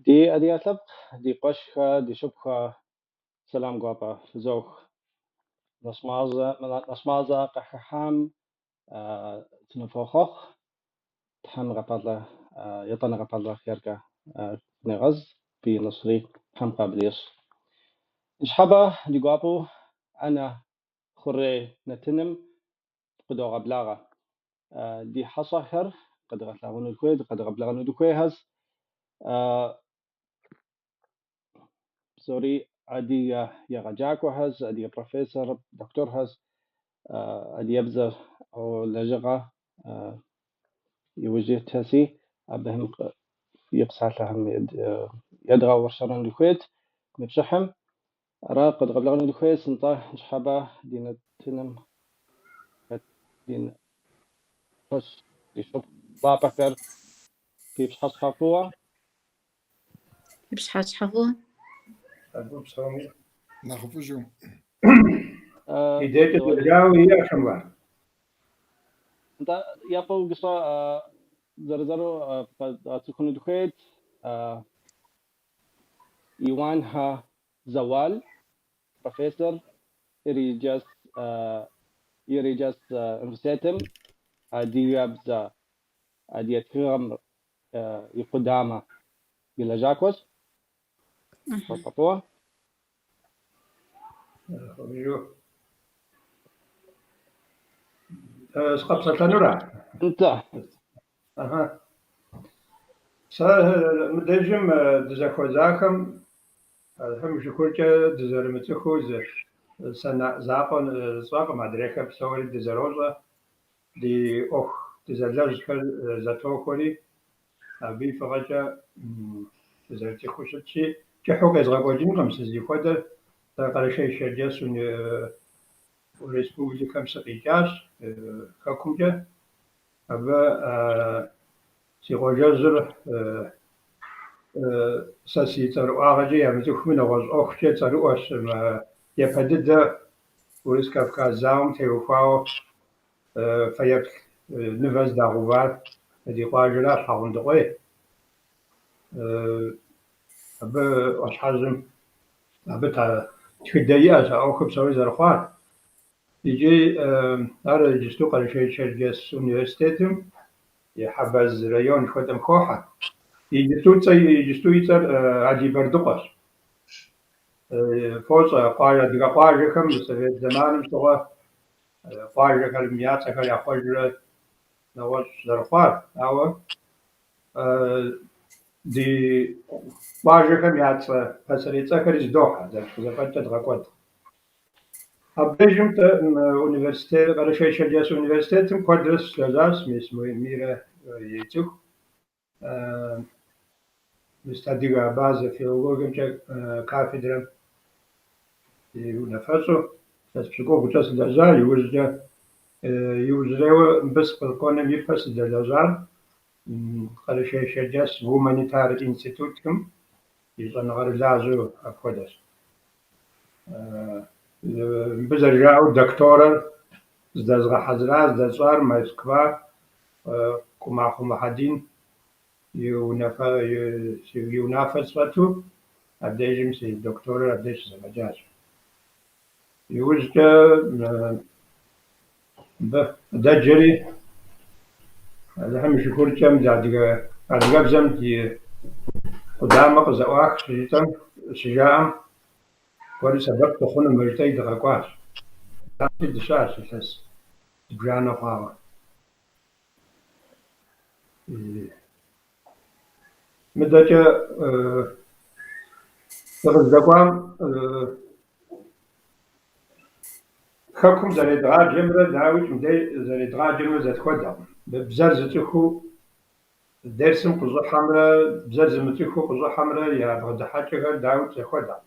Ди адыгэ лъэпкъ, ди къуэшхэ, ди шыпхъухэ, сэлам гуапэ фызох. Нэщӏ мазэ къыхыхьам сыныфхуохъуэхъу. Тхьэм гъэпӏалэ, етӏанэгъэ пӏалэ хъеркӏэ фынегъэз, фи нэщӏри Тхьэм къабыл ищӏ. Ныщхьэбэ ди гуапэу ӏэнэ хъурей нэтыным фыкъыдогъэблагъэ. Ди хьэщӏэхэр къэдгъэлъэгъуэну дыхуей, къэдгъэблэгъэну дыхуейхэщ. Псори адыгэ егъэджакӏуэхэщ, адыгэ профессор, докторхэщ, адыгэбзэ лэжьыгъэ иужь итхэщи, абыхэм и псалъэхэм едгъэуэршэрыну дыхуейт мы пшыхьым. Ара къэдгъэблэгъэну дыхуейщ, нтӏэ, ныщхьэбэ ди нэтыным хэт ди къуэш, ди шыпхъу лъапӏэхэр фи пщыхьэщхьэ фӏыуэ. Фи пщыхьэщхьэ фӏыуэ. Абы псоми. Нэхъыфӏыжу. Ди дежкӏэ дежауэ иӏэхэмэ. Нтӏэ, япэу гыщӏэ зэрызэру къэдгъэцӏыхуну дыхуейт. Иуанхэ Зэуал, профессор, Ериджэс университетым адыгэбзэ, адыгэ тхыгъэм и къудамэ и лэжьакӏуэщ. Фӏыуэ. Сыкъэпсэлъэнура? Нтӏэ. Аха. Сэ мыбдежым дызэхуэзахэм Алыхьым и шыкуркӏэ дызэрымыцӏыхуу зы сэ закъуэ сщӏэкъым, адрейхэр псори дызэрощӏэ, ди ӏуэху дызэлэжьхэр зэтохуэри, абы и фӏыгъэкӏэ дызэрыцӏыхуу щытщи, кӏыхьу къезгъэкӏуэкӏынкъым сызихуэдэр. Сэ Къэрэшей-Шэрджэс Республикэм сыкъикӏащ хэкумкӏэ. Абы си къуажэжьыр сэ си цӏэрыӏуагъэкӏэ ямыцӏыхуми, нэгъуэщӏ ӏуэхукӏэ цӏэрыӏуэщ. Япэ дыдэ Урыс-Кавказ зауэм теухуауэ фэеплъ нывэ здагъэувар ди къуажэращ, Хьэгъундыкъуей. Абы ӏуащхьэжьым абы тхыдэ иӏэщ а ӏуэхур псори зэрыхъуар. Икӏи ар иджысту Къэрэшей-Шэрджэс университетым и Хьэбэз район жыхуэтӏэм хохьэ. Иджысту цӏэ, иджысту и цӏэр Али-Бэрдыкъуэщ. Фощӏэ, къуажэ, адыгэ къуажэхэм совет зэманым щыгъуэ къуажэхэм я цӏэхэр яхъуэжурэ нэгъуэщӏ зэрыхъуар, ауэ ди къуажэхэм я цӏэ, пасэрей цӏэхэри зыдохьэ, зэрытхузэфӏэкӏкӏэ дгъэкӏуэд. Абдежым университет, Къэрэшей-Шэрджэс университетым куэдрэ сыщылэжьащ, мис Мирэ ецӏыху. Мис адыгэ абазэ филологиемкӏэ кафедрэм и унафэщӏу илъэс пщыкӏубгъукӏэ сылэжьа, иужькӏэ иужьрейуэ мыбы сыкъэкӏуэным ипэ сыздэлэжьар Къэрэшей-Шэрджэс гуманитар институтым и щӏэныгъэрылажьэу апхуэдэщ. Мыбы зэрыжаӏэу докторэр здэзгъэхьэзыра, здэсщӏар Москва Къумахуэ Мухьэдин и унафэ сщӏэту абдежым си докторыр абдеж щызэфӏэкӏащ. Иужькӏэ мыбы къыдэджэри, Алыхьым и шыкуркӏэ мыдэ адыгэбзэм и къудамэ къызэӏуах щыжытӏэм, щыжаӏэм, кӏуэри сэбэп дыхъунумэ жытӏэри дыкъэкӏуащ. Дыщыӏэщ илъэс зыбжанэ хъуауэ. Мыдэкӏэ дыкъыздэкӏуам хэкум зэредгъаджэмрэ, дауикӏ, мыдей зэредгъаджэмрэ зэтхуэдэкъым. Бзэр зыцӏыхуу дерсым къыщӏыхьэмрэ бзэр зымыцӏыхуу къыщӏыхьэмрэ я бгъэдыхьэкӏэхэр, дауикӏ, зэхуэдэкъым.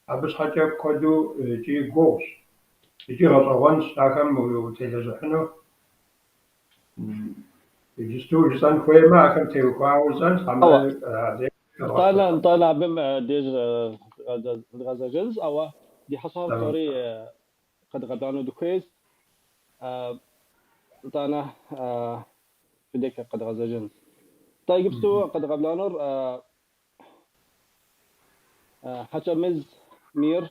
Абы щхьэкӏэ куэду икӏи гугъущ, икӏи гъэщӏэгъуэнщ ахэм утелэжьыхьыну. Иджысту жысӏэн хуеймэ, ахэм теухуауэ жысӏэнщ, хьэмэрэ адрей Нтӏанэ, нтӏанэ абым деж дгъэзэжынщ, ауэ ди хьэщӏэхэр псори къэдгъэблэгъэну дыхуейщ. Нтӏанэ фи дежкӏэ къэдгъэзэжынщ. Нтӏэ, иджыпсту къэдгъэблэгъэнур. Хьэкӏэмыз Мир,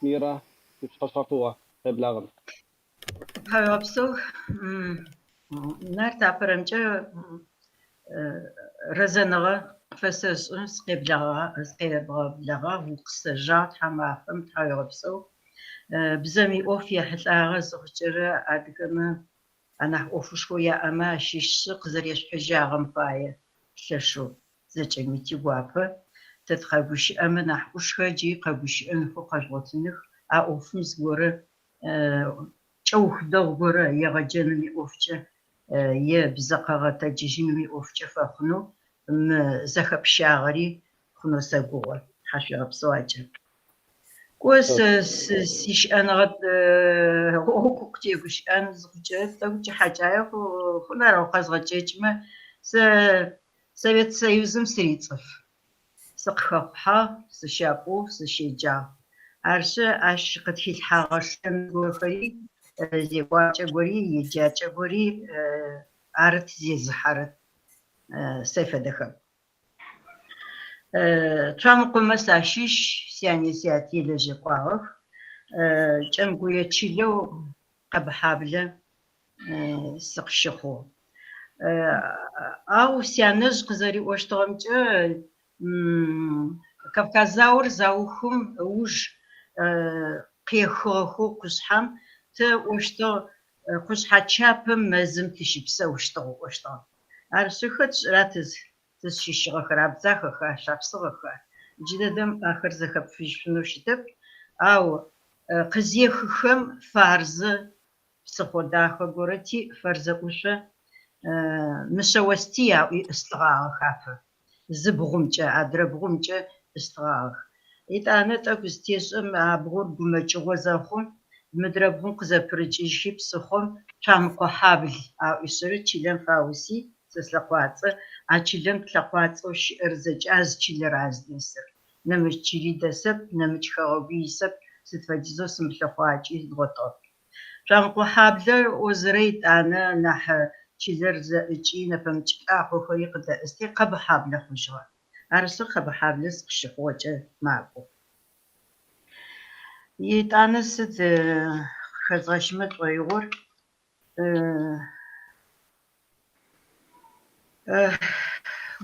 Мирэ, уи пщыхьэщхьэ фӏыуэ, къеблагъэ. Тхьауегъэпсэу, Нарт, апэрэмкӏэ рэзэныгъэ пфэсэшӏы, сыкъебгъэблэгъагъ, укъысэжагъ тхьамафэм, тхьауегъэпсэу. Бзэм иӏоф ехьылӏагъэ зыхъукӏэрэ адыгэмэ анахь ӏофышхоу яӏэмэ ащыщшъы къызэрешъухьыжьагъэм пае лъэшэу зэкӏэми тигуапэ. Тэ тыкъэгущыӏэмэ нахь ӏушхэр джи къэгущыӏэнхэу къэжъугъотыных, а ӏофым зыгорэ кӏэух дэгъу горэ егъэджэным иӏофкӏэ е бзэ къэгъэтэджыжьыным иӏофкӏэ фэхъунэу мы зэхэпщагъэри хъунэу сэгугъэ. Тхьашъуегъэпсэу акӏэ. Кӏо сэ сищыӏэныгъэ гъогу къытегущыӏэн зыхъукӏэ тӏэкӏу кӏыхьэкӏае хъун ар, ау къэзгъэкӏэкӏмэ, сэ Совет Союзым сырицӏыф. Сыкъыхэхъухьагъ, сыщапӏугъ, сыщеджагъ. Арышъы, ащ къытхилъхьагъэ шэн горэхэри, зекӏуакӏэ гори, еджакӏэ гори ары тызезыхьэрэр сэ фэдэхэм. Цуамыкъомэ сащыщ, сяни сяти лэжьэкӏуагъэх. Кӏэмгуе чылэу Къэбыхьаблэ сыкъыщыхъугъ. Ау сянэжъ къызэриӏощтыгъэмкӏэ, Кавказ заор заухым ыуж къехыгъэхэу къушъхьэм тэ ыӏощтыгъ, къушъхьэ чапэм мэзым тыщыпсэущтыгъ ыӏощтыгъ. Арышъы, хэт ышӏэра тызщыщыгъэхэр, абдзахэха, шапсыгъэха? Джыдэдэм ахэр зэхэпфыжьышъунэу щытэп, ау къызехыхэм Фарзэ псыхъо дахэ горэ тиӏ, Фэрзэ ӏушъо Мышъэостый аӏуи ӏыстыгъагъэх апэ. Зы бгъумкӏэ, адрэ бгъумкӏэ ӏыстыгъагъэх. Етӏанэ тӏэкӏу зытешӏэм а бгъур гумэкӏыгъо зэхъум, мыдрэ бгъум къызэпырыкӏыжьхи псыхъом Цуамыкъохьабл аӏуишъэрэ чылэм фауси, сэ слъэкъуацӏэ, а чылэм тлъэкъуацӏэу щыӏэр зэкӏэ а зы чылэр ары зыдэсыр. Нэмыкӏ чыли дэсэп, нэмыкӏ хэгъэгуи исэп, сыд фэдизэу сымылъыхъуакӏи згъотыгъэп. Цуамыкъохьаблэр ӏозэрэ етӏанэ нахь чылэр зэӏыкӏи, нэпэмыкӏ лӏакъохэри къыдэӏысти, Къэбыхьаблэ хъужьыгъэ. Арышъы, Къэбыхьаблэ сыкъыщыхъугъэкӏэ макӏо. Етӏанэ сыд къыхэзгъэщымэ тшӏоигъор?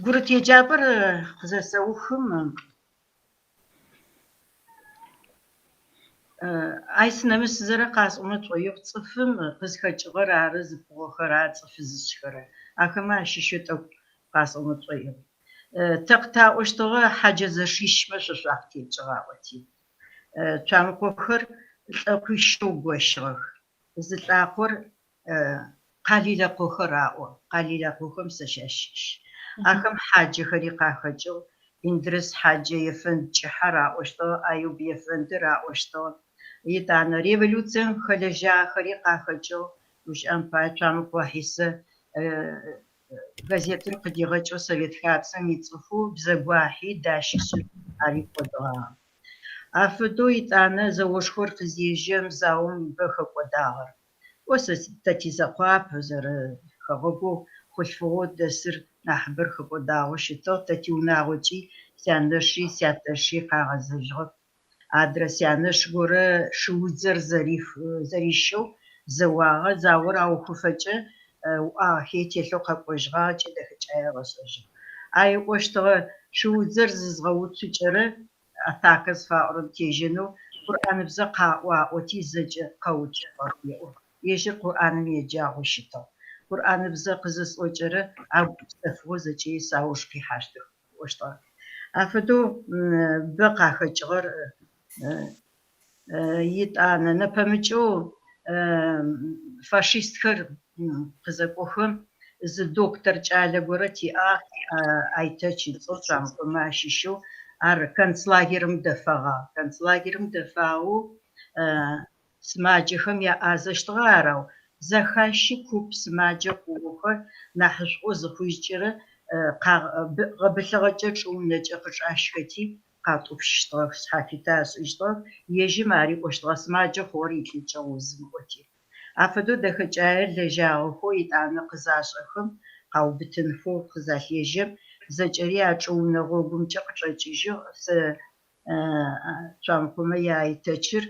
Гурыт еджапӏэр къызэсэухым Ай сынэмысызэрэ къасӏомэ тшӏоигъу, цӏыфым къызхэкӏыгъэр ары зыпӏугъэхэр ары цӏыф зышӏхэрэр. Ахэмэ ащыщэу тӏэкӏу къасӏомэ тшӏоигъу. Тэ къытаӏощтыгъэ хьаджэ зэшищмэ шъо шъуакъытекӏыгъ аӏоти. Цуамыкъохэр лӏэкъуищэу гощыгъэх. Зы лӏакъор Къалилэкъохэр аӏо. Къалилэкъохэм сэ сащыщ. Ахэм хьаджэхэри къахэкӏыгъ. Индрыс хьаджэ ефэнд кӏыхьэр аӏощтыгъ, Аюб ефэндыр аӏощтыгъ. Етӏанэ революцием хэлэжьагъэхэри къахэкӏыгъ. Гущыӏэм пае Цуамыкъо Хьисэ газетыр къыдигъэкӏэу Совет хабзэм ицӏыфэу бзэгуахьи дащишъ ари кӏодыгъагъэ. Афэдэу етӏанэ зэошхор къызежьэм заом бэ хэкӏодагъэр. Кӏо сэ тэ тизэкъуап, зэрэхэгъэгоу хъулъфыгъэу дэсыр нахьыбэр хэкӏодагъэу щытыгъ. Тэ тиунагъокӏи сянэши сятэши къагъэзэжьыгъэп. Адрэ сянэш горэ шыудзэр зэрищэу зэуагъэ, заор аухыфэкӏэ уӏагъэхи телъэу къэкӏожьыгъагъ ыкӏи дэхэкӏае ыгъэшӏэжьыгъ. Ай ыӏощтыгъэ шыудзэр зызгъэуцукӏэрэ атакэ зыфаӏорэм тежьэнэу Къурӏаныбзэ къаӏо аӏоти зэкӏэ къэуцугъэх еӏо. Ежьыр Къурӏаным еджагъэу щытыгъ. Къурӏаныбзэ къызысӏокӏэрэ агу гупсэфыгъэу зэкӏэри сауж къихьащтых ыӏощтыгъэ. Афэдэу бэ къахэкӏыгъэр Етӏанэ нэпэмыкӏэу фашистхэр къызэкӏохэм зы доктор кӏалэ горэ тиӏагъ, Айтэч ыцӏэу Цуамыкъомэ ащыщэу, ар концлагерым дэфэгъагъ. Концлагерым дэфагъэу сымаджэхэм яӏазэщтыгъэ ар, ау зэхащи куп сымаджэ хъугъэхэр нахьышӏоу зыхъужькӏэрэ гъэбылъыгъэкӏэ чӏыунэкӏэ къычӏащхэти, къатӏупщыщтыгъэх, шъхьафитэ ашӏыщтыгъэх, ежьым ариӏощтыгъэ сымаджэ хъугъэр илӏыкӏыгъ узым ыӏоти. Афэдэу дэхэкӏае лэжьагъэхэу етӏанэ къызашӏэхэм, къаубытынхэу къызалъежьэм, Зэкӏэри а чӏыунэ гъогумкӏэ къычӏэкӏыжьыгъ. Сэ Цуамыкъомэ я Айтэчыр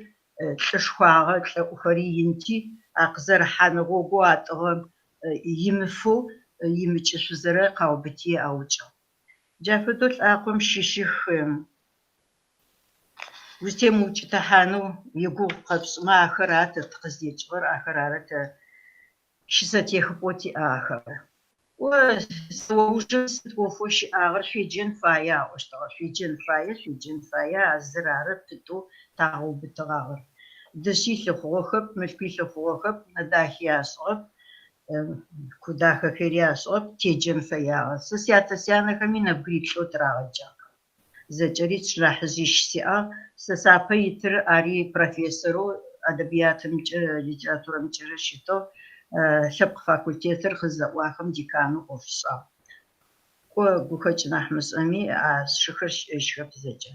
лӏышхуагъэ, плӏэӏухэри инти, а къызэрыхьан гъогоу атӏыгъэм имыфэу, имыкӏышъузэрэ къаубыти аукӏыгъ. Джа фэдэу лӏакъом щыщых узтемыукӏытыхьанэу игугъу къэпшӏымэ, ахэр ары тэ тыкъыздекӏыгъэр, ахэр ары тэ щысэтехыпӏэу тиӏагъэхэр. Кӏо, зэо ужым сыд ӏофэу щыӏагъэр шъуеджэн фае аӏощтыгъэ. Шъуеджэн фае, шъуеджэн фае, а зыр ары пытэу тагъэубытыгъагъэр. Дышъи лъыхъугъэхэп, мылъкуи лъыхъугъэхэп, унэ дахи ашӏыгъэп, ку дахэхэри ашӏыгъэп, теджэн фэягъэ. Сэ сятэ-сянэхэми нэбгыриплӏэу тырагъэджагъ. Зэкӏэри сшынахьыжъищ сиӏагъ. Сэ сапэ итыр ари профессорэу ӏэдэбиятымкӏэ, литературэмкӏэрэ щытыгъ. Лъэпкъ факультетыр къызэӏуахым деканэу ӏоф ышӏагъ. Кӏо, гухэкӏ нахь мышӏэми, а сшыхэр щыӏэжьхэп зэкӏэ.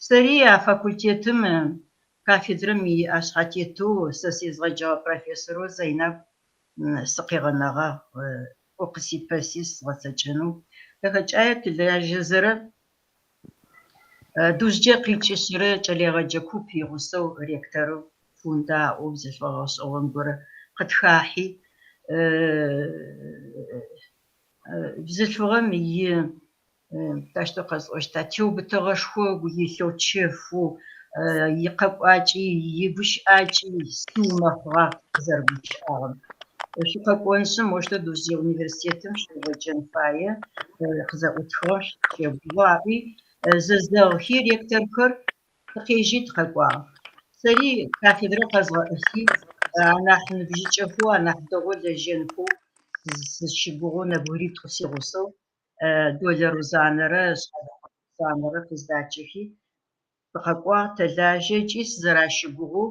Сэри а факультетым кафедрэм иӏэшъхьэтетэу сэ сезгъэджэгъэ профессорэу Зайнаб сыкъигъэнэгъагъ, ӏо къысипэси згъэцэкӏэнэу. Дэхэкӏае тылажьэзэрэ Дузджэ къикӏышъырэ кӏэлэегъэджэ куп игъусэу ректорэу Фунда аӏоу бзылъфыгъэ гъэшӏэгъон горэ къытхахьи, бзылъфыгъэм и таущтэу къэсӏощта, теубытэгъэшхо ыгу илъэу, чэфэу, икъэкӏуакӏи, игущыӏакӏи сыумэхъыгъагъ къызэрэгущыӏагъэм. Шъукъэкӏоншъы моущтэу Дузджэ университетым шъуегъэджэн фае, къызэӏутхыгъэм шъущэгугъы аӏуи, зэзэгъхи ректорхэр тыкъежьи тыкъэкӏуагъ. Сэри кафедрэ къэзгъэӏылъи, анахь ныбжьыкӏэхэу, анахь дэгъоу лэжьэнхэу сызщыгугъэу нэбгыритӏу сигъусэу Долэ Рузанэрэ Шъхьэлэхъо Рузанэрэ къыздачэхи, тыкъэкӏуагъ, тэлажьэ ыкӏи сызэращыгугъэу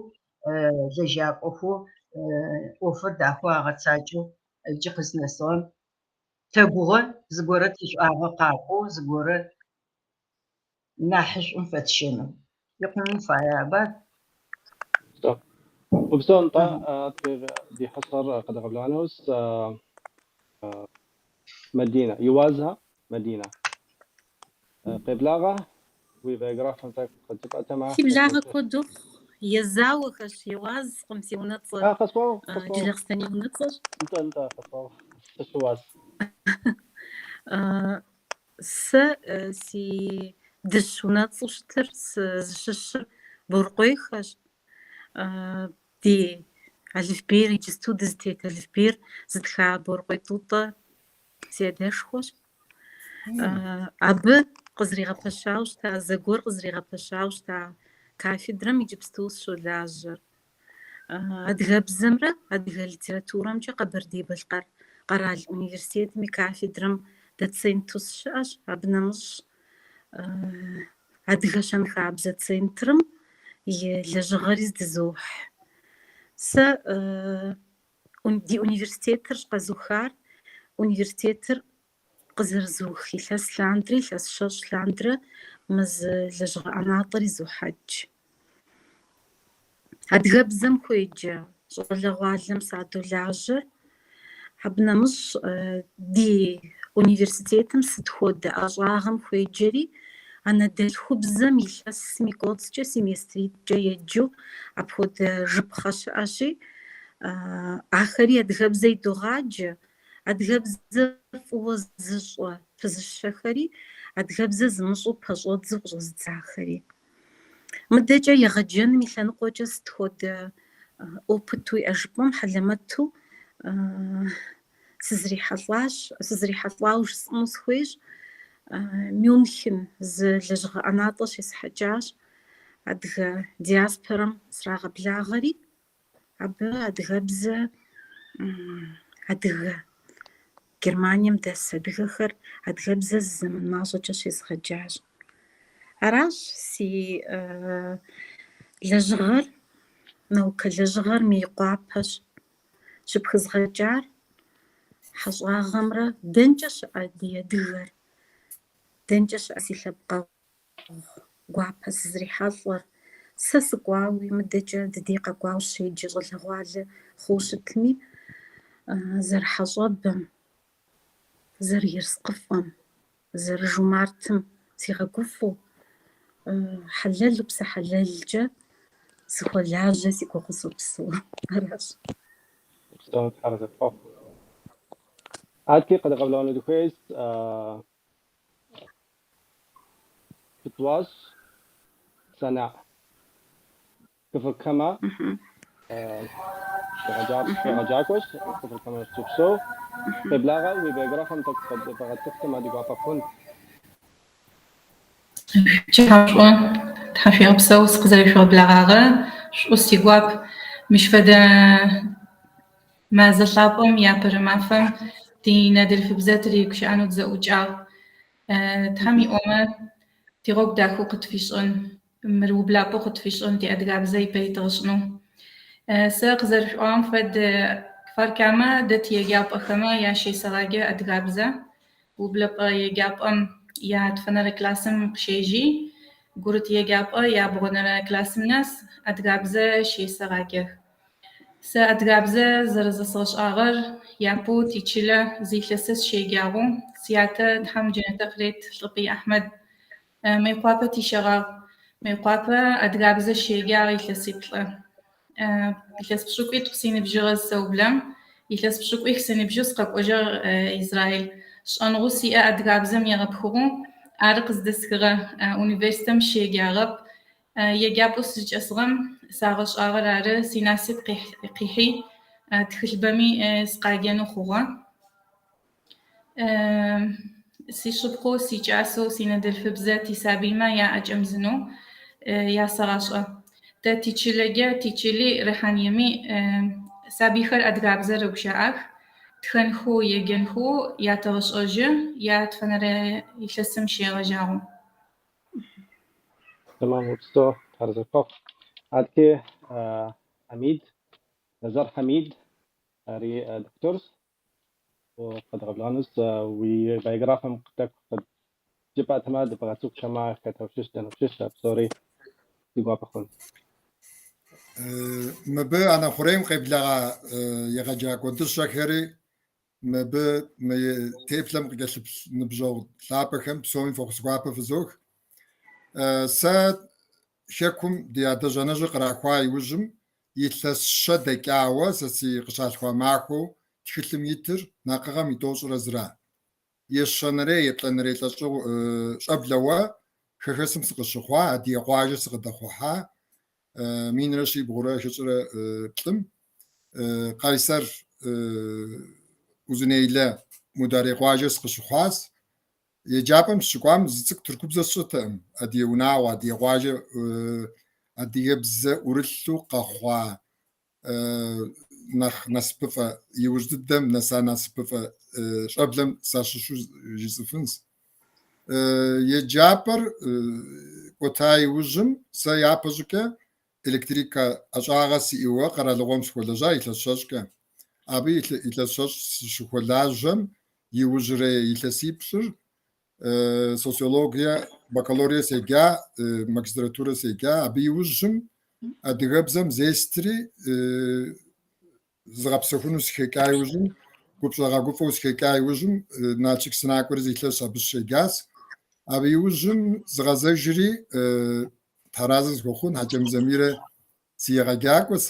лэжьакӏохэу ӏофыр дахэу агъэцакӏэу джы къызнэсыгъэм тэгугъэ зыгорэ тишӏуагъэ къакӏоу, зыгорэ нахьышӏум фэтщэнэу. Икъунын фае аба? Упсэу, нтӏэ, ди хьэщӏэр къэдгъэблэгъэнущ Мадинэ, Иуазхэ Мадинэ. Къеблагъэ, уи биографием тӏэкӏу къыджепӏэтэмэ. Фи благъэ куэд ухъу, Езауэхэщ, Еуазкъым си унэцӏэр. А, къэсӏуагъ, къэсӏуагъ. Джылахъстэней унэцӏэщ. Нтӏэ, нтӏэ, къэсӏуагъ. Сыщыуащ. Сэ си дыщ унэцӏэу щытыр сызыщыщыр Борыкъуейхэщ. Ди алыфбейр иджысту дызытет алыфбейр зытха Борыкъуей Тӏутӏэ си адэшхуэщ. Абы къызэригъэпэщауэ щыта, зэгуэр къызэригъэпэщауэ щыта кафедрэм иджыпсту сыщолажьэр. Адыгэбзэмрэ адыгэ литературэмкӏэ Къэбэрдей-Балъкъэр къэрал университетым и кафедрэм доценту сыщыӏэщ. Абы нэмыщӏ Адыгэ щэнхабзэ центрым и лэжьыгъэри здызохь. Сэ ди университетырщ къэзухар. Университетыр къызэрызух илъэс лъандрэ, илъэс щэщӏ лъандрэ мы зы лэжьыгъэ ӏэнатӏэр изохьэкӏ. Адыгэбзэм хуеджэ щӏалэгъуалэм садолажьэр. Абы нэмыщӏ ди университетым сыт хуэдэ ӏэщӏагъэм хуеджэри, анэдэлъхубзэм илъэсым и кӏуэцӏкӏэ семестритӏкӏэ еджэу апхуэдэ жыпхъэ щыӏэщи, ахэри адыгэбзэ идогъаджэ. Адыгэбзэ фӏыуэ зыщӏэ пызыщэхэри, адыгэбзэ зымыщӏэу пэщӏэдзэу къыщӏэзыдзахэри. Мыдэкӏэ егъэджэным и лъэныкъуэкӏэ сыт хуэдэ опыт уиӏэ жыпӏэм хьэлэмэту сызрихьэлӏащ, сызрихьэлӏауэ жысӏэну сыхуейщ. Мюнхен зы лэжьыгъэ ӏэнатӏэ щесхьэкӏащ, адыгэ диаспорэм срагъэблагъэри, Абы адыгэбзэ, адыгэ, Германием дэс адыгэхэр адыгэбзэ зы зэман мащӏэкӏэ щезгъэджащ. Аращ си лэжьыгъэр, наукэ лэжьыгъэр Мейкъуапэщ щыпхызгъэкӏар, хьэщӏагъэмрэ дэнкӏэ щыӏэ ди адыгэр, дэнкӏэ щыӏэ си лъэпкъэгъу. Гуапэ сызрихьэлӏэр, сэ сыкӏуауи, мыдэкӏэ дыдей къэкӏуауэ щеджэ щӏалэгъуалэ хъууэ щытми, зэрыхьэщӏэбэм, зэрыерыскъыфӏэм. Зэрыжумартым сигъэгуфӏэу, хьэлэлу, псэ хьэлэлкӏэ сыхуэлажьэ, си гугъэу сопсэу. Аращ. Упсэу, Тхьэр зэпхъуэхъу. Адэкӏи къэдгъэблэгъэну дыхуейщ Пытӏуащ Санаӏ. Кфар-Камэ егъэджакӏуэщ, Кфар-Камэ щопсэу. Къеблагъэ, уи биографием тӏэкӏу къэдбгъэцӏыхутэмэ ди гуапэ хъунт. Пчыхьэшӏо, тхьашъуегъэпсэу сыкъызэрешъугъэблэгъагъэр, шӏу сигуап. Мыщ фэдэ мазэ лъапӏэм иапэрэ мафэм тиныдэлъфыбзэ тыригущыӏэнэу тызэӏукӏагъ. Тхьэм иӏомэ, тигъогу дахэу къытфишӏын, мыр ублапӏэу къытфишӏын, тиадыгабзэ ипэ итыгъэшӏынэу. Сэ къызэрышъуӏуагъэм фэд Кфар-Камэ дэт еджапӏэхэмэ ящесэгъаджэ адыгабзэ. Ублэпӏэ еджапӏэм ятфэнэрэ классым къыщежьи, гурыт еджапӏэ ябгъонэрэ классым нэс адыгабзэ щесэгъаджэх. Сэ адыгабзэ зэрэзэсгъэшӏагъэр япэу тичылэ зы илъэсэ сыщеджагъэу сятэ Тхьэм джэнэтэ къырет Лӏыпӏый Ахьмэд Мыекъуапэ тищэгъагъ. Мыекъуапэ адыгабзэ щеджагъ илъэсиплӏэ. Илъэс пшӏыкӏуитӏу синыбжьыгъэ зысэублэм, илъэс пшӏыкӏуих сыныбжьэу сыкъэкӏожьыгъ Израиль. Шӏэныгъэу сиӏэ адыгабзэм егъэпхыгъэу ары къыздэсхыгъэ. Университетым щеджагъэп. Еджапӏэу сызчӏэсыгъэм сагъэшӏагъэр ары синасып къихьи тхылъбэми сыкъаджэнэу хъугъэ. Сишъыпкъэу, сикӏасэу синыдэлъфыбзэ тисабыймэ яӏэкӏэмызынэу ясэгъашӏэ. Тэ тичылэкӏэ, тичыли Рыхьаныеми сабыйхэр адыгабзэр рэгущыӏэх, тхэнхэу, еджэнхэу ятэгъэшӏэжьы ятфэнэрэ илъэсым щегъэжьагъэу. Тэмам, упсэу, Тхьэр зэпхъуэхъу. Адэкӏи Хьэмид, Нэзэр Хьэмид, ари дохутырщ. Къэдгъэблэгъэнущ уи биографием тӏэкӏу къыджепӏатэмэ, дыбгъэцӏыхутэмэ, хэт ущыщ, дэнэ ущыщ, а псори ди гуапэ хъунт. Мыбы ӏэнэ хъурейм къеблэгъа егъэджакӏуэ дыщэхэри, мыбы мы теплъэм къыкӏэлъыплъ ныбжьэгъу лъапӏэхэм псоми фӏэхъус гуапэ фызох. Сэ хэкум ди адэжь-анэжьыр кърахуа иужьым илъэс щэ дэкӏауэ сэ си къыщалъхуа махуэу тхылъым итыр накъыгъэм и тӏощӏрэ зыра. Ещанэрей, еплӏанэрей лӏэщӏыгъу щӏэблэуэ хэхэсым сыкъыщыхъуа, адыгэ къуажэ сыкъыдэхъухьа, минрэ щибгъурэ хыщӏрэ плӏым, Къайсэр Узунейлэ Мударей къуажэ сыкъыщыхъуащ. Еджапӏэм сыщыкӏуам зы цӏыкӏу тыркубзэ сщӏытэкъым. Адыгэ унагъуэ, адыгэ къуажэ, адыгэбзэ ӏурылъу къэхъуа нэхъ насыпыфӏэ, иужь дыдэм нэса насыпыфӏэ щӏэблэм сащыщу жысӏэфынщ. Еджапӏэр кӏуэта иужьым сэ япэщӏыкӏэ электрикэ ӏэщӏагъэ сиӏэуэ къэралыгъуэм сыхуэлэжьа илъэс щэщӏкӏэ. Абы илъэс щэщӏ сыщыхуэлажьэм иужьрей илъэсипщӏыр социологие бакалавриэ седжа, магистратурэ седжа. Абы иужьым адыгэбзэм зестри зыгъэпсэхуну сыхэкӏа иужьым, гупщӏэгъэгуфӏэу сыхэкӏа иужьым Налшык сынакӏуэри зы илъэс абы сыщеджащ. Абы иужьым згъэзэжри Тхьэразэ зыхуэхъун Хьэкӏэмыз Замирэ си егъэджакӏуэщ.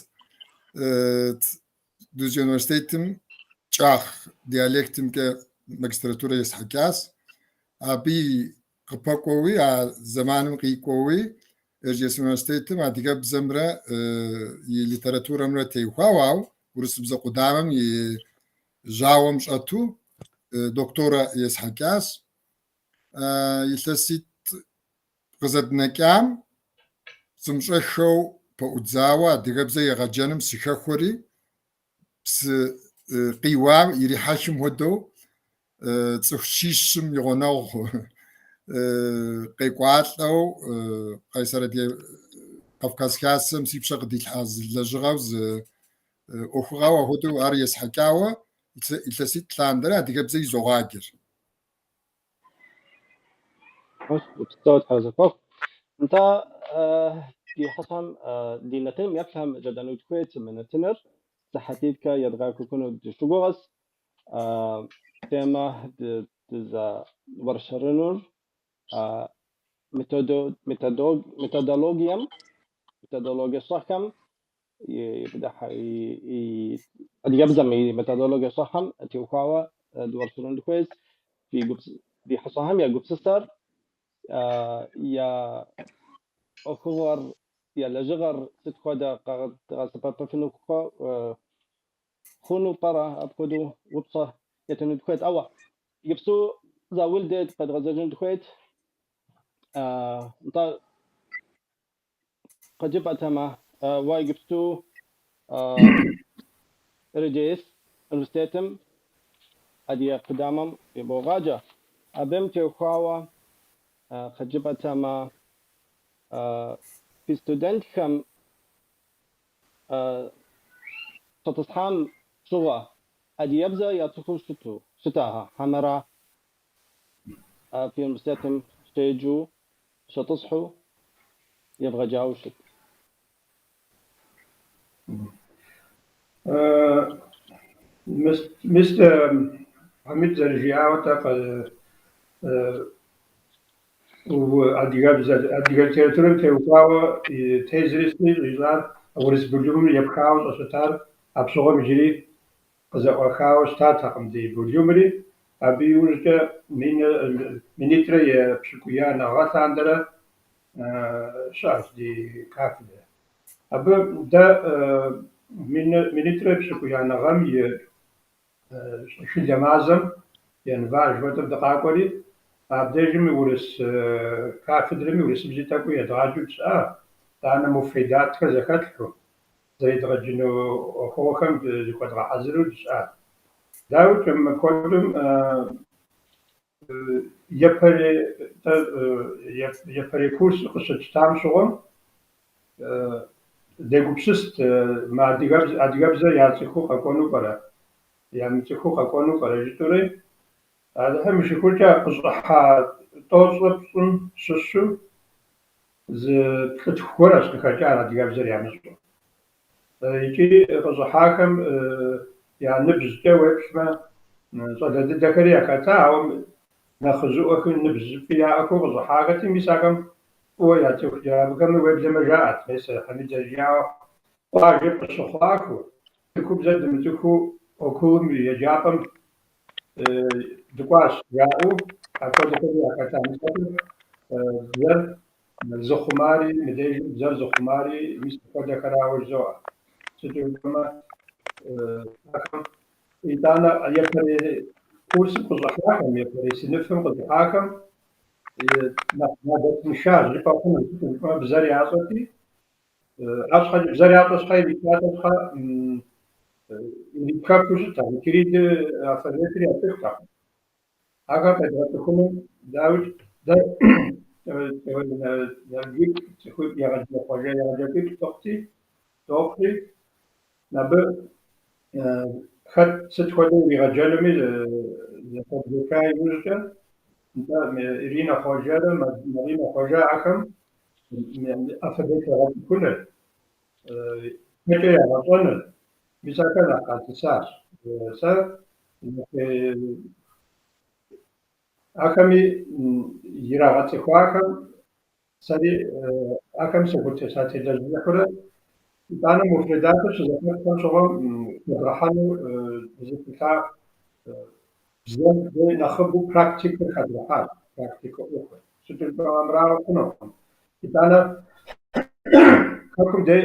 Дузджэ университетым кӏах диалектымкӏэ магистратурэ есхьэкӏащ. Абы къыпэкӏуэуи, а зэманым къикӏуэуи Эрджиес университетым адыгэбзэмрэ и литературэмрэ теухуауэ, ауэ урысыбзэ къудамэм и жьауэм щӏэту доктора есхьэкӏащ. Илъэситӏ къызэднэкӏам сымыщӏэххэу пэӏудзауэ адыгэбзэ егъэджэным сыхэхуэри, псы къиуам ирихьэхым хуэдэу цӏыху щищым и гъунэгъу къекӏуалӏэу Къайсэр Адыгэ Кавказ Хасэм си пщэ къыдилъхьа зы лэжьыгъэу, зы ӏуэхугъэу апхуэдэу ар есхьэкӏауэ илъэситӏ лъандэрэ адыгэбзэ изогъаджэр. Упсэу, Тхьэр зэхуэхъу. Нтӏэ, ди хьэщӏэм, ди нэтыным еплъхэм жадэну дыхуейт мы нэтыныр сыхьэтитӏкӏэ едгъэкӏуэкӏыну дыщыгугъэс. Темэ дызэуэршэрынур методологием, методологие щӏэхэм, адыгэбзэм и методологие щӏэхэм теухуауэ дыуэршэрыну дыхуейщ. Ди хьэщӏэхэм я гупсысэр, я ӏуэхугъуэр, я лэжьыгъэр сыт хуэдэ къэдгъэсэбэпыфыну хъуну пӏэрэ апхуэдэу упщӏэ етыну дыхуейт. Ауэ иджыпсту заул дей къэдгъэзэжыну дыхуейт. Нтӏэ, къыджепӏэтэмэ, уэ иджыпсту РДС университетым адыгэ къудамэм ибогъаджэ. Абым теухуауэ къыджепӏэтэмэ, фи студентхэм щӏэтӏысхьам щыгъуэ адыгэбзэ яцӏыхуу щыту щытаха, хьэмэрэ фи университетым щеджэу, щӏэтӏысхьу евгъэджауэ щыт? Мис Хьэмид зэрыжиӏауэ, тӏэ, адыгэбзэ, адыгэ литературэм теухуауэ тезри сытри щӏищӏар, урыс бульумым епхауэ щӏыщытар апщыгъуэм иджыри къызэӏуахауэ щытатэкъым ди бульумри. Абы иужькӏэ минитӏрэ епщыкӏуиянэ гъэ лъандэрэ щыӏэщ ди кафедрэ. Абы дэ минитӏрэ епщыкӏуиянэ гъэм и щӏышылэ мазэм, январь жыхуэтӏэм дыкъакӏуэри, абдежым урыс кафедрэми урысыбзи тӏэкӏуи едгъаджэу дыщыӏа, итӏанэ муфридатхэр зэхэтлъхьэу, зэредгъэджыну ӏуэхугъуэхэм зыхуэдгъэхьэзыру дыщыӏат. Дауикӏ, мыпхуэдэм япэрей курсыр къыщытщтам щыгъуэм дегупсыст, мы адыгэбзэр яцӏыхуу къэкӏуэну пӏэрэ, ямыцӏыхуу къэкӏуэну пӏэрэ жытӏэури, Алыхьым и шыкуркӏэ къыщӏыхьа тӏощӏрэ пщӏым щыщу зы плӏытху гуэрэщ къыхэкӏар адыгэбзэр ямыщӏэу. Икӏи къыщӏыхьахэм я ныбжькӏэ уеплъмэ, щӏалэ дыдэхэри яхэта, ауэ нэхъыжьыӏуэхэм ныбжьыфӏи яӏэхэу къыщӏыхьахэти, мис ахэм фӏыуэ яцӏыхут. Абыхэми уеблэмэ жаӏэт, мес Хьэмид зэрыжиӏауэ, къуажэ къыщыхъуахэу, тыркубзэр дымыцӏыхуу окулым и еджапӏэм дыкӏуащ жаӏэу апхуэдэхэри яхэта. Мис абы бзэр зыхъумари, мыдежым бзэр зыхъумари мис апхуэдэхэрауэ жызоӏэ. Сыту жыпӏэмэ, ахэм итӏанэ япэрей курсым къыщӏыхьахэм, япэрей сыныфым къыщӏыхьахэм нэхъ ядэтыншащ жыпӏэ хъуну, сыту жыпӏэмэ бзэр ящӏэти, арщхьэкӏэ бзэр ящӏэ щхьэ, ирипсалъэ щхьэ иритхэфу щыттэкъым, кирилл алфавитыр яцӏыхутэкъым. Ахэр къедгъэцӏыхуну, дауикӏ, дэ нэбгиплӏ цӏыхуитӏ егъэджакӏуиплӏ дыхъути, дохъури, абы хэт сыт хуэдэу иригъэджэнуми зэхэдгуэша иужькӏэ, нтӏэ, Иринэ Хъуэжэрэ Маринэ Хъуэжэ ахэм алфавит егъэцӏыхуныр, тхэкӏэ ягъэщӏэныр, мис ахэр нэхъ къалъысащ. Сэ ахэми ирагъэцӏыхуахэм, сэри ахэм сателэжьыхьурэ, итӏанэ муфридатыр щызэхэтхэм щыгъуэм хэдгъэхьэну дызыпылъа бзэм нэхъыбэу практикэр хэдгъэхьащ, практикэ ӏуэхур. Сыту жыпӏэмэ, армырауэ хъунукъым. Итӏанэ хэкум дей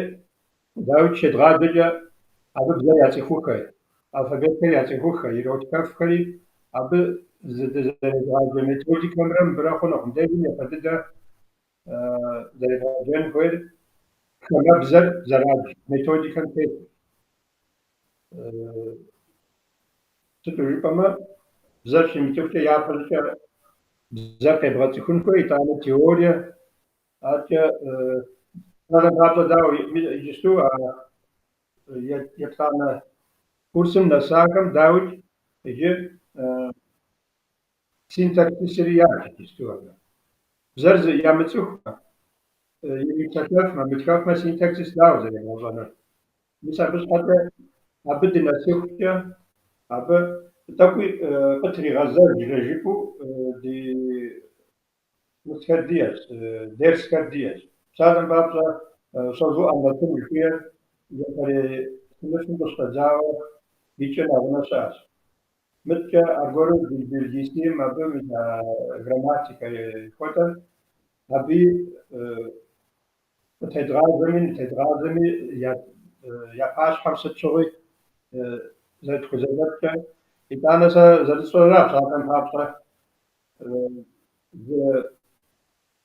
дауикӏ щедгъаджэкӏэ абы бзэр яцӏыхухэ, алфавитхэр яцӏыхухэ, иротхэфхэри, абы дызэредгъаджэ методикэмрэ мыбырэ хъунукъым. Мыбдежым япэ дыдэ зэребгъэджэн хуейр хамэбзэр зэрадж методикэм тету. Сыту жыпӏэмэ, бзэр щимыцӏыхукӏэ япэщӏыкӏэ бзэр къебгъэцӏыхун хуей, итӏанэ теорие, адэкӏэ псалъэм папщӏэ дауэ иджысту а еплӏанэ курсым нэсахэм дауикӏ иджы синтаксисри ядж иджысту абы. Бзэр ямыцӏыхумэ, ирипсэлъэфмэ, мытхэфмэ синтаксис дауэ зэребгъэщӏэнур? Мис абы щхьэкӏэ абы дынэсыхукӏэ абы Тӏэкӏуи къытригъэзэжрэ жыпӏэу ди мысхэр диӏэщ, дерсхэр диӏэщ. Псалъэм папщӏэ, созу анлэтын жыхуиӏэр япэрей сыныфым къыщыщӏэдзауэ и кӏэ нэгъунэ щыӏэщ. Мыткӏэ аргуэру дил белгисим абы мис а грамматикэ жыхуэтӏэр абыи къытедгъазэми нытедгъазэми я пащхьэм сыт щыгъуи зэрытхузэфӏэкӏкӏэ. Итӏанэ сэ зэрысщӏэра псалъэм папщӏэ зы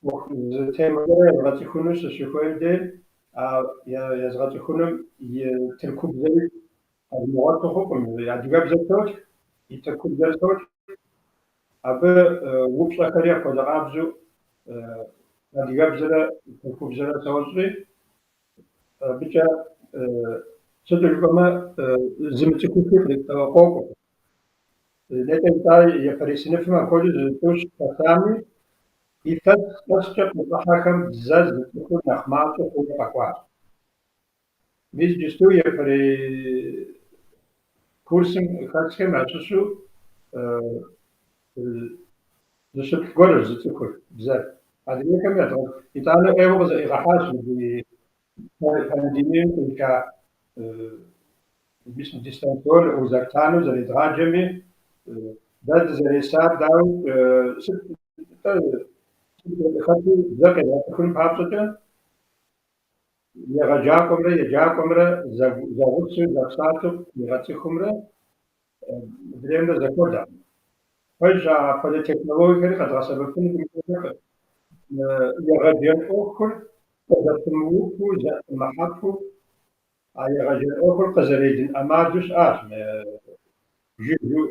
ӏуэху зы темэ гуэр езгъэцӏыхуну сыщыхуейм дей а езгъэцӏыхунум и тыркубзэри къэзмыгъуэту хъукъым. Адыгэбзэр сотх, и тыркубзэр сотх. Абы упщӏэхэри апхуэдэ къабзэу адыгэбзэрэ тыркубзэрэ сощӏри, абыкӏэ сыту жыпӏэмэ зымыцӏыхухи къокӏуэ. Нетӏэ жытӏа япэрей сыныфым апхуэдэу зы-тӏущ хэсами, илъэс къэскӏэ къыщӏыхьэхэм бзэр зыцӏыхур нэхъ мащӏэ хъууэ къэкӏуащ. Мис иджысту япэрей курсым хэсхэм ящыщу зыщыплӏ гуэрщ зыцӏыхур бзэр. Адрейхэм итӏанэ ӏейуэ къызэӏигъэхьащ мы ди пандемием къиша мис мы дистанционнэ узактану зэредгъаджэми, дэ дызэресар дауи, сыт-тӏэ хэту бзэр къедгъэцӏыхун папщӏэкӏэ егъэджакӏуэмрэ еджакӏуэмрэ зэгъусэу зэпсалъэу къигъэцӏыхумрэ мыдреймрэ зэхуэдэкъым. Пэжщ, апхуэдэ технологиехэри къэдгъэсэбэпынукъым. Егъэджэн ӏуэхур къызэпымыупу, зэӏымыхьэпу, а егъэджэн ӏуэхур къызэрелын ӏэмалу щыӏащ. Жыжьэу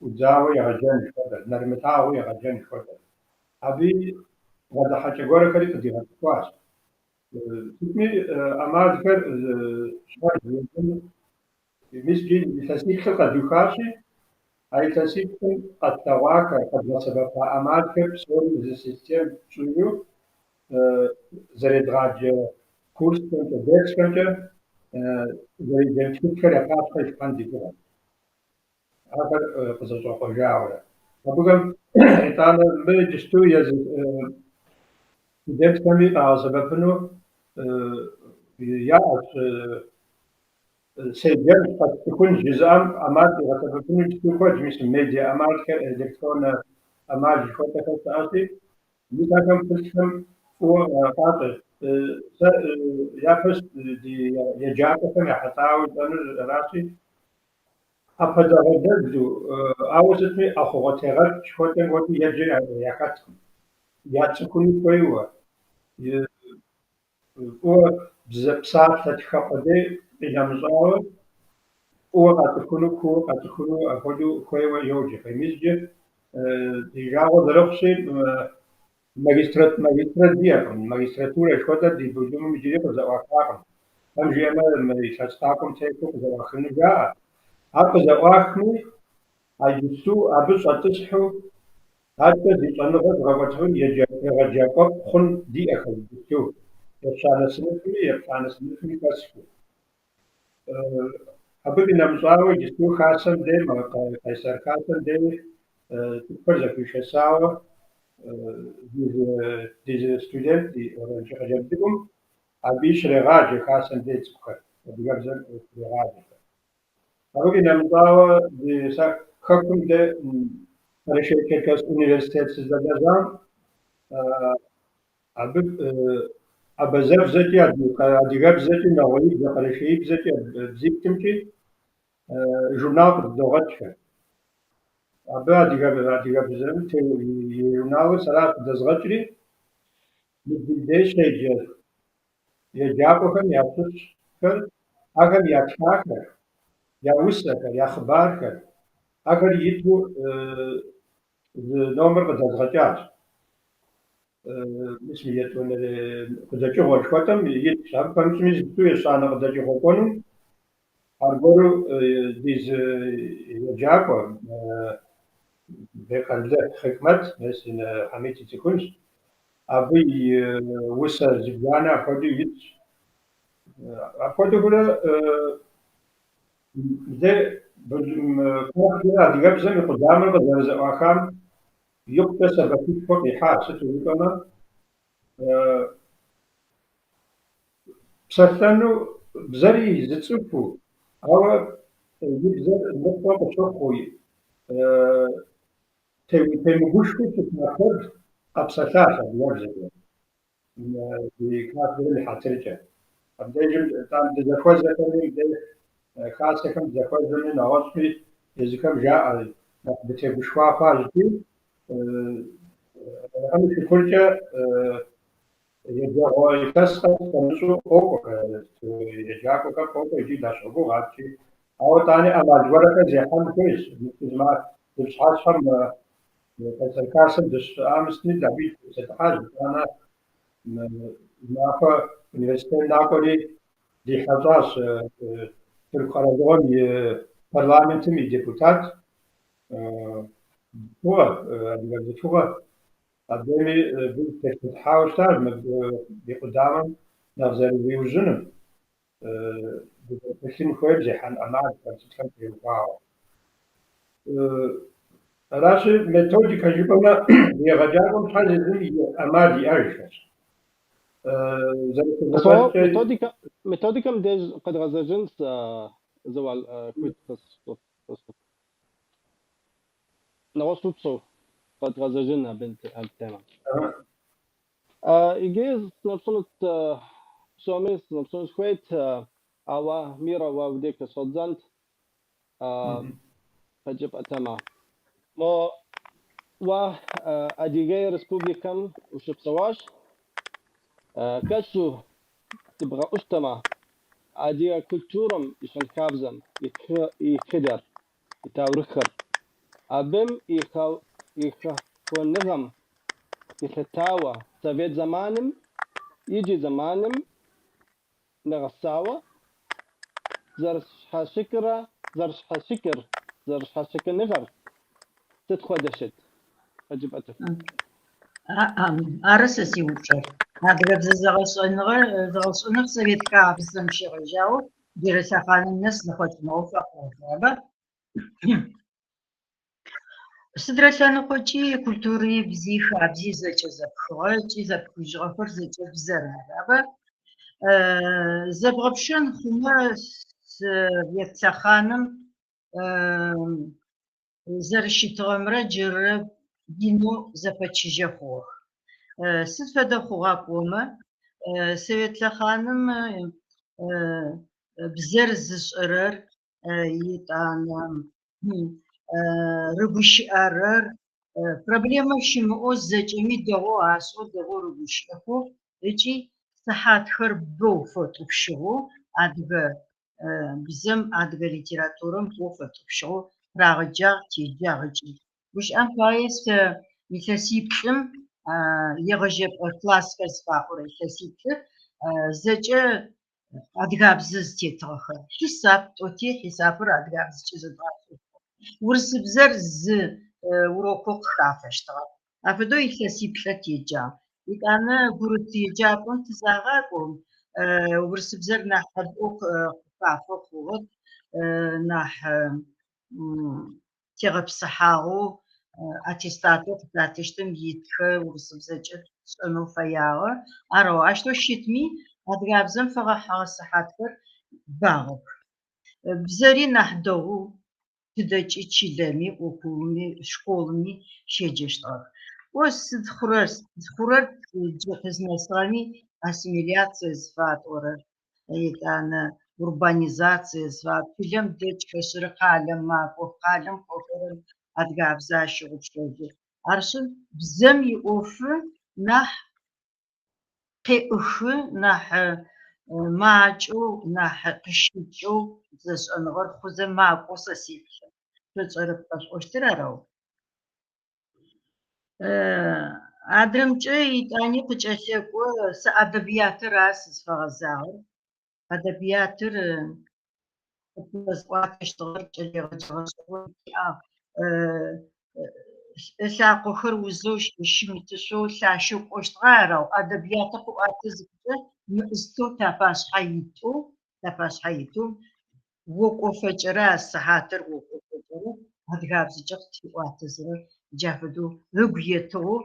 ӏудзауэ егъэджэн жыхуэтӏэр, нэрымылъагъуу егъэджэн жыхуэтӏэр. Абыи бгъэдыхьэкӏэ гуэрхэри къыдигъэцӏыхуащ. Сытми ӏэмалхэр щхьэж езым мис иджы илъэсиплӏыр къэдухащи, а илъэсиплӏым къэтлъэгъуахэр, къэдгъэсэбэпа ӏэмалхэр псори зы систем тщӏыжу зэредгъаджэ курсхэмкӏэ, дерсхэмкӏэ зэреджэн тхылъхэр я пащхьэ итлъхьэн ди гугъэщ. Ахэр къызэщӏэкъуэжауэрэ. Абыхэм итӏанэ мы иджысту езы студентхэми къагъэсэбэпыну яӏэщ седжэнщ, къэсцӏыхунщ жызыӏэм ӏэмал къигъэсэбэпыну иджысту куэдщ, мис медиа ӏэмалхэр, электроннэ ӏэмал жыхуэтӏэхэр щыӏэщи, мис ахэм пылъхэм фӏыуэ къащӏэ. Сэ япэ ди еджакӏуэхэм ехьэлӏауэ жысӏэнур аращи, ӏэпэдэгъэлэлу, ауэ сытми ӏэхъугъуэ тегъэкӏ жыхуэтӏэм хуэдэу еджэ яхэткъым. Яцӏыхуну хуейуэ, фӏыуэ бзэ псалъэ тхэ къудей къинэмыщӏауэ, фӏыуэ къацӏыхуну, кууэ къацӏыхуну апхуэдэу хуейуэ йоджэхэр. Мис иджы ди жагъуэ зэрыхъущи, магистрэ диӏэкъым, магистратурэ жыхуэтӏэр ди бөлümым иджыри къызэӏуахакъым. Тхьэм жиӏэмэ, мы илъэс къакӏуэм техуэу къызэӏуахыну жаӏэ. Ар къызэӏуахми, а иджыпсту абы щӏэтӏысхьу, адэкӏэ зи щӏэныгъэ зыгъэкӏуэтыфын егъэджакӏуэфӏ хъун диӏэхэр иджыпсту, ещанэ сыныфми, еплӏанэ сыныфми хэсхыу. Абы къинэмыщӏауэ иджыпсту хасэм дей, Къайсэр хасэм дей цӏыхухэр зэхуишэсауэ ди зы студент, ди оранжы хъыджэбз цӏыкӏум, абыи щрегъаджэ хасэм дей цӏыкӏухэр, адыгэбзэм щрегъаджэхэр. Абы къинэмыщӏауэ ди сэ хэкум дей Къэрэшей-Черкес университет сыздэлэжьам, абы абазэбзэкӏи, адыгэбзэкӏи, нэгъуеибзэ, къэрэшеибзэкӏи, бзиплӏымкӏи журнал къыдыдогъэкӏхэр. Абы адыгэбзэм и журналыр сэращ къыдэзгъэкӏри, мы ди дей щеджэ еджакӏуэхэм ящыщхэр, ахэм ятхахэр, я усэхэр, я хъыбархэр, ахэр иту зы номер къыдэзгъэкӏащ. Мис мы етӏуанэрей къыдэкӏыгъуэ жыхуэтӏэм итщ. Абы пэмыщӏми иджыпсту ещанэ къыдэкӏыгъуэ кӏуэнум аргуэру ди зы еджакӏуэ Бекъалды Хьикмэт, мес Хьэмид ицӏыхунщ, абы и усэ зыбжанэ апхуэдэу итщ. Апхуэдэурэ дэ Кафедрэ адыгэбзэм и къудамэр къызэрызэӏуахам икъукӏэ сэбэпышхуэ къихьащ, сыту жыпӏэмэ, псэлъэну бзэри зыцӏыхуу, ауэ и бзэр ныкъуэ къыщыхъуу, темыгушхуэу щыта куэд къэпсэлъащ адыгэбзэкӏэ ди кафедрэм и хьэтыркӏэ. Абдежым дызэхуэзэхэми, мыбдеж хасэхэм дызэхуэзэми, нэгъуэщӏми езыхэм жаӏэ, нэхъ дытегушхуа хъуащ икӏи Алыхьым и шыкуркӏэ еджэгъуэ илъэс къэс хэмыщӏу къокӏуэ, еджакӏуэхэр къокӏуэ икӏи дащогугъ адэкӏи. Ауэ итӏани ӏэмал гуэрхэр зехьэн хуейщ. Зы пщыхьэщхьэм Къайсэр Хасэм дыщыӏам сытми абы тепсэлъыхьащ, итӏанэ махуэ университетым накӏуэри ди хьэщӏащ Тырку къэралыгъуэм и парламентым и депутат бзылъхугъэ, адыгэ бзылъхугъэ. Абдейми дытепсэлъыхьауэ щытащ мыбы ди къудамэм нэхъ зэрызиужьыным, дызэрыпылъын хуейм, зехьэн ӏэмалхэм, сытхэм теухуауэ. Аращи, методикэ жыпӏэмэ, егъэджакӏуэм щхьэж езым и ӏэмал иӏэжхэщ. Зэрыхузэфӏэкӏкӏэ. Методикэ, методикэм деж къэдгъэзэжынщ, Зэуал, хуит къысщӏ. Нэгъуэщӏ упщӏэу къэдгъэзэжын абы темэм. Иджы сыноупщӏынут, псоми сыноупщӏыну сыхуейт, ауэ Мирэ уэ уи деж къыщӏэддзэнт къэкӏыпӏэтэмэ. Мо уэ Адыгей Республикэм ущыпсэуащ, кӏэщӏу дыбгъэӏущтэмэ, адыгэ культурэм и щэнхабзэм и тхыдэр, и таурыхъыр, абым и хэхъуэныгъэм елъытауэ совет зэманым иджы зэманым нэгъэсауэ зэрыщхьэщыкӏрэ зэрыщхьэщыкӏыр, зэрыщхьэщыкӏыныгъэр сыт хуэдэ щыт? Къэджыпӏэтыху. Ары сэ сиупчӏэр. Адыгэбзэ зэгъэшӏэныгъэр зэгъэшӏэныр совет хабзэм щегъэжьауэ джырэ лъэхъаным нэс зэхъокӏыныгъэу фэхъугъэхэр, арба? Сыдрэ лъэныкъокӏи культури, бзи, хабзи зэкӏэ зэпхыгъэ ыкӏи зэпхыжьыгъэхэр зэкӏэ бзэр ары, арба? Зэбгъэпшэн хъумэ, совет лъэхъаным зэрыщытыгъэмрэ джыррэ инэу зэпэчыжьэ хъугъэх. Сыд фэдэ хъугъа пӏомэ, совет лъэхъаным бзэр зышӏэрэр, етӏанэ рыгущыӏэрэр, проблемэ щымыӏэу зэкӏэми дэгъоу ашӏэу, дэгъоу рыгущыӏэхэу ыкӏи сыхьатхэр бэу фэтӏупщыгъэу адыгэ бзэм, адыгэ литературэм бэу фэтӏупщыгъэу рагъэджагъ, теджагъ ыкӏи. Гущыӏэм пае сэ илъэсиплӏым егъэжьэпӏэ классхэр зыфаӏорэ илъэсиплӏыр зэкӏэ адыгабзэ зытетыгъэхэр. Хьисап тӏоти, хьисапыр адыгабзэкӏэ зэдгъашӏэщтыгъ. Урысыбзэр зы урокэу къыхафэщтыгъэ. Афэдэу илъэсиплӏэ теджагъ. Етӏанэ гурыт еджапӏэм тызагъакӏом, урысыбзэр нахьыбэу къыхафэ хъугъэп, нахь тегъэпсыхьагъэу аттестатэу къытатыщтым итхэр урысыбзэкӏэ тшӏэнэу фэягъэ. Арэу ащтэу щытми, адыгабзэм фэгъэхьыгъэ сыхьатхэр багъэх. Бзэри нахь дэгъоу тыдэкӏи чылэми, округми, школми щеджэщтыгъэх. О сыд хъурэр, сыд хъурэр джы къызнэсыгъэми ассимиляция зыфатӏорэр, етӏанэ урбанизация зыфаӏо, чылэм дэкӏхэшъырэ къалэм макӏох, къалэм кӏохэрэм адыгабзэ ащыгъупшэжьы. Арышъы, бзэм иӏофы нахь къеӏыхы, нахь макӏэу, нахь къыщыкӏэу бзэшӏэныгъэр хъузэ макӏоу сэ сеплъы. Шъо тшӏэрэп къэшъуӏощтыр арэу. Адрэмкӏэ етӏани къыкӏэлъэкӏо, сэ ӏэдэбиятыр ар сызфэгъэзагъэр. Ӏэдэбиятыр къытфэзыӏуатэщтыгъэр кӏэлэегъэджэ гъэшӏэгъон тиӏагъ. Ылъакъохэр узэу щымытышъоу лъащэу кӏощтыгъэ арэу ӏэдэбиятыр къыӏуатэ зыхъукӏэ мыӏыстэу тапашъхьэ итэу, тапашъхьэ итэу. Окӏофэкӏэрэ а сыхьатыр окӏофэкӏэрэ адыгабзэкӏэ къытфиӏуатэзэрэ джа фэдэу ыгу етыгъэу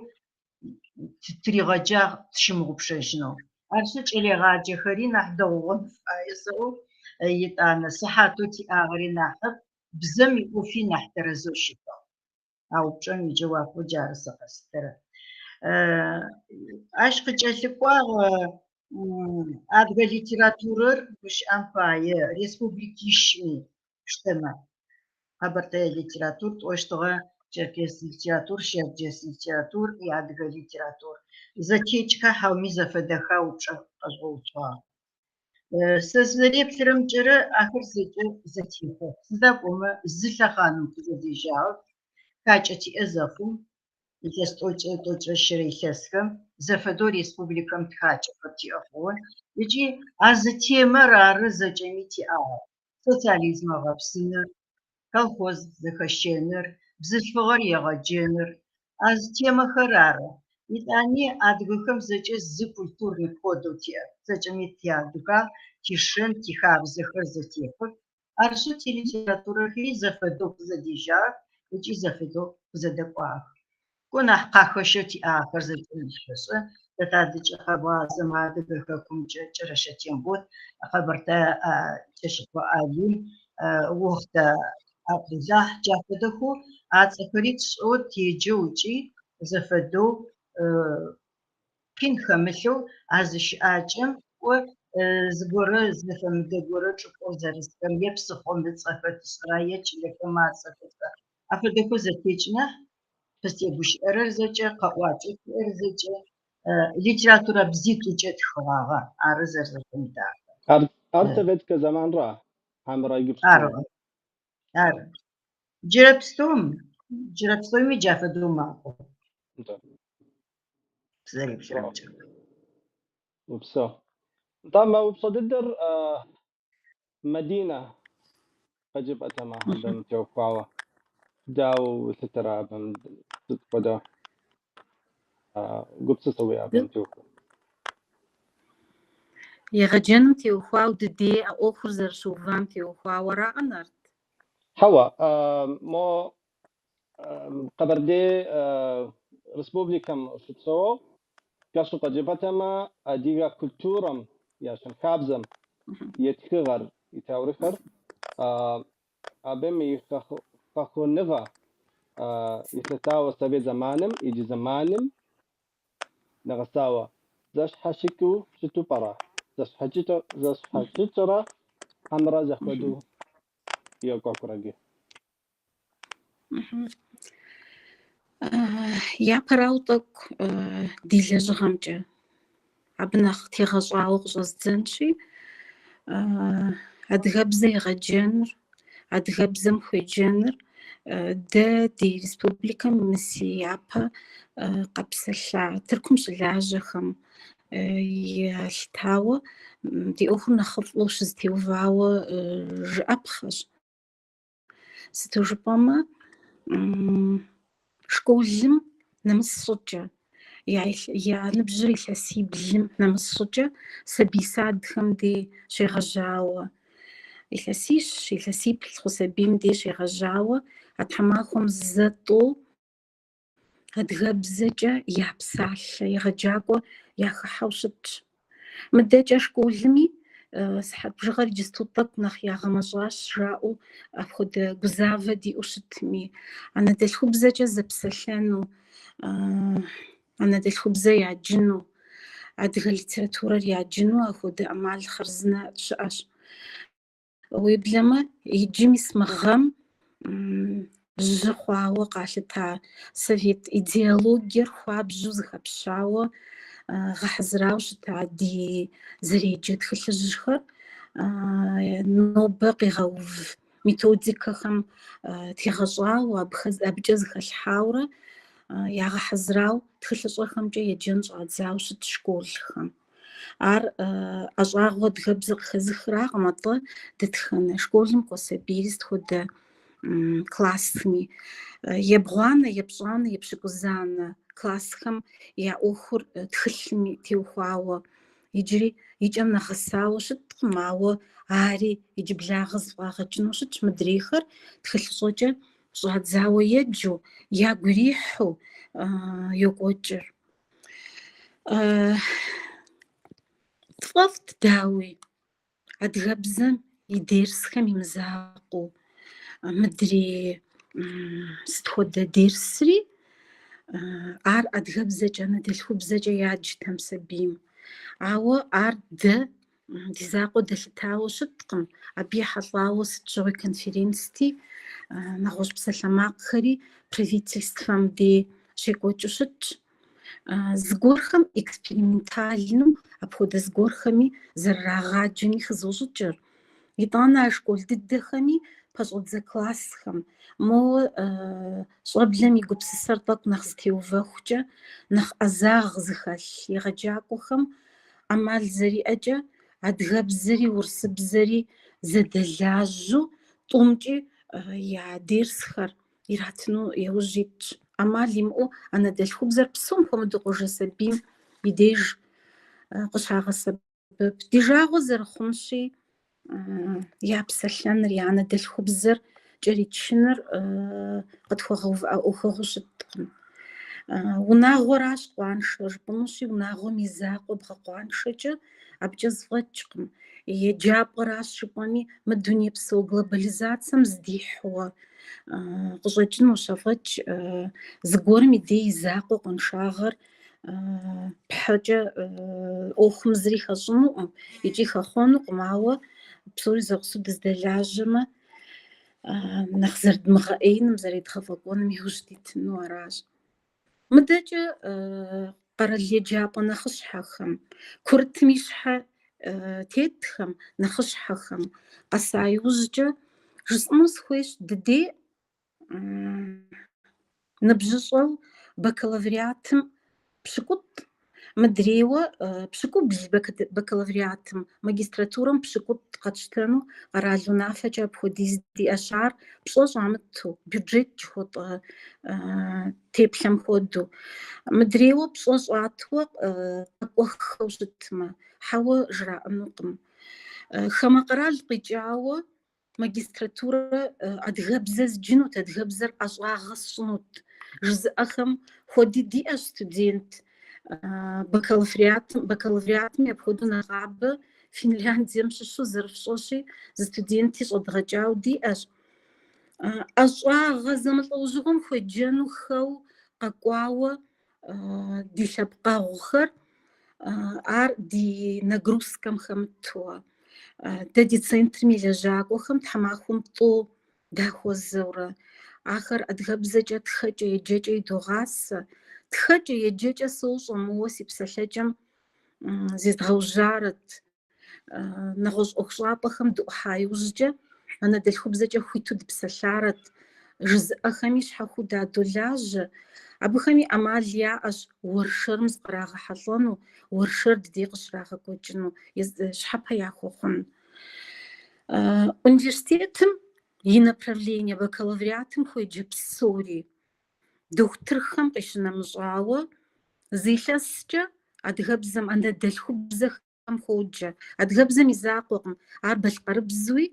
тыригъэджагъ тщымыгъупшэжьынэу. Арышъы кӏэлэегъаджэхэри нахь дэгъугъэн фае сэӏо, етӏанэ сыхьатэу тиӏагъэри нахьыб, бзэм иӏофи нахь тэрэзэу щытыгъ. А упчӏэм иджэуапэу джары сэ къэслъытэрэр. Ащ къыкӏэлъыкӏуагъ адыгэ литературэр гущыӏэм пае республикищми пштэмэ. Къэбэртэе литератур тӏощтыгъэ, черкес литератур, щэрджэс литератур и адыгэ литератур. Зэтекӏха хьауми зэфэдэха упчӏэ къэжъугъэуцугъагъ. Сэ сызэреплъырэмкӏэрэ ахэр зэкӏэ зэтефэх. Сыда пӏомэ зы лъэхъаным тызэдежьагъэх, тхакӏэ тиӏэ зэхъум, илъэс тӏокӏрэ тӏокӏрэ щырэ илъэсхэм зэфэдэу республикэм тхакӏэхэр тиӏэ хъугъэ ыкӏи а зы темэр ары зэкӏэми тиӏагъэр, социализмэ гъэпсыныр, колхоз зэхэщэныр, бзылъфыгъэр егъэджэныр, а зы темэхэр ары. Етӏани адыгэхэм зэкӏэ зы культурный кодэу тиӏэр. Зэкӏэми тиадыгагъ, тишэн, тихабзэхэр зэтефэх. Арышъы, тилитературэхэри зэфэдэу къызэдежьагъэх ыкӏи зэфэдэу къызэдэкӏуагъэх. Кӏо нахь къахэщэу тиӏагъэхэр зэкӏэми шъошӏэ, тэ тадэкӏэ къэбгъазэмэ Адыгэ хэкумкӏэ Кӏэрэщэ Тембот, Къэбэртэе Кӏэщыкъо Алим, Охътэ Абдулахь, джа фэдэхэу ацӏэхэри тшӏэу теджэу ыкӏи зэфэдэу къин хэмылъэу а зы щыӏакӏэм кӏо зыгорэ зэфэмыдэ горэ чӏыпӏэу зэрысхэм е псыхъом ыцӏэхэр тшӏэра е чылэхэм ацӏэхэр тшӏэра, афэдэхэу зэтекӏ нахь, къызтегущыӏэрэр зэкӏэ, къэӏуакӏэу тиӏэр зэкӏэ, литературэ бзитӏукӏэ тхыгъагъэ, ары зэрэзэфэмыдагъэр. Ар советскэ зэманра, хьэмэрэ иджыпсту? Ары, ары. Джырэ пстэум, джырэ пстэуми джа фэдэу макӏо. Нтӏэ. Сызэреплъырэмкӏэ. Упсэу. Нтӏэ, мы упщӏэ дыдэр Мадинэ къыджепӏэтэмэ абым теухуауэ. Дауэ улъытэрэ абым сыт хуэдэ гупсысэ уиӏэ абым теухуауэ? Егъэджэным теухуауэ дыдей а ӏуэхур зэрыщыувам теухуауэ араӏэ, Нарт? Хьэуэ, мо Къэбэрдей Республикэм щыпсэу кӏэщӏу къыджепӏэтэмэ, адыгэ культурэм я щэнхабзэм и тхыгъэр, и таурыхъыр абым и хэхъуэныгъэ елъытауэ совет зэманым, иджы зэманым нэгъэсауэ зэщхьэщыкӏыу щыту пӏэрэ? Зэщхьэщыкӏрэ хьэмэрэ зэхуэдэу екӏуэкӏрэ иджы? Япэрауэ тӏэкӏу ди лэжьыгъэмкӏэ абы нэхъ тегъэщӏауэ къыщӏэздзэнщи, адыгэбзэ егъэджэныр, адыгэбзэм хуеджэныр дэ ди республикэм мы си япэ къэпсэлъа Тыркум щылажьэхэм елъытауэ ди ӏуэхур нэхъыфӏу щызэтеувауэ жыӏэпхъэщ. Сыту жыпӏэмэ, школым нэмыс щӏыкӏэ, я ныбжьыр илъэсиблым нэмыс щӏыкӏэ сабий садхэм дей щегъэжьауэ, илъэсищ, илъэсиплӏ хъу сабийм дей щегъэжьауэ, а тхьэмахуэм зэ-тӏэу адыгэбзэкӏэ я псалъэ егъэджакӏуэ яхыхьэу щытщ. Мыдэкӏэ школми сыхьэт бжыгъэр иджысту тӏэкӏу нэхъ ягъэмэщӏащ жаӏэу апхуэдэ гузавэ диӏэу щытми, анэдэлъхубзэкӏэ зэпсэлъэну, анэдэлъхубзэ яджыну, адыгэ литературэр яджыну апхуэдэ ӏэмал хъарзынэ щыӏэщ. Уеблэмэ, иджы мис мы гъэм жьы хъуауэ къалъыта совет идеологиер хуабжьу зыхэпщауэ гъэхьэзырауэ щыта ди зэреджэ тхылъыжьхэр нобэ къигъэув методикэхэм тегъэщӏауэ, абыкӏэ зэхэлъхьауэрэ ягъэхьэзырауэ тхылъыщӏэхэмкӏэ еджэн щӏадзауэ щытщ школхэм. Ар ӏэщӏагъэу адыгэбзэ къыхэзыхракъым, атӏэ дэтхэнэ школым кӏуэ сабийри сыт хуэдэ классми. Ебгъуанэ, епщӏанэ, епщыкӏузанэ классхэм я ӏуэхур тхылъым теухуауэ Иджыри и кӏэм нэгъэсауэ щыткъым, ауэ ари иджыблагъэ зэфӏагъэкӏыну щытщ, мыдрейхэр тхылъыщӏэкӏэ щӏадзауэ еджэу, ягу ирихьу йокӏуэкӏыр. Тфӏэфӏт, дауи, адыгэбзэм и дерсхэм и мызакъуэу, мыдрей сыт хуэдэ дерсри, ар адыгэбзэкӏэ, анэдэлъхубзэкӏэ яджтэм сабийм. Ауэ ар дэ ди закъуэ дэлъытауэ щыткъым, абы ехьэлӏауэ сыт щыгъуи конференцти, нэгъуэщӏ псалъэмакъхэри правительствэм дей щекӏуэкӏыу щытщ. Зыгуэрхэм экспериментальнэу апхуэдэ зыгуэрхэми зэрырагъаджэми хызощӏыкӏыр. Итӏанэ а школ дыдэхэми пэщӏэдзэ классхэм, моуэ щӏэблэм и гупсысэр тӏэкӏу нэхъ зэтеувэхукӏэ, нэхъ ӏэзагъ зыхэлъ егъэджакӏуэхэм ӏэмал зэриӏэкӏэ адыгэбзэри урысыбзэри зэдэлажьэу тӏумкӏи я дерсхэр иратыну яужь итщ. ӏэмал имыӏэу анэдэлъхубзэр псом хуэмыдэу къуажэ сабийм и деж къыщагъэсэбэп. Ди жагъуэ зэрыхъунщи, я псэлъэныр, я анэдэлъхубзэр кӏэричыныр къытхуэгъэувыӏэ ӏуэхугъуэу щыткъым. Унагъуэращ къуаншэ жыпӏэнущи, унагъуэм и закъуэ бгъэкъуаншэкӏэ абыкӏэ зэфӏэкӏкъым. Еджапӏэращ жыпӏэми, мы дунейпсо глобализацэм здихьуэ къыщӏэкӏынущ афӏэкӏ зыгуэрым и дей и закъуэ къуаншагъэр пхьыкӏэ ӏуэхум зыри хэщӏынукъым икӏи хэхъуэнукъым, ауэ псори зэгъусэу дыздэлажьэмэ, нэхъ зэрыдмыгъэӏеиным, зэредгъэфӏэкӏуэным иужь дитыну аращ. Мыдэкӏэ къэрал еджапӏэ нэхъыщхьэхэм, курытым и щхьэ тетхэм, нэхъыщхьэхэм къэса иужькӏэ жысӏэну сыхуейщ дыдей ныбжьыщӏэу бакалавриатым пщыкӏутӏ, мыдрейуэ пщыкӏубл бакалавриатым, магистратурэм пщыкӏутӏ къэтщтэну къэрал унафэкӏэ апхуэдиз диӏэщ, ар пщӏэ щӏамыту, бюджет жыхуэтӏэ теплъэм хуэдэу. Мыдрейуэ пщӏэ щӏатуэ къэкӏуэххэу щытмэ, хьэуэ жраӏэнукъым. Хамэ къэрал къикӏауэ магистратурэ адыгэбзэ зджынут, адыгэбзэр ӏэщӏагъэ сщӏынут жызыӏэхэм хуэди диӏэщ студент. Бакалавриатым, бакалавриатми апхуэдэу нэгъабэ Финляндием щыщу зэрыфщӏэщи, зы студенти щӏэдгъэкӏауэ диӏэщ. ӏэщӏагъэ зэмылӏэужьыгъуэм хуеджэнухэу къэкӏуауэ ди лъэпкъэгъухэр ар ди нагрузкэм хэмытуэ. Дэ ди центрым и лэжьакӏуэхэм тхьэмахуэм тӏо дахуэзэурэ, ахэр адыгэбзэкӏэ тхэкӏэ еджэкӏэ идогъасэ. Тхэкӏэ еджэкӏэ сощӏэ, моуэ си псэлъэкӏэм зезгъэужьарэт. Нэгъуэщӏ ӏуэхущӏапӏэхэм дыӏухьа иужькӏэ анэдэлъхубзэкӏэ хуиту дыпсэлъарэт, жызыӏэхэми щхьэхуэу дадолажьэ. Абыхэми ӏэмал яӏэщ уэршэрым зыкърагъэхьэлӏэну, уэршэр дыдей къыщрагъэкӏуэкӏыну, щхьэпэ яхуэхъун. Университетым и направление бакалавриатым хуеджэ псори Дохутырхэм къищынэмыщӏауэ, зы илъэскӏэ адыгэбзэм, анэдэлъхубзэхэм хуоджэ. Адыгэбзэм и закъуэкъым, ар балъкъэрыбзуи,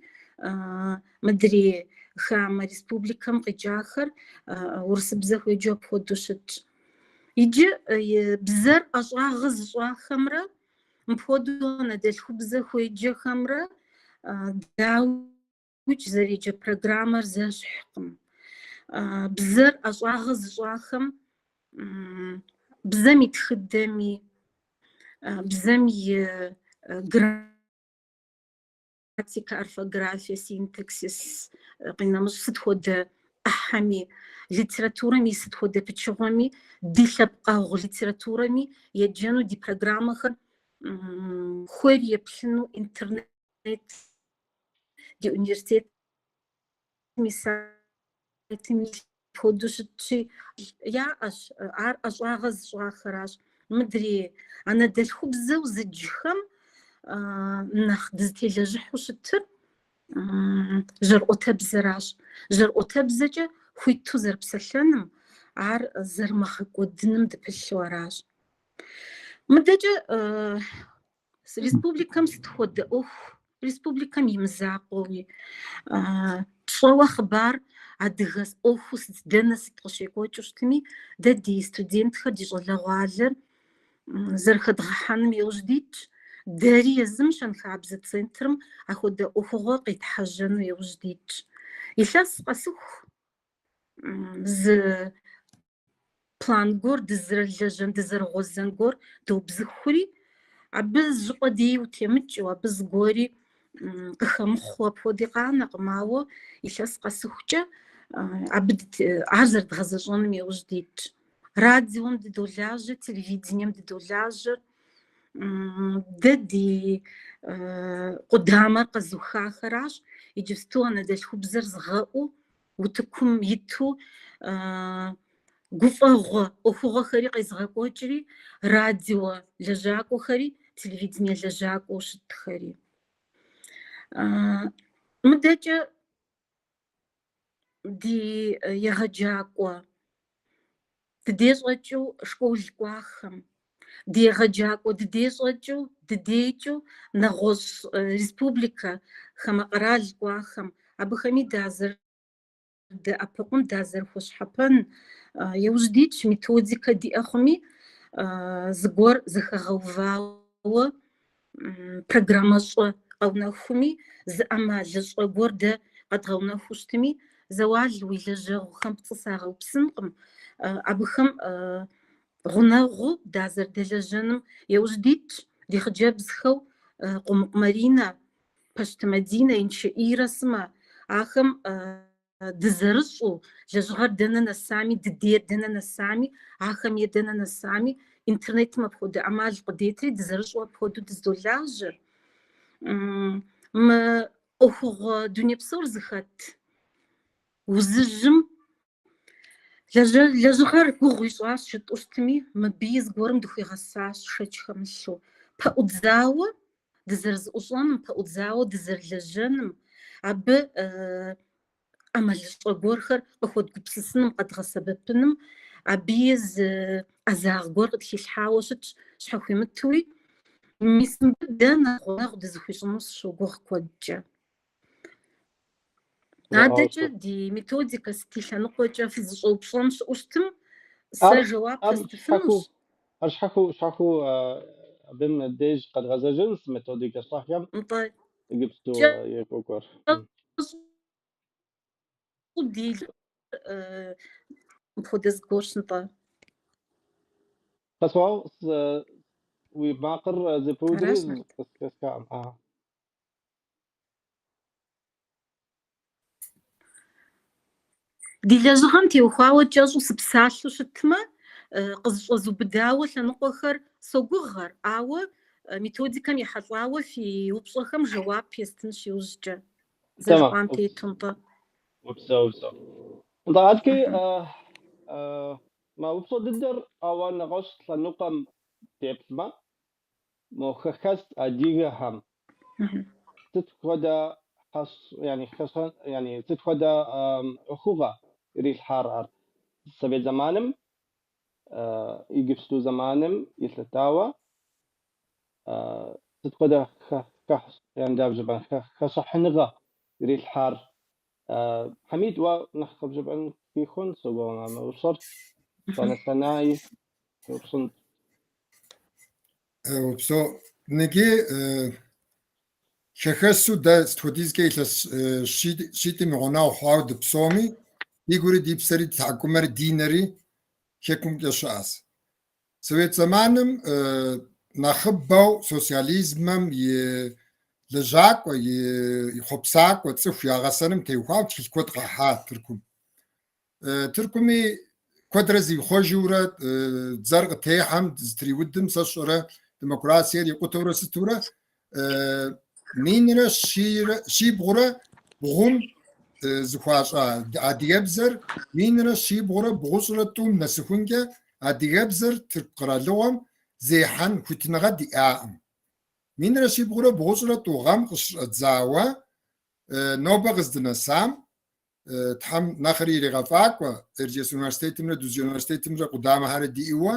мыдрей хамэ республикэм къикӏахэр урысыбзэ хуеджэу апхуэдэу щытщ. Иджы бзэр ӏэщӏагъэ зыщӏахэмрэ мыпхуэдэу анэдэлъхубзэ хуеджэхэмрэ дауикӏ зэреджэ программэр зэщхькъым. Бзэр ӏэщӏагъэ зыщӏахэм бзэм и тхыдэми, бзэм и грамматикэ, орфографие, синтаксис, къинэмыщӏ сыт хуэдэ ӏыхьэми, литературэм и сыт хуэдэ пычыгъуэми, ди лъэпкъэгъу литературэми еджэну ди программэхэр хуейр еплъыну интернет ди университетым и сайтым илъ хуэдэу щытщи, яӏэщ, ар ӏэщӏагъэ зыщӏахэращ. Мыдрей анэдэлъхубзэу зыджхэм нэхъ дызытелэжьыхьу щытыр жьэрыӏуэтэбзэращ. Жьэрыӏуэтэбзэкӏэ хуиту зэрыпсэлъэным, ар зэрымыгъэкӏуэдыным дыпылъу аращ. Мыдэкӏэ Республикэм сыт хуэдэ ӏуэху, республикэм и мызакъуэуи, тщӏэуэ хъыбар адыгэ ӏуэхуу сыт дэнэ сыт къыщекӏуэкӏыу щытми, дэ ди студентхэр, ди щӏалэгъуалэр зэрыхэдгъэхьэным иужь дитщ. Дэри езым щэнхабзэ центрым ахуэдэ ӏуэхугъуэ къетхьэжьэну иужь дитщ. Илъэс къэсыху зы план гуэр, дызэрылэжьэн, дызэрыгъуэзэн гуэр доубзыхури, абы зы щӏыпӏэ дей утемыкӏыу, абы зыгуэри къыхэмыхъуу апхуэди къанэкъым, ауэ илъэс къэсыхукӏэ абы ар зэрыдгъэзэщӏэным иужь дитщ. Радиом дыдолажьэ, телевидением дыдолажьэ. Дэ ди къудамэр къэзухахэращ иджыпсту анэдэлъхубзэр зыгъэӏуу утыкум иту гуфӏэгъуэ ӏуэхугъуэхэри къезыгъэкӏуэкӏри, радио лэжьакӏуэхэри, телевидение лэжьакӏуэу щытхэри. Мыдэкӏэ ди егъэджакӏуэ дыдей щӏэкӏыу школ кӏуахэм, ди егъэджакӏуэ дыдей щӏэкӏыу, дыдейкӏыу нэгъуэщӏ республикэ, хамэ къэрал кӏуахэм, абыхэми дазэрыдэӏэпыкъун, дазэрыхуэщхьэпэн иужь дитщ, методикэ диӏэ хъуми, зыгуэр зэхэгъэувауэ программэщӏэ къэунэхуми, зы ӏэмалыщӏэ гуэр дэ къэдгъэунэхуу щытми, Зэуал уи лэжьэгъухэм пцӏы сагъэупсынкъым, абыхэм гъунэгъуу дазэрыдэлэжьэным иужь дитщ ди хъыджэбзхэу Къумыкъу Маринэ, Пащты Мадинэ, Инчы Ирэ сымэ. Ахэм дызэрыщӏу, лэжьыгъэр дэнэ нэсами, дыдейр дэнэ нэсами, ахэм е дэнэ нэсами, интернетым апхуэдэ ӏэмал къыдетри, дызэрыщӏу апхуэдэу дыздолажьэр. Мы ӏуэхугъуэ дуней псор зыхэт узыжьым лэжьыгъэр гугъу ищӏащ жытӏэу щытми, мыбыи зыгуэрым дыхуигъэсащ шэч хэмылъу. Пэӏудзауэ дызэрызэӏущӏэным, пэӏудзауэ дызэрылэжьэным, абы ӏэмалыщӏэ гуэрхэр къыхуэдгупсысыным, къэдгъэсэбэпыным, абыи зы ӏэзагъ гуэр къытхилъхьауэ щытщ щхьэхуимытуи. Мис мыбы дэ нэхъ гъунэгъу дызыхуищӏыну сыщогугъ куэдкӏэ. Адэкӏэ ди методикэ сыт и лъэныкъуэкӏэ фызыщӏэупщӏэн щыӏэу щытым, сэ жэуап фэстыфынущ. Ар щхьэхуэу, щхьэхуэу абым деж къэдгъэзэжынщ методикэ щӏэхэм Нтӏэ. иджыпсту екӏуэкӏуэр. Ди мыпхуэдэ зыгуэрщ, нтӏэ. Къэсуау, уи макъыр зэпыудри Аращ, Нарт. къысхэсхакъым. Ди лэжьыгъэм теухуауэ кӏэщӏу сыпсалъэу щытмэ, къызыщӏэзубыдауэ лъэныкъуэхэр согугъэр, ауэ методикэм ехьэлӏауэ фи упщӏэхэм жэуап естынщ иужькӏэ, зэрыжыпӏам тету, нтӏэ. Упсэу, упсэу. Нтӏэ, адэкӏи мы упщӏэ дыдэр ауэ нэгъуэщӏ лъэныкъуэм деплъмэ, мо хэхэс адыгэхэм сыт хуэдэ yani сыт хуэдэ ӏуэхугъэ ирилъхьар ар совет зэманым, иджыпсту зэманым елъытауэ сыт хуэдэ хэщӏыхьыныгъэ ирилъхьар? Хьэмид, уэ нэхъ къыбжепӏэн хъун согугъэ мы упщӏэр, итӏанэ Сэнаи еупщӏынт. Упсэу. Ныджы хэхэсу дэ сыт хуэдизкӏэ илъэс щитӏым и гъунэгъу хъуауэ дыпсэуми, ди гури ди псэри ди тхьэкӏумэри ди нэри хэкумкӏэ щыӏэщ. Совет зэманым нэхъыбэу социализмэм и лэжьакӏуэ, и хъуэпсакӏуэ цӏыху ягъэсэным теухуауэ тхылъ куэд къахьа Тыркум. Тыркуми куэдрэ зихъуэжыурэ дзэр къытехьэм, зытриудым, сэ сщӏэрэ демократиер икъутэурэ сытурэ минрэ щибгъурэ бгъум зыхуащӏа адыгэбзэр 1123 нэсыхункӏэ адыгэбзэр Тырку къэралыгъуэм зехьэн хуитыныгъэ диӏакъым. 1192 гъэм къыщыщӏэдзауэ нобэ къыздынэсам Тхьэм нэхъри иригъэфӏакӏуэ, Эрджиес университетымрэ Дузджэ университетымрэ къудамэхэр диӏэуэ,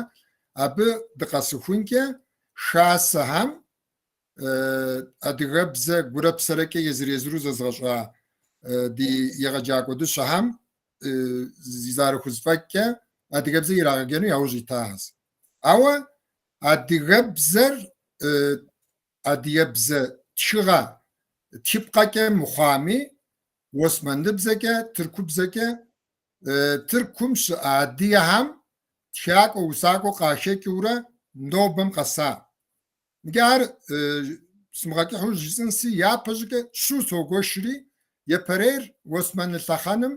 абы дыкъэсыхункӏэ хасэхэм. Адыгэбзэ гурэ псэрэкӏэ езыр-езыру зэзгъэщӏа ди егъэджакӏуэ дыщэхэм зэрахузэфӏэкӏкӏэ адыгэбзэ ирагъэджэну яужь итахэщ. Ауэ адыгэбзэр адыгэбзэ тхыгъэ тхыпкъэкӏэ мыхъуами, уэсмэныбзэкӏэ, тыркубзэкӏэ Тыркум щыӏэ адыгэхэм тхакӏуэ, усакӏуэ къахэкӏыурэ нобэм къэса. Иджы ар сымыгъэкӏыхьу жысӏэнси, япэ щӏыкӏэ щу согуэшри, япэрейр Уэсмэны лъэхъэнэм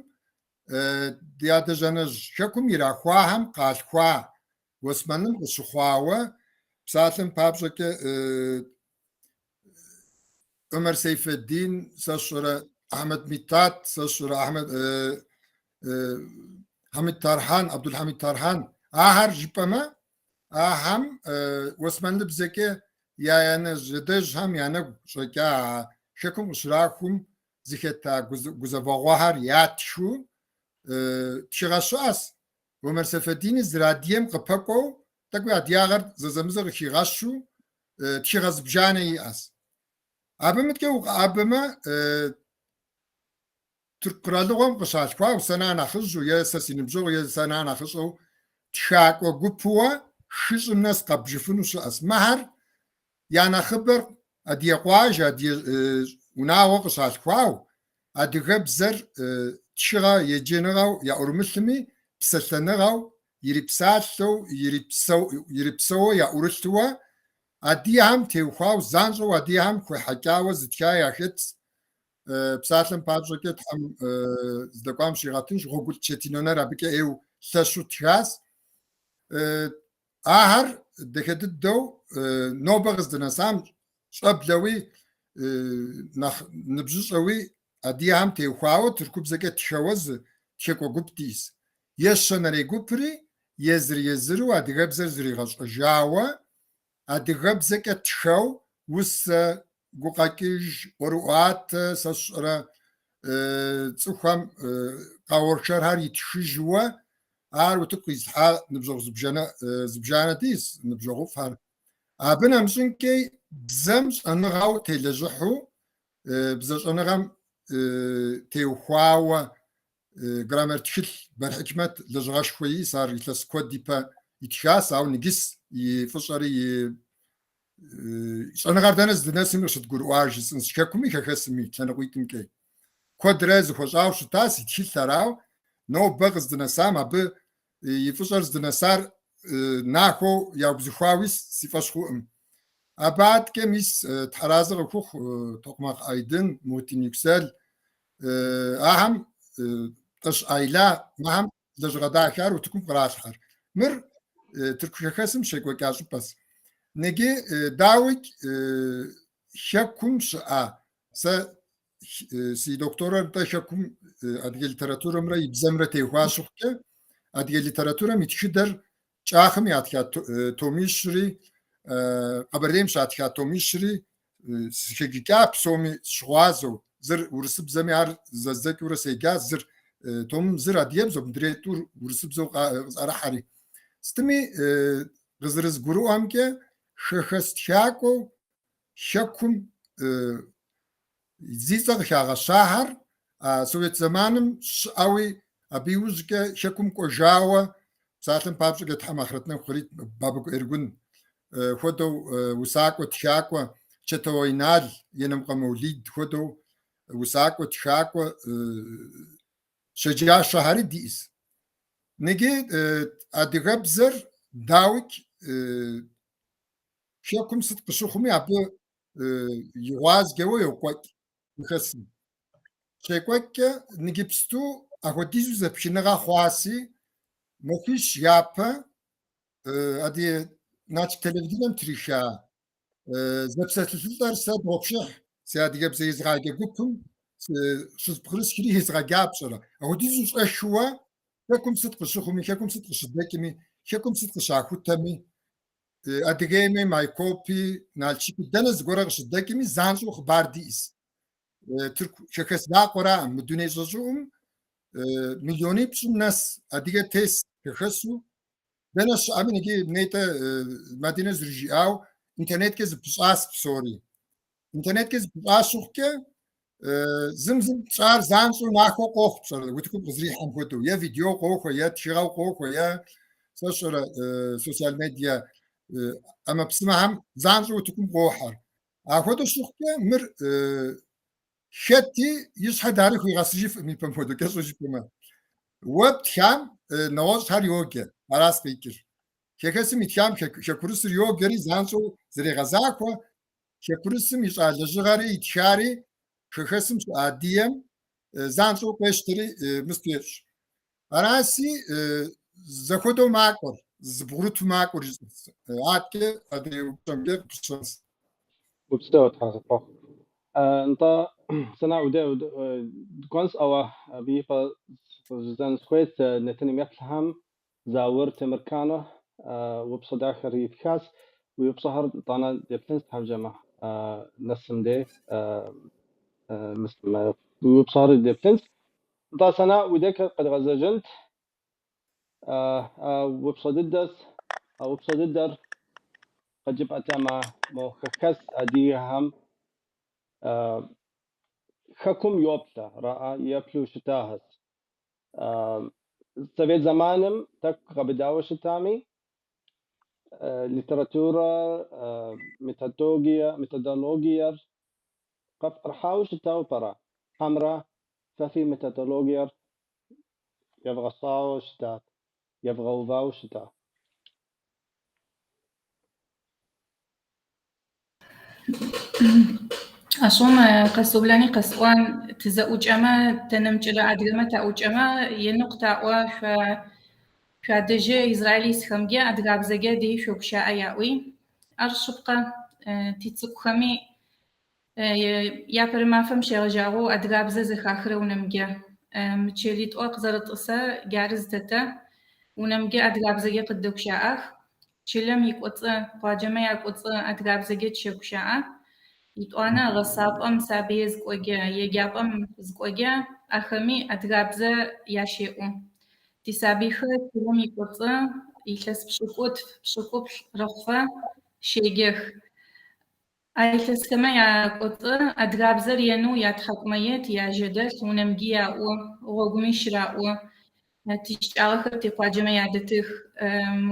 ди адэжь-анэжь хэкум ирахуахэм къалъхуа Уэсмэным къыщыхъуауэ, псалъэм папщӏэкӏэ Омер Сейфеддин сэ сщӏэрэ, Ахьмэд Митат сэ сщӏэрэ, Ахьмэд Хьэмид Тархьан, Абдулхьэмид Тархьан, ахэр жыпӏэмэ, ахэм уэсмэныбзэкӏэ я анэжь адэжьхэм я нэгу щӏэкӏа хэкум къыщрахум зыхэта гузэвэгъуэхэр ятхыу тхыгъэ щыӏэщ. Омер Сейфеддини зэрыадыгэм къыпэкӏуэу тӏэкӏуи адыгагъэр зэзэмызэ къыхигъэщу тхыгъэ зыбжанэ иӏэщ. Абы мыткӏэ укъэӏэбэмэ, Тырку къэралыгъуэм къыщалъхуауэ, сэ нэ нэхъыжьу, е сэ си ныбжьэгъу, е сэ нэ нэхъыщӏэу тхакӏуэ гупууэ хыщӏым нэс къэбжыфыну щыӏэщ. Мыхэр я нэхъыбэр адыгэ къуажэ, адыгэ унагъуэ къыщалъхуау, адыгэбзэр тхыгъэ еджэныгъэу яӏурымылъми, псэлъэныгъэу, ирипсалъэу, ирипсэуэ яӏурылъыуэ, адыгэхэм теухуауэ занщӏэу адыгэхэм хуехьэкӏауэ зытха яхэтщ. Псалъэм папщӏэкӏэ Тхьэм здэкӏуам щигъэтынш, Гъуэгулӏ Четин Онер абыкӏэ ӏейуэ лъэщу тхащ. Ахэр дахэ дыдэу нобэ къыздынэсам щӏэблэуи нэхъ ныбжьыщӏэуи адыгэхэм теухуауэ тыркубзэкӏэ тхэуэ зы тхакӏуэ гуп диӏэщ. Ещэнэрей гупри езыр-езыру адыгэбзэр зригъэщӏэжауэ адыгэбзэкӏэ тхэу усэ, гукъэкӏыж, ӏуэрыӏуатэ, сэ сщӏэрэ цӏыхухэм къауэршэрхэр итхыжуэ ар утыку къизылъхьа ныбжьэгъу зыбжанэ диӏэщ, ныбжьэгъуфӏхэр. Абы нэмыщӏынкӏэ бзэм щӏэныгъэу телэжьыхьу, бзэ щӏэныгъэм теухуауэ граммар тхылъ Бер Хьикмэт лэжьыгъэшхуэ иӏэщ, ар илъэс куэд ипэ итхащ, ауэ ныджыс и фӏыщӏэри и щӏэныгъэр дэнэ здынэсми къыщыдгурыӏуар жысӏэнщ, хэкуми хэхэсми лъэныкъуитӏымкӏэ. Куэдрэ зыхуэщӏауэ щытащ и тхылъ арауэ, нобэ къыздынэсам абы и фӏыщӏэр здынэсар нахуэу яубзыхуауи си фӏэщ хъуӏым. Абы аткӏэ мис Тхьэразэ къыхухъу Токъмакъ Айдын, Мухьэттин Юксел, ахэм Тӏэш Айла, мыхэм лэжьыгъэ дахэр утыкум къралъхьэр. Мыр Тырку хэхэсым щекӏуэкӏа щӏыпӏэщ. Ныджы дауикӏ хэкум щыӏэ сэ си докторэр нтӏэ хэкум адыгэ литературэмрэ и бзэмрэ теухуа щыхъукӏэ, адыгэ литературэм и тхыдэр Кӏахэм ятха томищри, Къэбэрдейм щатха томищри сыхэджыкӏа псоми сщыгъуазэу, зыр урысыбзэми ар зэздзэкӏыурэ седжа, зыр томым зыр адыгэбзэу, мыдрей тӏур урысыбзэу къызӏэрыхьэри. Сытми, къызэрызгурыӏуэмкӏэ, хэхэс тхакӏуэу хэкум зи цӏэ къыхагъэщахэр а совет зэманым щыӏэуи, абы иужькӏэ хэкум кӏуэжауэ, псалъэм папщӏэкӏэ Тхьэм ахърэт нэху кърит Бабыгу Эргун хуэдэу усакӏуэ, тхакӏуэ, Чэтэуэ Инал, Енэмыкъуэ Мэулид хуэдэу усакӏуэ, тхакӏуэ щэджащэхэри диӏэщ. Ныджы адыгэбзэр дауикӏ хэкум сыт къыщыхъуми абы и гъуазджэуэ йокӏуэкӏ хэхэсым. Щекӏуэкӏкӏэ ныджыпсту ахуэдизу зэпхыныгъэ хъуаси, махуищ япэ адыгэ Налшык телевиденэм триха зэпсэлъылӏэр сэ дыгъуэпшыхь си адыгэбзэ езыгъаджэ гупым щызэпкърысхри езгъэджа пщӏэрэ. Ахуэдизу щӏэхыуэ хэкум сыт къыщыхъуми, хэкум сыт къыщыдэкӏми, хэкум сыт къыщахутэми, Адыгейми, Майкопи, Налшыки дэнэ зыгуэрэ къыщыдэкӏми, занщӏэу хъыбар диӏэщ. Тырку хэхэс закъуэраӏым, мы дуней щӏыщӏыӏум миллионипщӏым нэс адыгэ тес хэхэсу, дэнэ щыӏэми, ныджы нетӏэ Мадинэ зэрыжиӏау, интернеткӏэ зэпыщӏащ псори. Интернеткӏэ зэпыщӏа щыхъукӏэ, зым зым тщӏар занщӏэу нахуэ къохъу, пщӏэрэ, утыкум къызэрихьэм хуэдэу, е видео къохуэ, е тхыгъэу къохуэ, е сэ сщӏэрэ социал медиа ӏэмэпсымэхэм занщӏэу утыкум къохьэр. Апхуэдэу щыхъукӏэ, мыр хэти и щхьэ дари хуигъэсыжыфӏым ипэм хуэдэу, кӏэщӏу жыпӏэмэ. Уэ птхам нэгъуэщӏхэр йоджэ, аращ къикӏыр. Хэхэсым итхам хэкурысыр йоджэри занщӏэу зэрегъэзахуэ, хэкурысым ищӏа лэжьыгъэри итхари хэхэсым щыӏэ адыгэм занщӏэу къещтэри мыст ещӏ. Араси, зэхуэдэу макӏуэр, зыбгъурыту макӏуэр жысӏэнс. Адэкӏэ адрей упщӏэмкӏэ къыпыщэнс. Упсэу, Тхьэзэпхъуэ. Нтӏэ, Сэна уи дей дыкӏуэнщ, ауэ абы и пэ къыжысӏэн сыхуейт нэтыным еплъхэм Заур Темырканэ упщӏэ дахэр итхащ. Уи упщӏэхэр итӏанэ деплъынщ тхьэвжэмэ нэсым дей уи упщӏэхэр деплъынщ. Нтӏэ, Сэна уи дей къэдгъэзэжынт. А упщӏэ дыдэс, а упщӏэ дыдэр къыджепӏэтэмэ, мо хэхэс адыгэхэм хэкум йоплъэ, раӏэ, еплъу щытахэщ. Совет зэманым тӏэкӏу гъэбыдауэ щытами, литературэ, методологиер къыфӏэрыхьауэ щытауэ пӏэрэ? Хьэмэрэ фэ фи методологиер евгъэщӏауэ щыта, евгъэувауэ щыта? Ащыгъум къэсыублэни къэсӏон, тызэӏукӏэмэ, тэ нэмыкӏырэ адыгэмэ таӏукӏэмэ, енэу къытаӏо шъо шъуадэжьы Израиль исхэмкӏэ адыгабзэкӏэ дэи шъогущаӏэ яӏуи. Ар шъыпкъэ, тицӏыкӏухэми япэрэ мафэм щегъэжьагъэу адыгабзэ зэхахырэ унэмкӏэ. Мы чэлитӏо къызэрэтӏысэ джары зытэтэ унэмкӏэ адыгабзэкӏэ къыддэгущаӏэх. Чылэм икӏоцӏы, къуаджэмэ якӏоцӏы адыгабзэкӏэ тыщэгущаӏэ. Итӏуанэ гъэсапӏэм сабые зыкӏокӏэ, еджапӏэм зыкӏокӏэ ахэми адыгабзэ ящеӏу. Тисабыйхэр чылэм икӏоцӏы илъэс пшӏыкӏутф, пшӏыкӏуплӏ рэхъуфэ щеджэх. А илъэсхэмэ якӏоцӏы адыгабзэр енэу ятхьакӏумэ ит, яжэ дэлъ, унэмги яӏо, гъогуми щыраӏо. Тищыкӏагъэхэр тикъуаджэмэ ядэтых,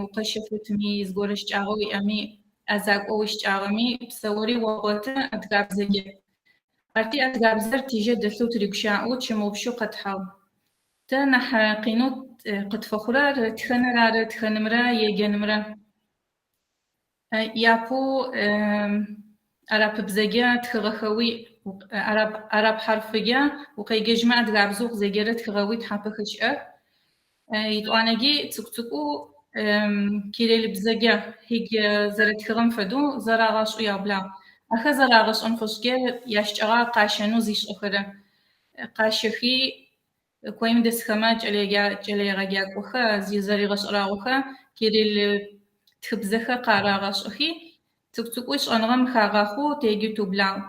укъэщэфытми, зыгорэ щыкӏагъэ уиӏэми, ӏэзакӏо уищыкӏагъэми, псэури огъоты адыгабзэкӏэ. Арти адыгабзэр тижэ дэлъэу тыригущаӏэу, тщымыгъупшэу къэтхьыгъ. Тэ нахь къинэу къытфэхъурэр тхэныр ары, тхэнымрэ еджэнымрэ. Япэу арапыбзэкӏэ тхыгъэхэуи, арап хьэрфыкӏэ укъеджэжьмэ адыгабзэу къызеджэрэ тхыгъэуи тхьапэхэр щыӏэх. Итӏуанэкӏи цӏыкӏу-цӏыкӏуу кириллыбзэкӏэ хьиг зэрэтхыгъэм фэдэу зэрагъашӏэу яублагъ. Ахэр зэрагъэшӏэн фэшӏкӏэ ящыкӏэгъагъ къащэнэу зишӏэхэрэ. Къащэхи Коим дэсхэмэ кӏэлэегъэджакӏохэ, зи зэригъэшӏэрагъохэ кирилл тхыбзэхэр къарагъэшӏыхи, цӏыкӏу-цӏыкӏуи шӏэныгъэм хагъахъоу теджэу тыублагъ.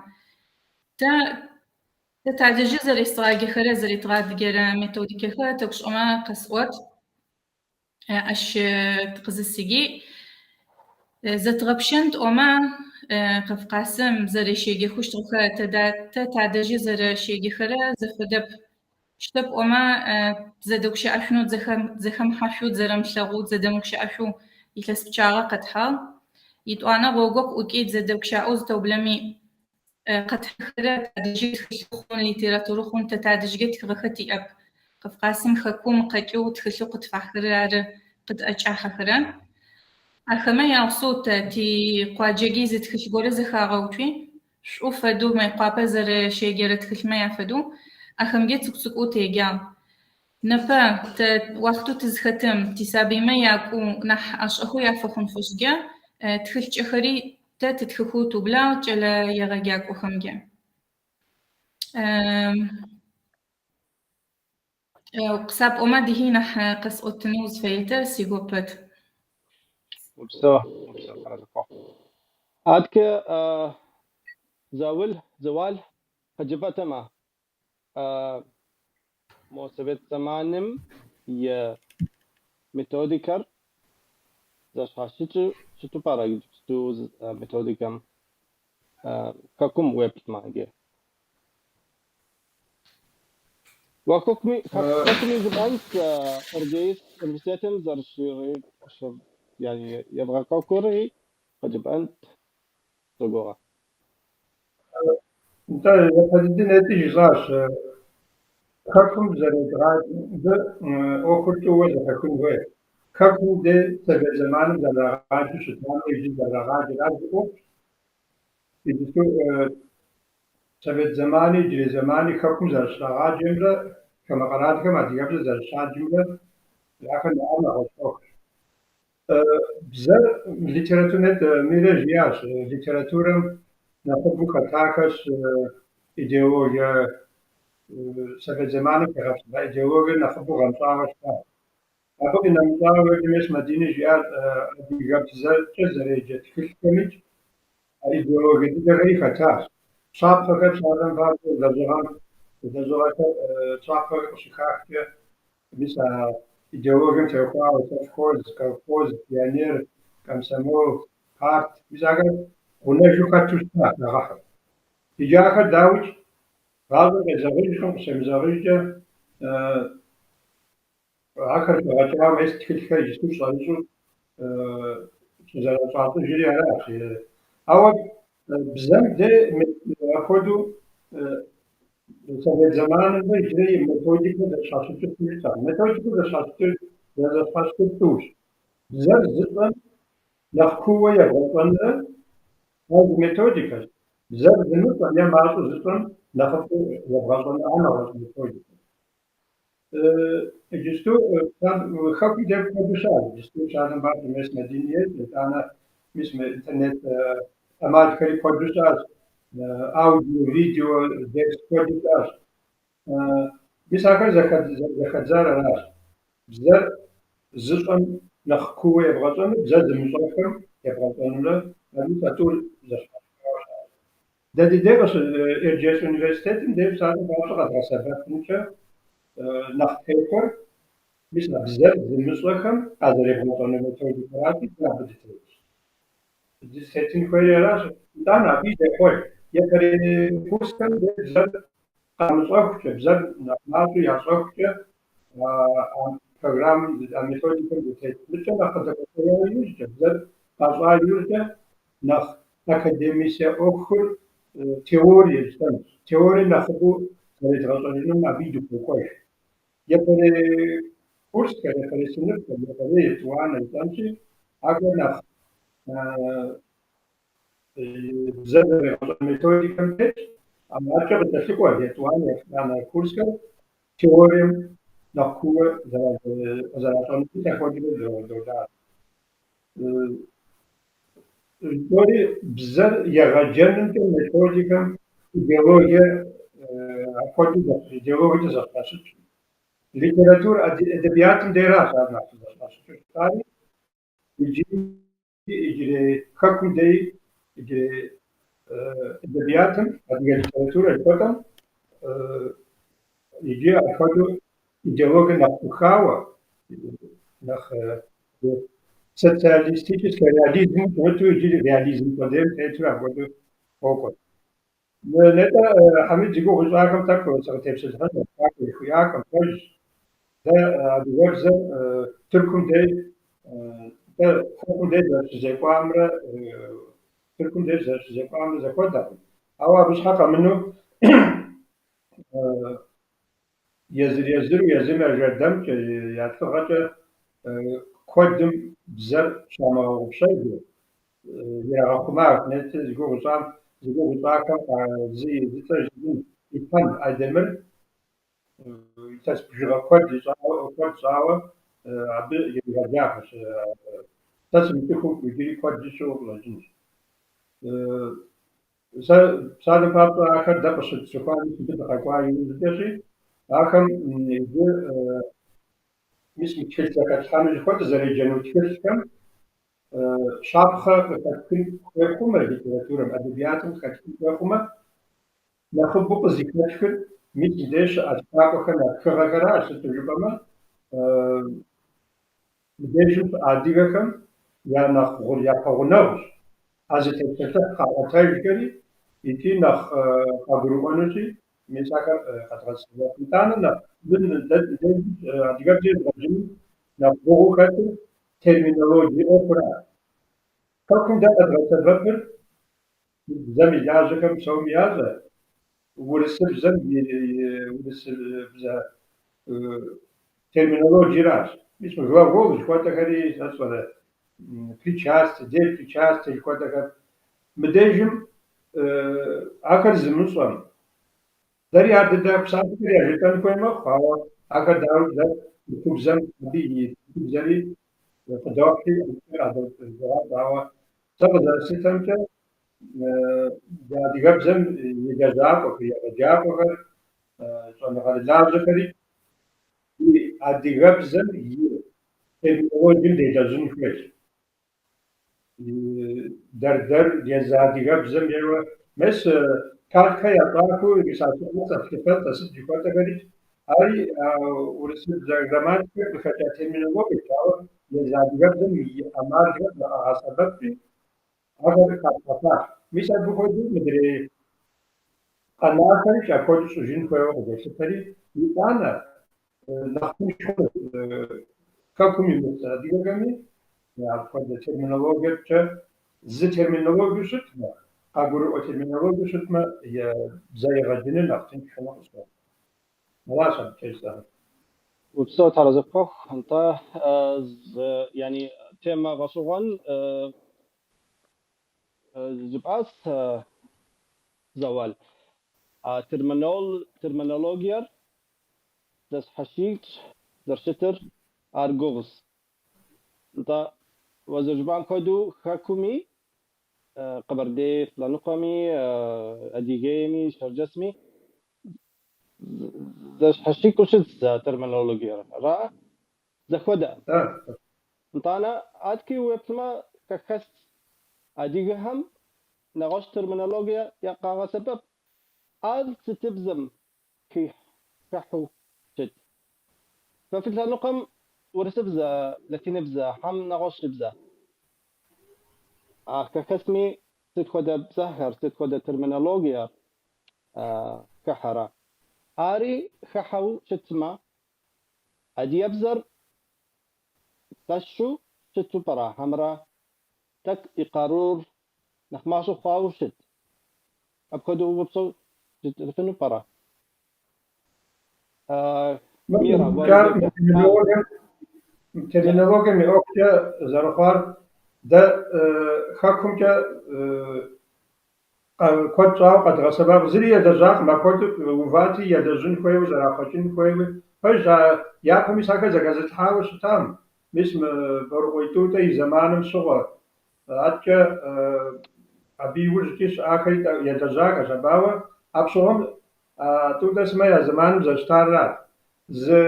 Тэ тэ тадэжьы зэресгъаджэхэрэ зэредгъаджэрэ методикэхэр тӏэкӏу шӏэмэ къэсӏот. Ащ тыкъызысыги зэтгъэпшэн тӏомэ Кавказым зэрэщеджэхэу щытыгъэхэр тэ тадэжьы зэрэщеджэхэрэ зэфэдэп. Щытэ пӏомэ тызэдэгущыӏэшъунэу дзэхэмыхьашъоу, дзэрэмылъэгъоу, дзэдэмыгущыӏэшъоу илъэс пчъагъэ къэтхьыгъ. Итӏуанэ гъогоу къыӏукӏи дзэдэгущыӏэу зытэублэми къэтхьыхэрэ тадэжьы тхылъ хъун, литературэ хъун, тэ тадэжькӏэ тхыгъэхэр тиӏэп. Кавказым хэкум къэкӏэу тхылъэу къытфахьырэр ары къытӏэкӏахьэхэрэр. Ахэмэ ягъусэу тэ тикъуаджэкӏи зы тхылъ горэ зэхагъэуцуи, шӏу фэдэу Мыекъуапэ зэрэщеджэрэ тхылъмэ яфэдэу, ахэмкӏэ цӏыкӏу-цӏыкӏоу теджагъ. Непэ тэ уахътэу тызхэтым тисабыймэ якӏоу нахь ӏэшӏэхэу яфэхъун фэшӏкӏэ тхылъкӏэхэри тэ тытхыхэу тыублагъ кӏэлэегъэджакӏохэмкӏэ. Къысапӏомэ дыхи нахь къэсӏотынэу узфэетэр сигопэт. Упсэу, упсэу, Къэралыкъо. Адкӏэ Заул, Зэуал, къыджепӏэтэмэ, мо совет зэманым и методикэр зэщхьэщыкӏыу щыту пӏэрэ иджыпсту методикэм? Хэкум уеплъмэ иджы. Уэ хэкуми хэкуми жыпӏэнщ Эрджиес университетым зэрыщ yani ебгъэкӏуэкӏури къыджыпӏэнт согугъэ. Нтӏэ, япэ дыдэ нетӏи жысӏащ, хэкум зэредгъаджэ ӏуэхур тӏууэ зэхэхын хуей. Хэкум де совет зэманым зэрырагъаджэу щытамрэ иджы зэрырагъаджэр ар зы ӏуэхущ. Иджыпсту совет зэмани иджырей зэмани хэкум зэрыщрагъаджэмрэ хамэ къэралхэм адыгэбзэр зэрыщаджымрэ ахэр ар нэгъуэщӏ ӏуэхущ. Бзэр литературэ Мирэ жиӏащ, литературэм нэхъыбэу хэтахэщ идеологие, совет зэманым тегъэпсыхьа идеологиер нэхъыбэу гъэнщӏауэ щытащ. Абы къинэмыщӏауэ, мес Мадини жиӏар адыгэбзэкӏэ зэреджэ тхылъхэмикӏ а идеологие дыдэхэри хэтащ. Щапхъэхэр псалъэм папщӏэ лэжьыгъэм, лэжьыгъэхэр щапхъэхэр къыщыхахкӏэ, мис а идеологием теухуауэ совхоз, колхоз, пионер, комсомол, парт, мис ахэр гъунэжу хэту щытащ хагъэхьэу. Иджы ахэр дауикӏ гъащӏэм къезэгъыжкъым, къыщемызэгъыжкӏэ ахэр хэгъэкӏауэ мес тхылъхэр иджыпсту щӏэрыщӏэу щӏызэрыщӏащӏыжри аращ. Ауэ бзэм де апхуэдэу совет зэманымрэ иджырей методикэ зэщхьэщыкӏыфу жытӏэкъым. Методикэ зэщхьэщыкӏыр зэрызэщхьэщыкӏыр тӏущ. Бзэр зыщӏэм нэхъ кууэ ебгъэщӏэнрэ ар зы методикэщ. Бзэр зымыщӏэм е мащӏэу зыщӏэм нэхъыфӏу ебгъэщӏэныр ар нэгъуэщӏ методикэщ. Иджыпсту хэкум де куэду щыӏэщ. Иджыпсту псалъэм папщӏэ мес Мадини ещӏ, итӏанэ мис мы интернет ӏэмалхэри куэду щыӏэщ, аудио, видео, дерс куэду щыӏэщ. Мис ахэр зэхэдзар аращ. Бзэр зыщӏэм нэхъ кууэ ебгъэщӏэныр, бзэр зымыщӏэхэм ебгъэщӏэнымрэ, мис а тӏур зэщхьэщыхауэ щыӏэщ. Дэ ди дей Эрджиес университетым деж псалъэм папщӏэ къэдгъэсэбэпымкӏэ нэхъ техуэр мис а бзэр зымыщӏэхэм къазэребгъэщӏэну методикэрати, дэ абы дытетщ. Дызытетын хуейри аращ. Итӏанэ абыи зехъуэж. Япэрей курсхэм деж бзэр къамыщӏэхукӏэ, бзэр нэхъ мащӏэу ящӏэхукӏэ а программэм, а методикэм дытет. Мыдкӏэ нэхъ къыдэкӏуэтея иужькӏэ, бзэр къащӏа иужькӏэ нэхъ академическэ ӏуэхур теорие жысӏэнщ. Теорие нэхъыбэу зэредгъэщӏэжынум абыи дыхуокӏуэж. Япэрей курсхэр, япэрей сыныфхэр, япэрей етӏуанэ жысӏэнщи, ахэр нэхъ бзэр зэрегъэщӏэн методикэм тетщ. Адэкӏэ къыкӏэлъыкӏуэ етӏуанэ, еплӏанэ курсхэр теорием нэхъ кууэ къызэращӏэнум апхуэдэурэ долажьэ. Жытӏори бзэр егъэджэнымкӏэ методикэм идеологие апхуэдэу идеологиекӏэ зэщхьэщыкӏкъым. Литературэ әдебиятым деращ ар нэхъ зэщхьэщыкӏыу щытари, иджыри иджырей хэкум деи иджырей әдебиятым, адыгэ литературэ жыхуэтӏэм иджы апхуэдэу идеологие нэхъ ӏухауэ, нэхъ социалистическэ реализму щымыту иджыри реализм къудейм тету апхуэдэу къокӏуэ. Нетӏэ Хьэмид зи гугъу ищӏахэм тӏэкӏу сыкъытепсэлъыхьынут, тхакӏуэ жыхуиӏахэм, пэжщ. Дэ адыгэбзэр Тыркум дей, дэ хэкум дей зэрыщызекӏуамрэ Тыркум дей зэрыщызекӏуамрэ зэхуэдэкъым. Ауэ абы щхьэ къэмынэу езыр-езыру, езым я жэрдэмкӏэ, я лӏыгъэкӏэ куэдым бзэр щамыгъэгъупщэжу ирагъэхъумащ. Нетӏэ зи гугъу ищӏам, зи гугъу ищӏахэм зы зы цӏэ жысӏэн, Итэн Айдемыр илъэс бжыгъэ куэд ищӏауэ, куэд щӏауэ абы иригъэджахэщ. Сэ сымыцӏыхуу иджыри куэд щыӏэу къыщӏэкӏынщ. Сэ псалъэм папщӏэ ахэр дэ къыщытцӏыхуар мис мыбы дыкъэкӏуа иужькӏэщи, ахэм иджы мис мы тхылъ зэхэтлъхьэну жыхуэтӏэр зэреджэну тхылъхэм щапхъэ къыхэтхын хуей хъумэ, литературэм, әдебиятым къыхэтхын хуей хъумэ, нэхъыбэу къызыхэтхыр мис мыбдеж щыӏэ тхакӏуэхэм я тхыгъэхэращ, сыту жыпӏэмэ, мыбдежым щыӏэ адыгэхэм я нэхъ япэгъунэгъущ, а зытепсэлъыхь къаӏуэтэжхэри. Икӏи нэхъ къагурыӏуэнущи, мис ахэр къэдгъэсэбэп. Итӏанэ нэхъ дэ ди деж адыгэбзэ ебгъэджыным нэхъ гугъуу хэтыр терминологие ӏуэхура. Хэкум дэ къэдгъэсэбэпыр бзэм и лажьэхэм псоми ящӏэ, урысыбзэм и урысыбзэ терминологиеращ. Мис мы глагол жыхуэтӏэхэри, сэ сщӏэрэ, причастие, деепричастие жыхуэтӏэхэр. Мыдежым ахэр зымыщӏэм, дэри ар дыдэ псалъэхэр яжетӏэн хуей мэхъу, ауэ ахэр дауи дэ тыркубзэм абы и тыркубзэри къыдохьри, къадогъащӏэ. Ауэ сэ къызэрыслъытэмкӏэ, ди адыгэбзэм и лэжьакӏуэхэр, егъэджакӏуэхэр, щӏэныгъэрылажьэхэри ди адыгэбзэм и терминологием делэжьын хуейщ. Дэр-дэр езы адыгэбзэм ейуэ, мес калькэ ящӏахэу мис а щыӏэцӏэ, плъыфэцӏэ, сыт жыхуэтӏэхэри, ари урысыбзэ грамматикэм къыхэкӏа терминологиещ, ауэ езы адыгэбзэм и ӏэмалхэр къагъэсэбэпри, ахэр халъхьэфащ. Мис абы хуэдэу мыдрей къэнахэри апхуэдэу щӏыжын хуейуэ къызолъытэри, итӏанэ нэхъ тынш хъунущ хэкум имыс адыгэхэми апхуэдэ терминологиекӏэ зы терминологиеу щытмэ, къагурыӏуэ терминологиеу щытмэ, бзэ егъэджыныр нэхъ тынш хъуну къысщохъу. Аращ абыкӏэ жысӏэнур. Упсэу, Тхьэр арэзы пхухъу. Нтӏэ, зы, яни, темэ гъэщӏэгъуэн жыпӏащ, Зэуал. А терминологиер зэщхьэщыкӏ зэрыщытыр ар гугъущ. Нтӏэ, уэ зэрыжыпӏам хуэдэу хэкуми, Къэбэрдей лъэныкъуэми, Адыгейми, Шэрджэсми зэщхьэщыкӏыу щытщ терминологиер, ара? Зэхуэдэкъым. Нтӏанэ, адэкӏи уеплъмэ, хэхэс адыгэхэм нэгъуэщӏ терминологие къагъэсэбэп. Ар сытыбзэм хыхьэу щыт? Фэ фи лъэныкъуэм урысыбзэ, латиныбзэ, хьэм нэгъуэщӏыбзэ? А хэхэсми сыт хуэдэ бзэхэр, сыт хуэдэ терминологиер хыхьэрэ? Ари хыхьэу щытмэ, адыгэбзэр лъэщу щыту пӏэрэ хьэмэрэ тӏэкӏу и къарур нэхъ мащӏэ хъуауэ щыт? Апхуэдэу упщӏэу жытӏэфыну пӏэрэ? Мира, Терминологием и ӏуэхукӏэ зэрыхъуар дэ хэкумкӏэ куэд щӏауэ къэдгъэсэбэп. Зыри елэжьакъым, апхуэдэу увати елэжьын хуейуэ, зэрахъуэкӏын хуейуи. Пэжщ, а япэм мис ахэр зэхэзылъхьауэ щытам, мис мы Борыкъуей Тӏутӏэ и зэманым щыгъуэ, аткӏэ абы иужькӏи щыӏахэри елэжьахэщ абы, ауэ апщыгъуэм Тӏутӏэ сымэ я зэманым зэрыщытарат. Зы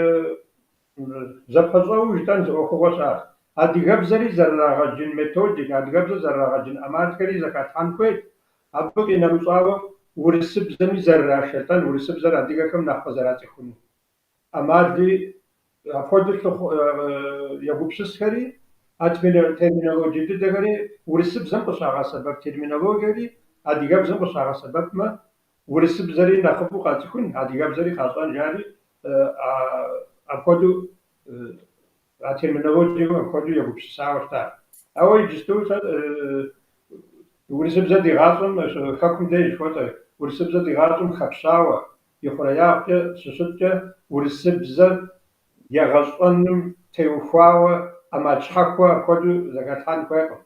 зэпэщӏэуэу жытӏэн зы ӏуэхугъуэ щыӏащ. Адыгэбзэри зэрырагъэджын методикэ, адыгэбзэр зэрырагъэджын ӏэмалхэри зэхалъхьэн хуейт. Абы къинэмыщӏауэ урысыбзэми зэрырашэлӏэн, урысыбзэр адыгэхэм нэхъ къызэрацӏыхун ӏэмали апхуэдэу лъыхъу егупсысхэри, а терминологие дыдэхэри, урысыбзэм къыщагъэсэбэп терминологиери адыгэбзэм къыщагъэсэбэпмэ, урысыбзэри нэхъыфӏу къацӏыхун, адыгэбзэри къащӏэн жари, апхуэдэу а терминологием апхуэдэу егупсысауэ щыта. Ауэ иджысту сэ урысыбзэ ди гъащӏэм, хэкум деж жыхуэтӏэ, урысыбзэ ди гъащӏэм хэпщауэ, и хъуреягъкӏэ щыщыткӏэ урысыбзэр егъэщӏэным теухуауэ ӏэмал щхьэхуэ апхуэдэу зэхэлъхьэн хуейкъым.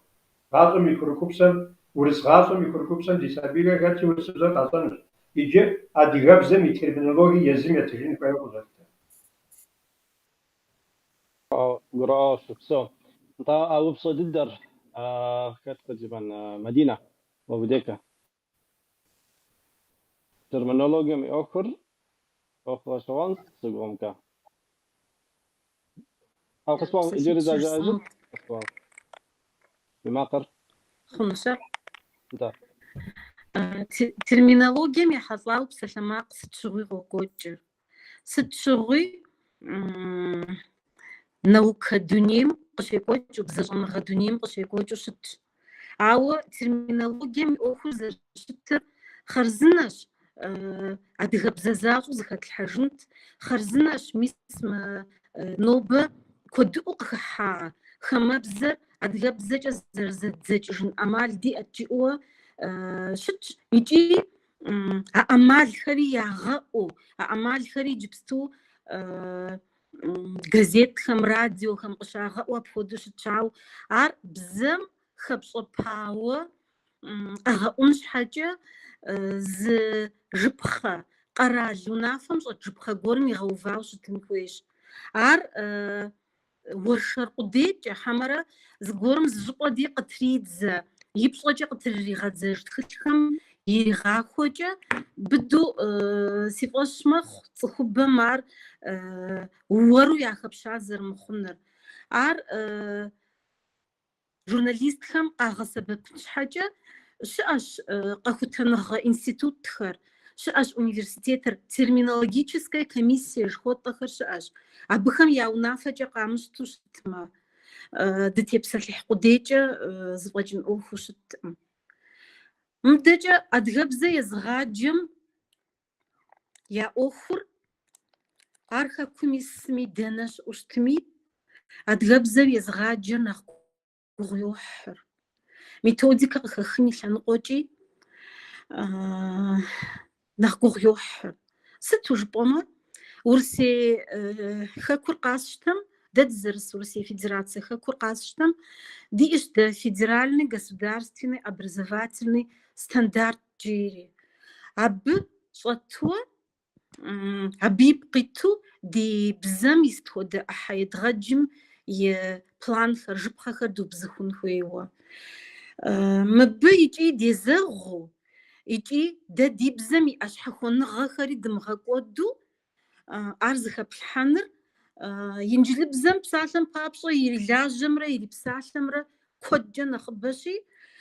Гъащӏэм и курыкупсэм, урыс гъащӏэм и курыкупсэм ди сабийхэр хэтщи, урысыбзэр къащӏэнущ. Иджы адыгэбзэм и терминологие езым етыжын хуейуэ къызолъытэ. Гурыӏуэгъуэщ, упсэу. Нтӏэ, а упщӏэ дыдэр хэт къыджиӏэн, Мадинэ, уэ уи дежкӏэ? Терминологием и ӏуэхур ӏуэху гъэщӏэгъуэнщ сыгугъэмкӏэ. Ау къысхуэгъу, иджыри зэ жыӏэжыт, къысхуэгъу. Уи макъыр. Хъунущ. Нтӏэ. Терминологием ехьэлӏауэ псалъэмакъ сыт щыгъуи къокӏуэкӏыр. Сыт щыгъуи наукэ дунейм къыщекӏуэкӏыу, бзэщӏэныгъэ дунейм къыщекӏуэкӏыу щытщ. Ауэ терминологием и ӏуэхур зэрыщытыр Хъарзынэщ, адыгэбзэ защӏэу зэхэтлъхьэжынт. Хъарзынэщ, мис мы нобэ куэдыӏуэу къыхыхьа хамэбзэр адыгэбзэкӏэ зэрызэддзэкӏыжын ӏэмал диӏэт жиӏэуэ щытщ. Икӏи а ӏэмалхэри ягъэӏуу, а ӏэмалхэри иджыпсту газетхэм, радиохэм къыщагъэӏуу апхуэдэу щытщ. Ауэ ар бзэм хэпщӏэпауэ къэгъэӏун щхьэкӏэ зы жыпхъэ, къэрал унафэм щӏэт жыпхъэ гуэрым игъэувауэ щытын хуейщ. Ар уэршэр къудейкӏэ, хьэмэрэ зыгуэрым зы щӏыпӏэ дей къытридзэ, и пщӏэкӏэ къытрыригъэдзэж тхылъхэм иригъахуэкӏэ быдэу си фӏэщ мэхъу цӏыхубэм ар уэру яхэпща зэрымыхъуныр. Ар журналистхэм къагъэсэбэпын щхьэкӏэ щыӏэщ къэхутэныгъэ институтхэр, щыӏэщ университетыр, терминологическая комиссия жыхуэтӏэхэр щыӏэщ. Абыхэм я унафэкӏэ къамыщту щытмэ, дытепсэлъыхь къудейкӏэ зэфӏэкӏын ӏуэхуу щыткъым. Мыдэкӏэ адыгэбзэ езыгъаджэм я ӏуэхур ар хэкум исми, дэнэ щыӏэу щытми, адыгэбзэр езыгъаджэр нэхъ гугъу йохьыр. Методикэ къыхэхын и лъэныкъуэкӏи нэхъ гугъу йохьыр. Сыту жыпӏэмэ, Урысей хэкур къасщтэм, дэ дызэрыс Урысей Федерацэ хэкур къасщтэм, диӏэщ дэ федеральный государственный образовательный стандарт жери. Абы щӏэтуэ, абы ипкъ иту ди бзэм и сыт хуэдэ ӏыхьэ едгъэджым и планхэр, жыпхъэхэр дубзыхун хуейуэ. Мыбы икӏи дезэгъыу, икӏи дэ ди бзэм иӏэ щхьэхуэныгъэхэри дымыгъэкӏуэду ар зыхэплъхьэныр инджылыбзэм псалъэм папщӏэ ирилажьэмрэ ирипсалъэмрэ куэдкӏэ нэхъыбэщи,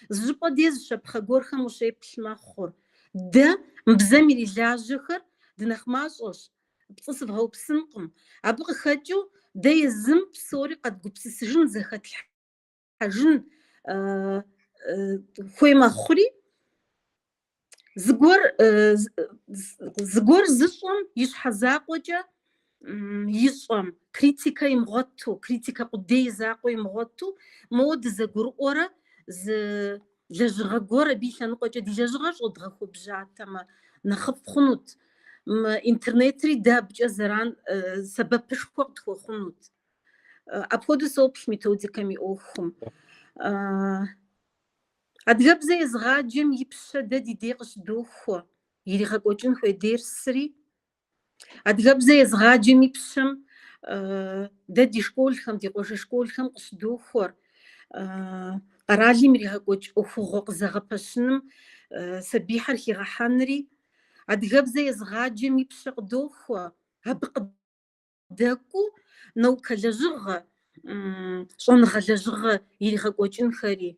зы щӏыпӏэ дей зы щапхъэ гуэрхэм ущеплъ мэхъур. Дэ мы бзэм ирилажьэхэр дынэхъ мащӏэщ, пцӏы сывгъэупсынкъым. Абы къыхэкӏыу дэ езым псори къэдгупсысыжын, зэхэтлъхьэжын хуей мэхъури, зыгуэр зыгуэр зыщӏэм и щхьэ закъуэкӏэ ищӏэм критикэ имыгъуэту, критикэ къудей закъуэ имыгъуэту, моуэ дызэгурыӏуэрэ зы лэжьыгъэ гуэр абы и лъэныкъуэкӏэ ди лэжьыгъэр щӏэдгъэхуэбжьатэмэ, нэхъыфӏ хъунут. Мы интернетри дэ абыкӏэ зэран сэбэпышхуэ къытхуэхъунут. Апхуэдэу соплъ методикэм и ӏуэхум. Адыгэбзэ езыгъаджэм и пщэ дэ ди дей къыщыдохуэ, иригъэкӏуэкӏын хуей дерсри. Адыгэбзэ езыгъаджэм и пщэм дэ ди школхэм, ди къуажэ школхэм къыщыдохуэр. Къэралым иригъэкӏуэкӏ ӏуэхугъуэ къызэгъэпэщыным сабийхэр хигъэхьэнри. Адыгэбзэ езыгъаджэм и пщэ къыдохуэ, абы дэкӏуу наукэ лэжьыгъэ, щӏэныгъэ лэжьыгъэ иригъэкӏуэкӏынхэри.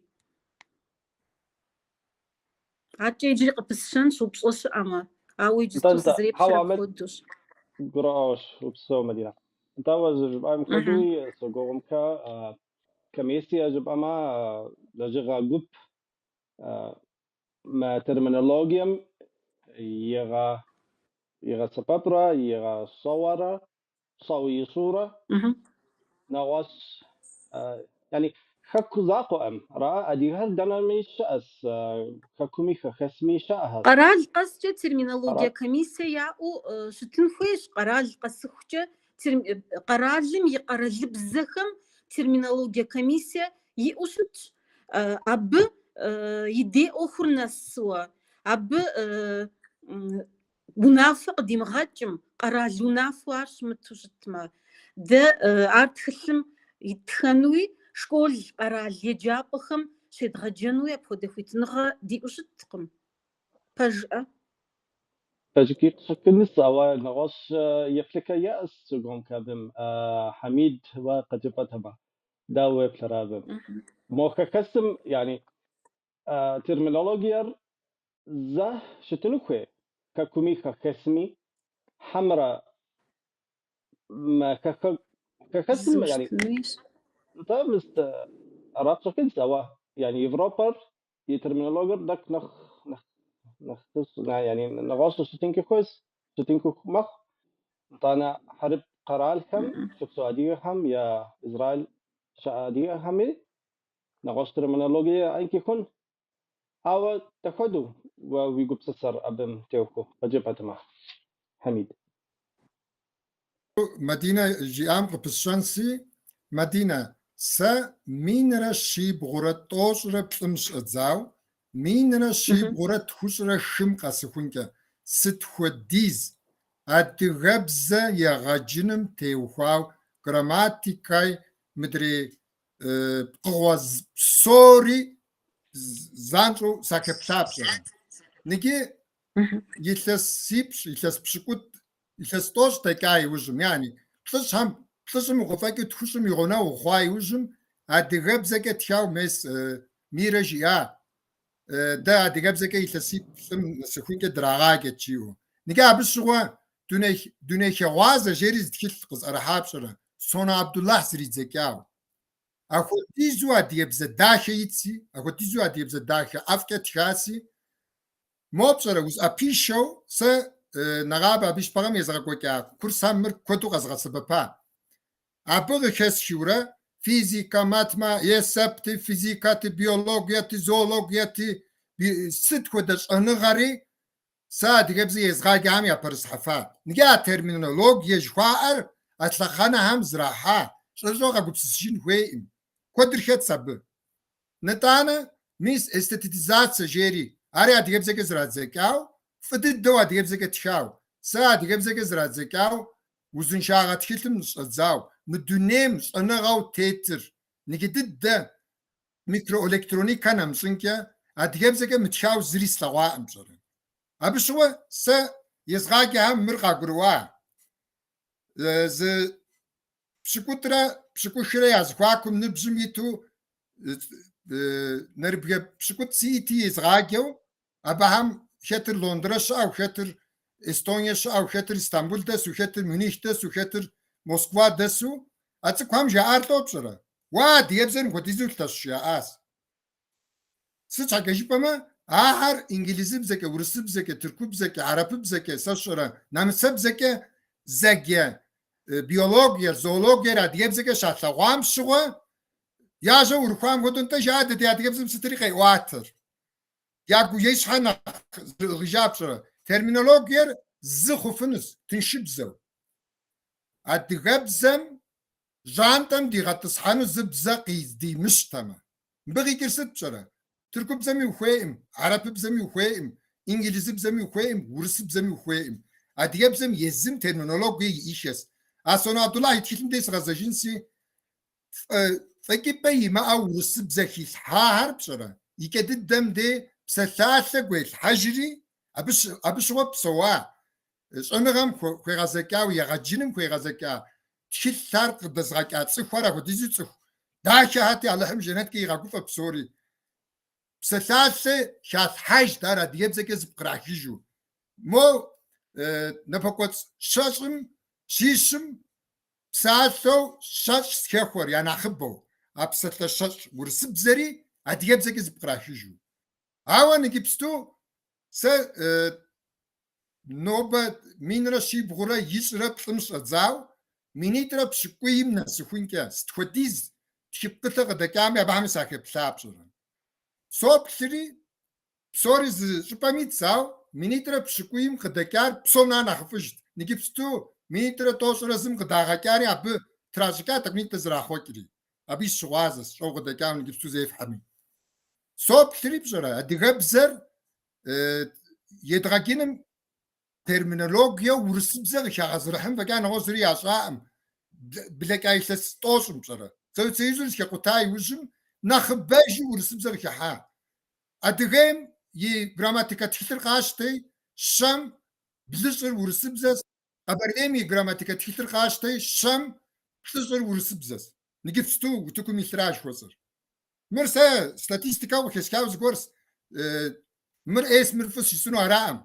Адэкӏэ иджыри къыпысщэнщ упщӏэ щыӏэмэ, ауэ иджыпсту Нтӏэ, нтӏэ. сызэреплъыр Хьэуэ, Мад- апхуэдэущ. Гурыӏуэгъуэщ, упсэу, Мадинэ. Нтӏэ, уэ зэрыжыпӏам хуэдэуи согугъумкэ комиссие жыпӏэмэ, лэжьыгъэ гуп мы терминологием игъэ игъэсэбэпрэ игъэщӏэуэрэ щӏэу ищӏурэ нэгъуэщӏ яни хэку закъуэкъым, ара адыгэхэр дэнэми щыӏэс, хэкуми хэхэсми щыӏэхэщ. Къэрал къэскӏэ терминологие Ара? комиссие яӏэу щытын хуейщ, къэрал къэсыхукӏэ къэралым и къэралыбзэхэм терминологие комиссие иӏэу щытщ. Абы и дей ӏуэхур нэсуэ, абы унафэ къыдимыгъэкӏым, къэрал унафэу ар щымыту щытмэ, дэ ар тхылъым иттхэнуи, школ, къэрал еджапӏэхэм щедгъэджэнуи апхуэдэ хуитыныгъэ диӏэу щыткъым. Пэжӏэ? Пэжкӏи къыщӏэкӏынщ, ауэ нэгъуэщӏ еплъыкӏэ иӏэщ согугъумкэ абым. Хьэмид, уэ къыджепӏэтэмэ, дауэ уеплърэ абым? Мо хэхэсым, яни терминологиер зэ щытыну хуей, хэкуми хэхэсми, хьэмэрэ мы хэхэсым, Зыу яни, щытынуищ. нтӏэ, мис ара къыщӏэкӏынщ, ауэ, яни, Европэр и терминологиер тӏэкӏу нэхъ, нэхъ Нэхъ yani нэгъуэщӏу щытынкӏи хуейщ, щытынкӏи мэхъу. Нтӏанэ хьэрып къэралхэм щыпсэу адыгэхэм я Израиль щыӏэ адыгэхэми нэгъуэщӏ терминологие яӏэнкӏи хъун. Ауэ дапхуэдэу уэ уи гупсысэр абым теухуэу къыджепӏэтэмэ, Хьэмид? Мадинэ жиӏам къыпысщэнси, Мадинэ, сэ 1193-м щӏэдзау 1345-м къэсыхункӏэ сыт хуэдиз адыгэбзэ егъэджыным теухуау грамматикай мыдрей пкъыгъуэ псори занщӏэу сахэплъа пщӏэрэ. Ныджы илъэсипщӏ, илъэс пщыкӏутӏ, илъэс тӏощӏ дэкӏа иужьым, яни плӏыщӏхэм, плӏыщӏым укъыфӏэкӏыу тхущӏым и гъунэгъу ухъуа иужьым, адыгэбзэкӏэ тхау мес Мирэ жиӏа, дэ адыгэбзэкӏэ илъэсиплӏым нэсыхункӏэ драгъаджэт жиӏэу. Ныджы абы щыгъуэ дуней, дунейхэгъуазэ жери зы тхылъ къызӏэрыхьа пщӏэрэ, Сонэ Абдуллахь зэридзэкӏау. Ахуэдизу адыгэбзэ дахэ итси, ахуэдизу адыгэбзэ дахэ ӏэфӏкӏэ тхаси, мо пщӏэрэ узӏэпишэу сэ нэгъабэ абы ищпэгъэм езгъэкӏуэкӏа курсхэм мыр куэду къэзгъэсэбэпа. Абы къыхэсхыурэ физикэ, матма, есэпти, физикэти, биологиети, зоологиети, сыт хуэдэ щӏэныгъэри сэ адыгэбзэ езгъаджэхэм япэрысхьэфа. Ныджы а терминологие жыхуаӏэр а лъэхъэнэхэм зрахьа, щӏэрыщӏэу къэгупсысыжын хуейкъым. Куэдыр хэтс абы. Нытӏанэ, мис эстетизацэ жери, ари адыгэбзэкӏэ зэрадзэкӏау, фӏы дыдэу адыгэбзэкӏэ тхау, сэ адыгэбзэкӏэ зэрадзэкӏау узыншагъэ тхылъым щӏэдзау, мы дунейм щӏэныгъэу тетыр, ныджы дыдэ микроэлектроникэ нэмыщӏынкӏэ адыгэбзэкӏэ мытхау зыри слъэгъуаӏым пщӏэрэ. Абы щыгъуэ сэ езгъаджэхэм мыр къагурыӏуа. Зы пщыкӏутӏрэ пщыкӏухрэ я зэхуакум ныбжьым иту нэрыбгэ пщыкӏутӏ сиӏэти езгъаджэу, абыхэм хэтыр Лондрэ щыӏэу, хэтыр Эстоние щыӏэу, хэтыр Истамбул дэсу, хэтыр Мюних дэсу, хэтыр Москва дэсу, а цӏыкӏухэм жаӏар лӏо пщӏэрэ? Уа, адыгэбзэр мыпхуэдизу лъэщ жаӏащ. Сыт щхьэкӏэ жыпӏэмэ, ахэр инглызыбзэкӏэ, урысыбзэкӏэ, тыркубзэкӏэ, арапыбзэкӏэ, сэ сщӏэрэ, нэмыцэбзэкӏэ зэджэ биологиер, зоологиер адыгэбзэкӏэ щалъэгъуам щыгъуэ, я жьэ урыхуам хуэдэу, нтӏэ жаӏэ, дэ ди адыгэбзэм сытри къеӏуатэр. Я гу я щхьэ нэхъ зэрыӏыгъыжа пщӏэрэ. Терминологиер зы хъуфынущ, тыншыбзэу. Адыгэбзэм жьантӏэм дигъэтӏысхьэну зы бзэ къыздимыщтэмэ. Мыбы къикӏыр сыт пщӏэрэ? Тыркубзэми ухуейкъым, арапыбзэми ухуейкъым, инглызыбзэми ухуейкъым, урысыбзэми ухуейкъым. Адыгэбзэм езым терминологие иӏэххэщ. А Сонэ Абдуллахь и тхылъым дей сыгъэзэжынси, фӏэкӏыпӏэ имыӏэу урысыбзэ хилъхьахэр пщӏэрэ? Икӏэ дыдэм дей псалъалъэ гуелъхьэжри, абы щыгъуэ псэуа, щӏэныгъэм хуегъэзэкӏауэ, егъэджыным хуегъэзэкӏа тхылъхэр къыдэзгъэкӏа цӏыхухэр апхуэдизу цӏыху дахэхэти, Алыхьым жэнэткӏэ игъэгуфӏэ псори. Псалъалъэ халъхьэжт ар адыгэбзэкӏэ зыпкърахыжу. Мо напэкӏуэцӏ щэщӏым, щищым псалъэу щэщӏ хэхуэр я нэхъыбэу, а псалъэ щэщӏ урысыбзэри адыгэбзэкӏэ зыпкърахыжу. Ауэ ныджыпсту сэ нобэ 1323-м щӏэдзау 2020-м нэсыхункӏэ сыт хуэдиз тхыпкъылъэ къыдэкӏами абыхэми сахэплъа пщӏэрэ. Соплъри, псори зы щӏыпӏэм итщ, ауэ 2020-м къыдэкӏар псом нэхъ нэхъыфӏыжт. Ныджыпсту 2021-м къыдагъэкӏари абы тращӏыкӏа тӏэкӏунитӏэ зэрахъуэкӏри. Абы сыщыгъуазэщ, щӏэуэ къыдэкӏауэ ныджыпсту зефхьэми. Соплъри пщӏэрэ, адыгэбзэр едгъэджыным терминологие урысыбзэ къыхагъэзэрыхьын фӏэкӏа нэгъуэщӏ зыри ящӏаӏым, блэкӏа илъэс тӏощӏым пщӏэрэ. Совет Союзыр зэхэкъута иужьым нэхъыбэжу урысыбзэ къыхыхьа. Адыгейм и грамматикэ тхылъыр къащтэи, щэм блыщӏыр урысыбзэщ, Къэбэрдейм и грамматикэ тхылъыр къащтэи, щэм плӏыщӏыр урысыбзэщ. Ныджыпсту утыкум илъра жыхуэсӏэр. Мыр сэ статистикэу къыхэсхауэ зыгуэрщ, мыр ӏейщ, мыр фӏыщ жысӏэну араӏым,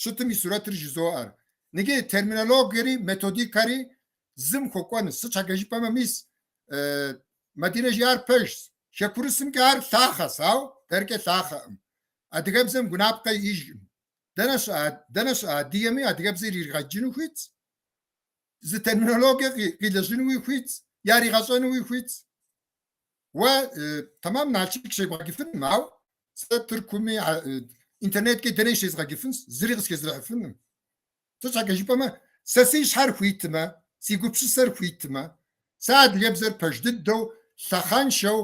щытым и сурэтыр жызоӏэр. Ныджы терминологиери методикэри зым хуэкӏуэнущ. Сыт щхьэкӏэ жыпӏэмэ, мис, Мадинэ жиӏар пэжщ. Хэкурысымкӏэ ар лъахъэщ, ауэ дэркӏэ лъахъэкъым. Адыгэбзэм гъунапкъэ иӏэжкъым. Дэнэ щыӏэ, дэнэ щыӏэ адыгэми адыгэбзэ иригъэджыну хуитщ, зы терминологие къилэжьынуи хуитщ, яригъэщӏэнуи хуитщ. Уэ тэмэм Налшык щебгъэджыфынум, ауэ сэ Тыркуми интернеткӏи дэнэи щезгъэджыфынщ, зыри къысхэзэрыхьыфынум. Сыт щхьэкӏэ жыпӏэмэ, сэ си щхьэр хуитмэ, си гупсысэр хуитмэ, сэ адыгэбзэр пэж дыдэу, лъэхъэншэу,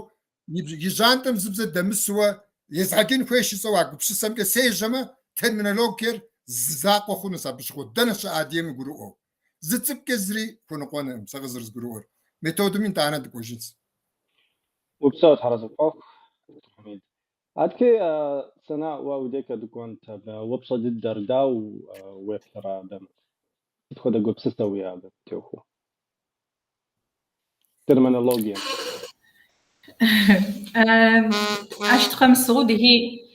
и жьантӏэм зы бзэ дэмысуэ езгъэджын хуейщ жысӏэу а гупсысэмкӏэ сежьэмэ, терминологиер зы закъуэ хъунущ абы щыгъуэ, дэнэ щыӏэ адыгэми гурыӏуэу. Зы цӏыкӏукӏэ зыри хуэныкъуэнукъым, сэ къызэрызгурыӏуэр. Методым итӏанэ дыкӏуэжынщ. Упсэу, Тхьэразэ пхуэхъу, доктор Хьэмид. Адэкӏэ Сэна уэ удекӏэ дыкӏуэнт абы, упщӏэ дыдэр дауэ уеплърэ абы? Сыт хуэдэ гупсысэ уиӏэ абы теухуэу? Терминологием. Ащ тыкъэмысыгъэу дыхи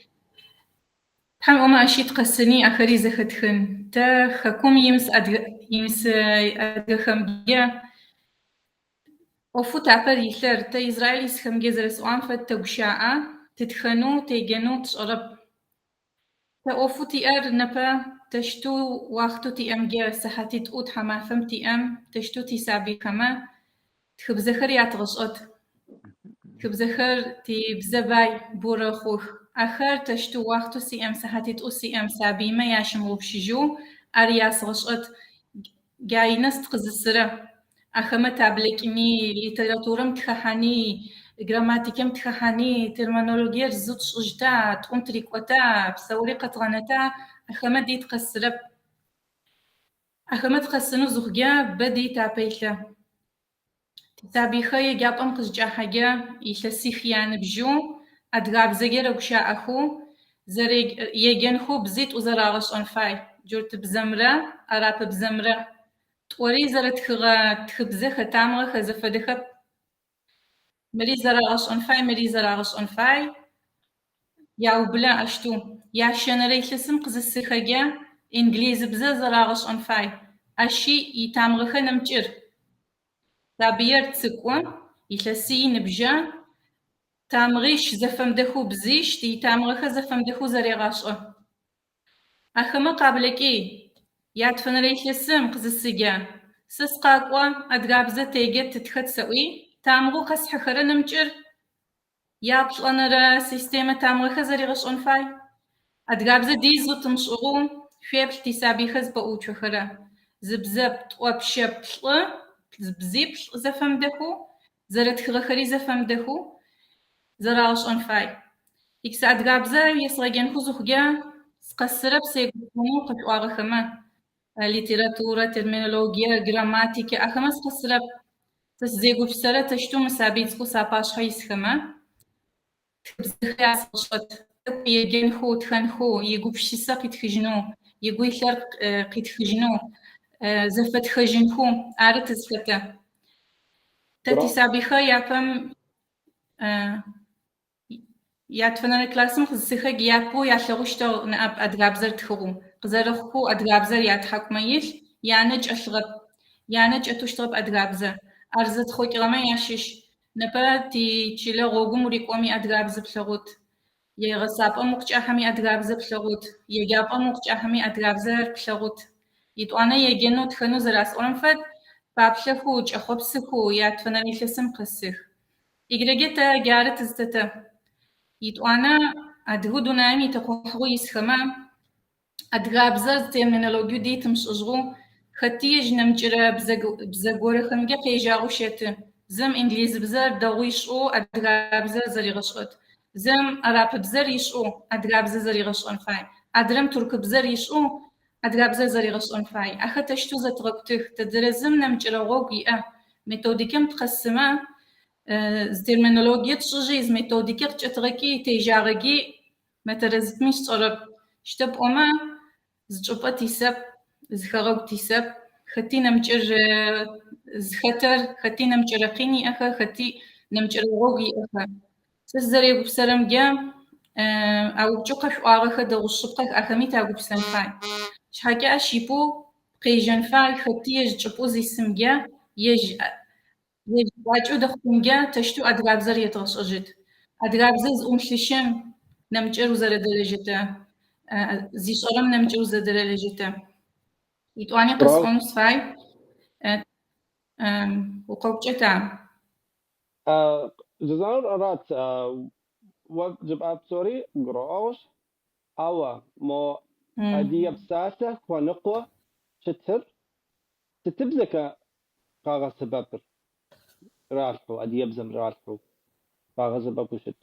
Тхьэм ыӏомэ ащи тыкъэсыни ахэри зэхэтхын. Тэ хэкум имыс адыгэ имыс адыгэхэмкӏэ ӏофэу тапэр илъэр, тэ Израиль исхэмкӏэ зэрэсӏуагъэм фэд тэгущаӏэ, тытхэнэу, теджэнэу тшӏэрэп. Тэ ӏофэу тиӏэр непэ тэщтэу уахътэу тиӏэмкӏэ сыхьатитӏу тхьамафэм тиӏэм тэщтэу тисабыйхэмэ тхыбзэхэр ятгъэшӏэт. Тхыбзэхэр тибзэ бай борэхъух. Ахэр тэщтэу уахътэу сиӏэм, сыхьатитӏу сиӏэм сабыймэ ящымыгъупшыжьэу ар ясгъэшӏэт. Джа инэс тыкъызысырэ ахэмэ таблэкӏыни, литературэм тхэхьани, грамматикэм тхэхьани, терминологиер зы тшӏыжьыта, тӏум тырикӏота, псэури къэтгъэнэта, ахэмэ ди тыкъэсырэп. Ахэмэ тыкъэсынэу зыхъукӏэ бэ ди тапэ илъэ. Тисабыйхэр еджапӏэм къызыкӏахьэкӏэ илъэсих яныбжьэу адыгабзэкӏэ рэгущаӏэхэу, еджэнхэу бзитӏу зэрагъэшӏэн фай, джуртыбзэмрэ арапыбзэмрэ. Тӏори зэрэтхыгъэ тхыбзэхэ тамыгъэхэр зэфэдэхэп. Мыри зэрагъэшӏэн фай, мыри зэрагъэшӏэн фай. Яублэ ащтэу. Ящэнэрэ илъэсым къызысыхэкӏэ инглизыбзэ зэрагъэшӏэн фай. Ащи итамыгъэхэр нэмыкӏыр. Сабыер цӏыкӏу, илъэсий ыныбжьа, тамыгъищ зэфэмыдэхэу бзищ, итамыгъэхэр зэфэмыдэхэу зэрегъашӏэ. Ахэмэ къаблэкӏи, ятфэнэрэ илъэсым къызысыджэ, сэ сыкъакӏо, адыгабзэ теджэ тытхэт сэӏуи, тамыгъэу къэсхьыхэрэ нэмыкӏыр яплӏэнэрэ системэ тамыгъэхэр зэригъэшӏэн фай. Адыгабзэ дизэу тымышӏыгъэу шъуеплъ тисабыйхэр зыпэӏууцохэрэ. Зы бзэп, тӏо, пщэ, плӏы, бзиплӏ зэфэмыдэхэу, зэрэтхыгъэхэри зэфэмыдэхэу зэрагъэшӏэн фай. Икӏ адыгабзэ есгъэджэнхэу зыхъукӏэ, сыкъэсырэп сегупшысэнэу къышъуӏуагъэхэмэ, литературэ, терминологие, грамматикэ, ахэмэ сыкъэсырэп. Сэ сызегупшысэрэ тэщтэу мы сабый цӏыкӏоу сапашъхьэ исхэмэ, тхыбзэхэр ясгъэшӏэт, тӏэкӏу еджэнхэу, тхэнхэу, игупшысэ къитхыжьынэу, игу илъэр къитхыжьынэу, зэфэтхэжьынхэу ары тызхэтэ. Тэ тисабыйхэр япэм Ятфэнэрэ классым къызысыхэкӏ япэу ялъэгъущтыгъ ныӏэп адыгабзэр тхыгъэу. Къызэрэхъухэу адыгабзэр ятхьакӏумэ илъ, янэ кӏэлъыгъэп. Янэ кӏэтыщтыгъэп адыгабзэ. Ар зэтхъокӏыгъэмэ ящыщ. Непэ тичылэ гъогум урикӏоми адыгабзэ плъэгъут. Егъэсапӏэм укъыкӏахьэми адыгабзэ плъэгъут. Еджапӏэм укъыкӏахьэми адыгабзэр плъэгъут. Етӏуанэ еджэнэу, тхэнэу зэрасӏорэм фэд, паплъэхэу, кӏэхъопсыхэу ятфэнэрэ илъэсым къэсых. Игрэге тэ джары тызтэтэ. Итӏуанэ адыгэу дунаим итэкъухьыгъэу исхэмэ, адыгабзэр зы терминологиеу ди тымышӏыжьыгъэу, хэти ежь нэмыкӏырэ бзэ горэхэмкӏэ къежьагъэу щэты. Зым инглизыбзэр дэгъу ишӏэу адыгабзэр зэригъэшӏэт. Зым арапыбзэр ишӏэу адыгабзэр зэригъэшӏэн фай. Адрэм туркыбзэр ишӏэу адыгабзэр зэригъэшӏэн фай. Ахэр тэщтэу зэтыгъэкӏутых, тэдырэ зым нэмыкӏырэ гъогу иӏэ. Методикэм тыкъэсымэ, зы терминологие тшӏыжьи, зы методикэ къыкӏэтыгъэкӏи, тежьагъэкӏи мэтэрэзыпми сшӏэрэп. Щытэ пӏомэ, зы чӏыпӏэ тисэп, зы хэгъэгу тисэп, хэти нэмыкӏыр зыхэтэр, хэти нэмыкӏырэ къин иӏэхэр, хэти нэмыкӏырэ гъогу иӏэхэр. Сэ сызэрегупсэрэмкӏэ, а упчӏэу къэшъуӏуагъэхэр дэгъу шъыпкъэх, ахэми тягупсэн фай. Шъхьакӏэ ащ ипэу къежьэн фай, хэти ежь чӏыпӏэу зисымкӏэ, ежь ежь кӏуачӏэу дэхъумкӏэ тэщтэу адыгабзэр едгъэшӏэжьыт. Адыгабзэр зыӏумылъыщым нэмыкӏыр узэрэдэлэжьэтэ. Зишӏэрэм нэмыкӏэу зэдырэлэжьэ тэ. Итӏуани къэсӏонэу сыфай. Укъэупчӏэта? Жызӏэнур арат, уэ жыпӏа псори гурыӏуэгъуэщ, ауэ мо адыгэ псалъэ хуэныкъуэ щытыр сытыбзэкӏэ къагъэсэбэпыр иралъхьэу, адыгэбзэм иралъхьэу къагъэсэбэпу щыт.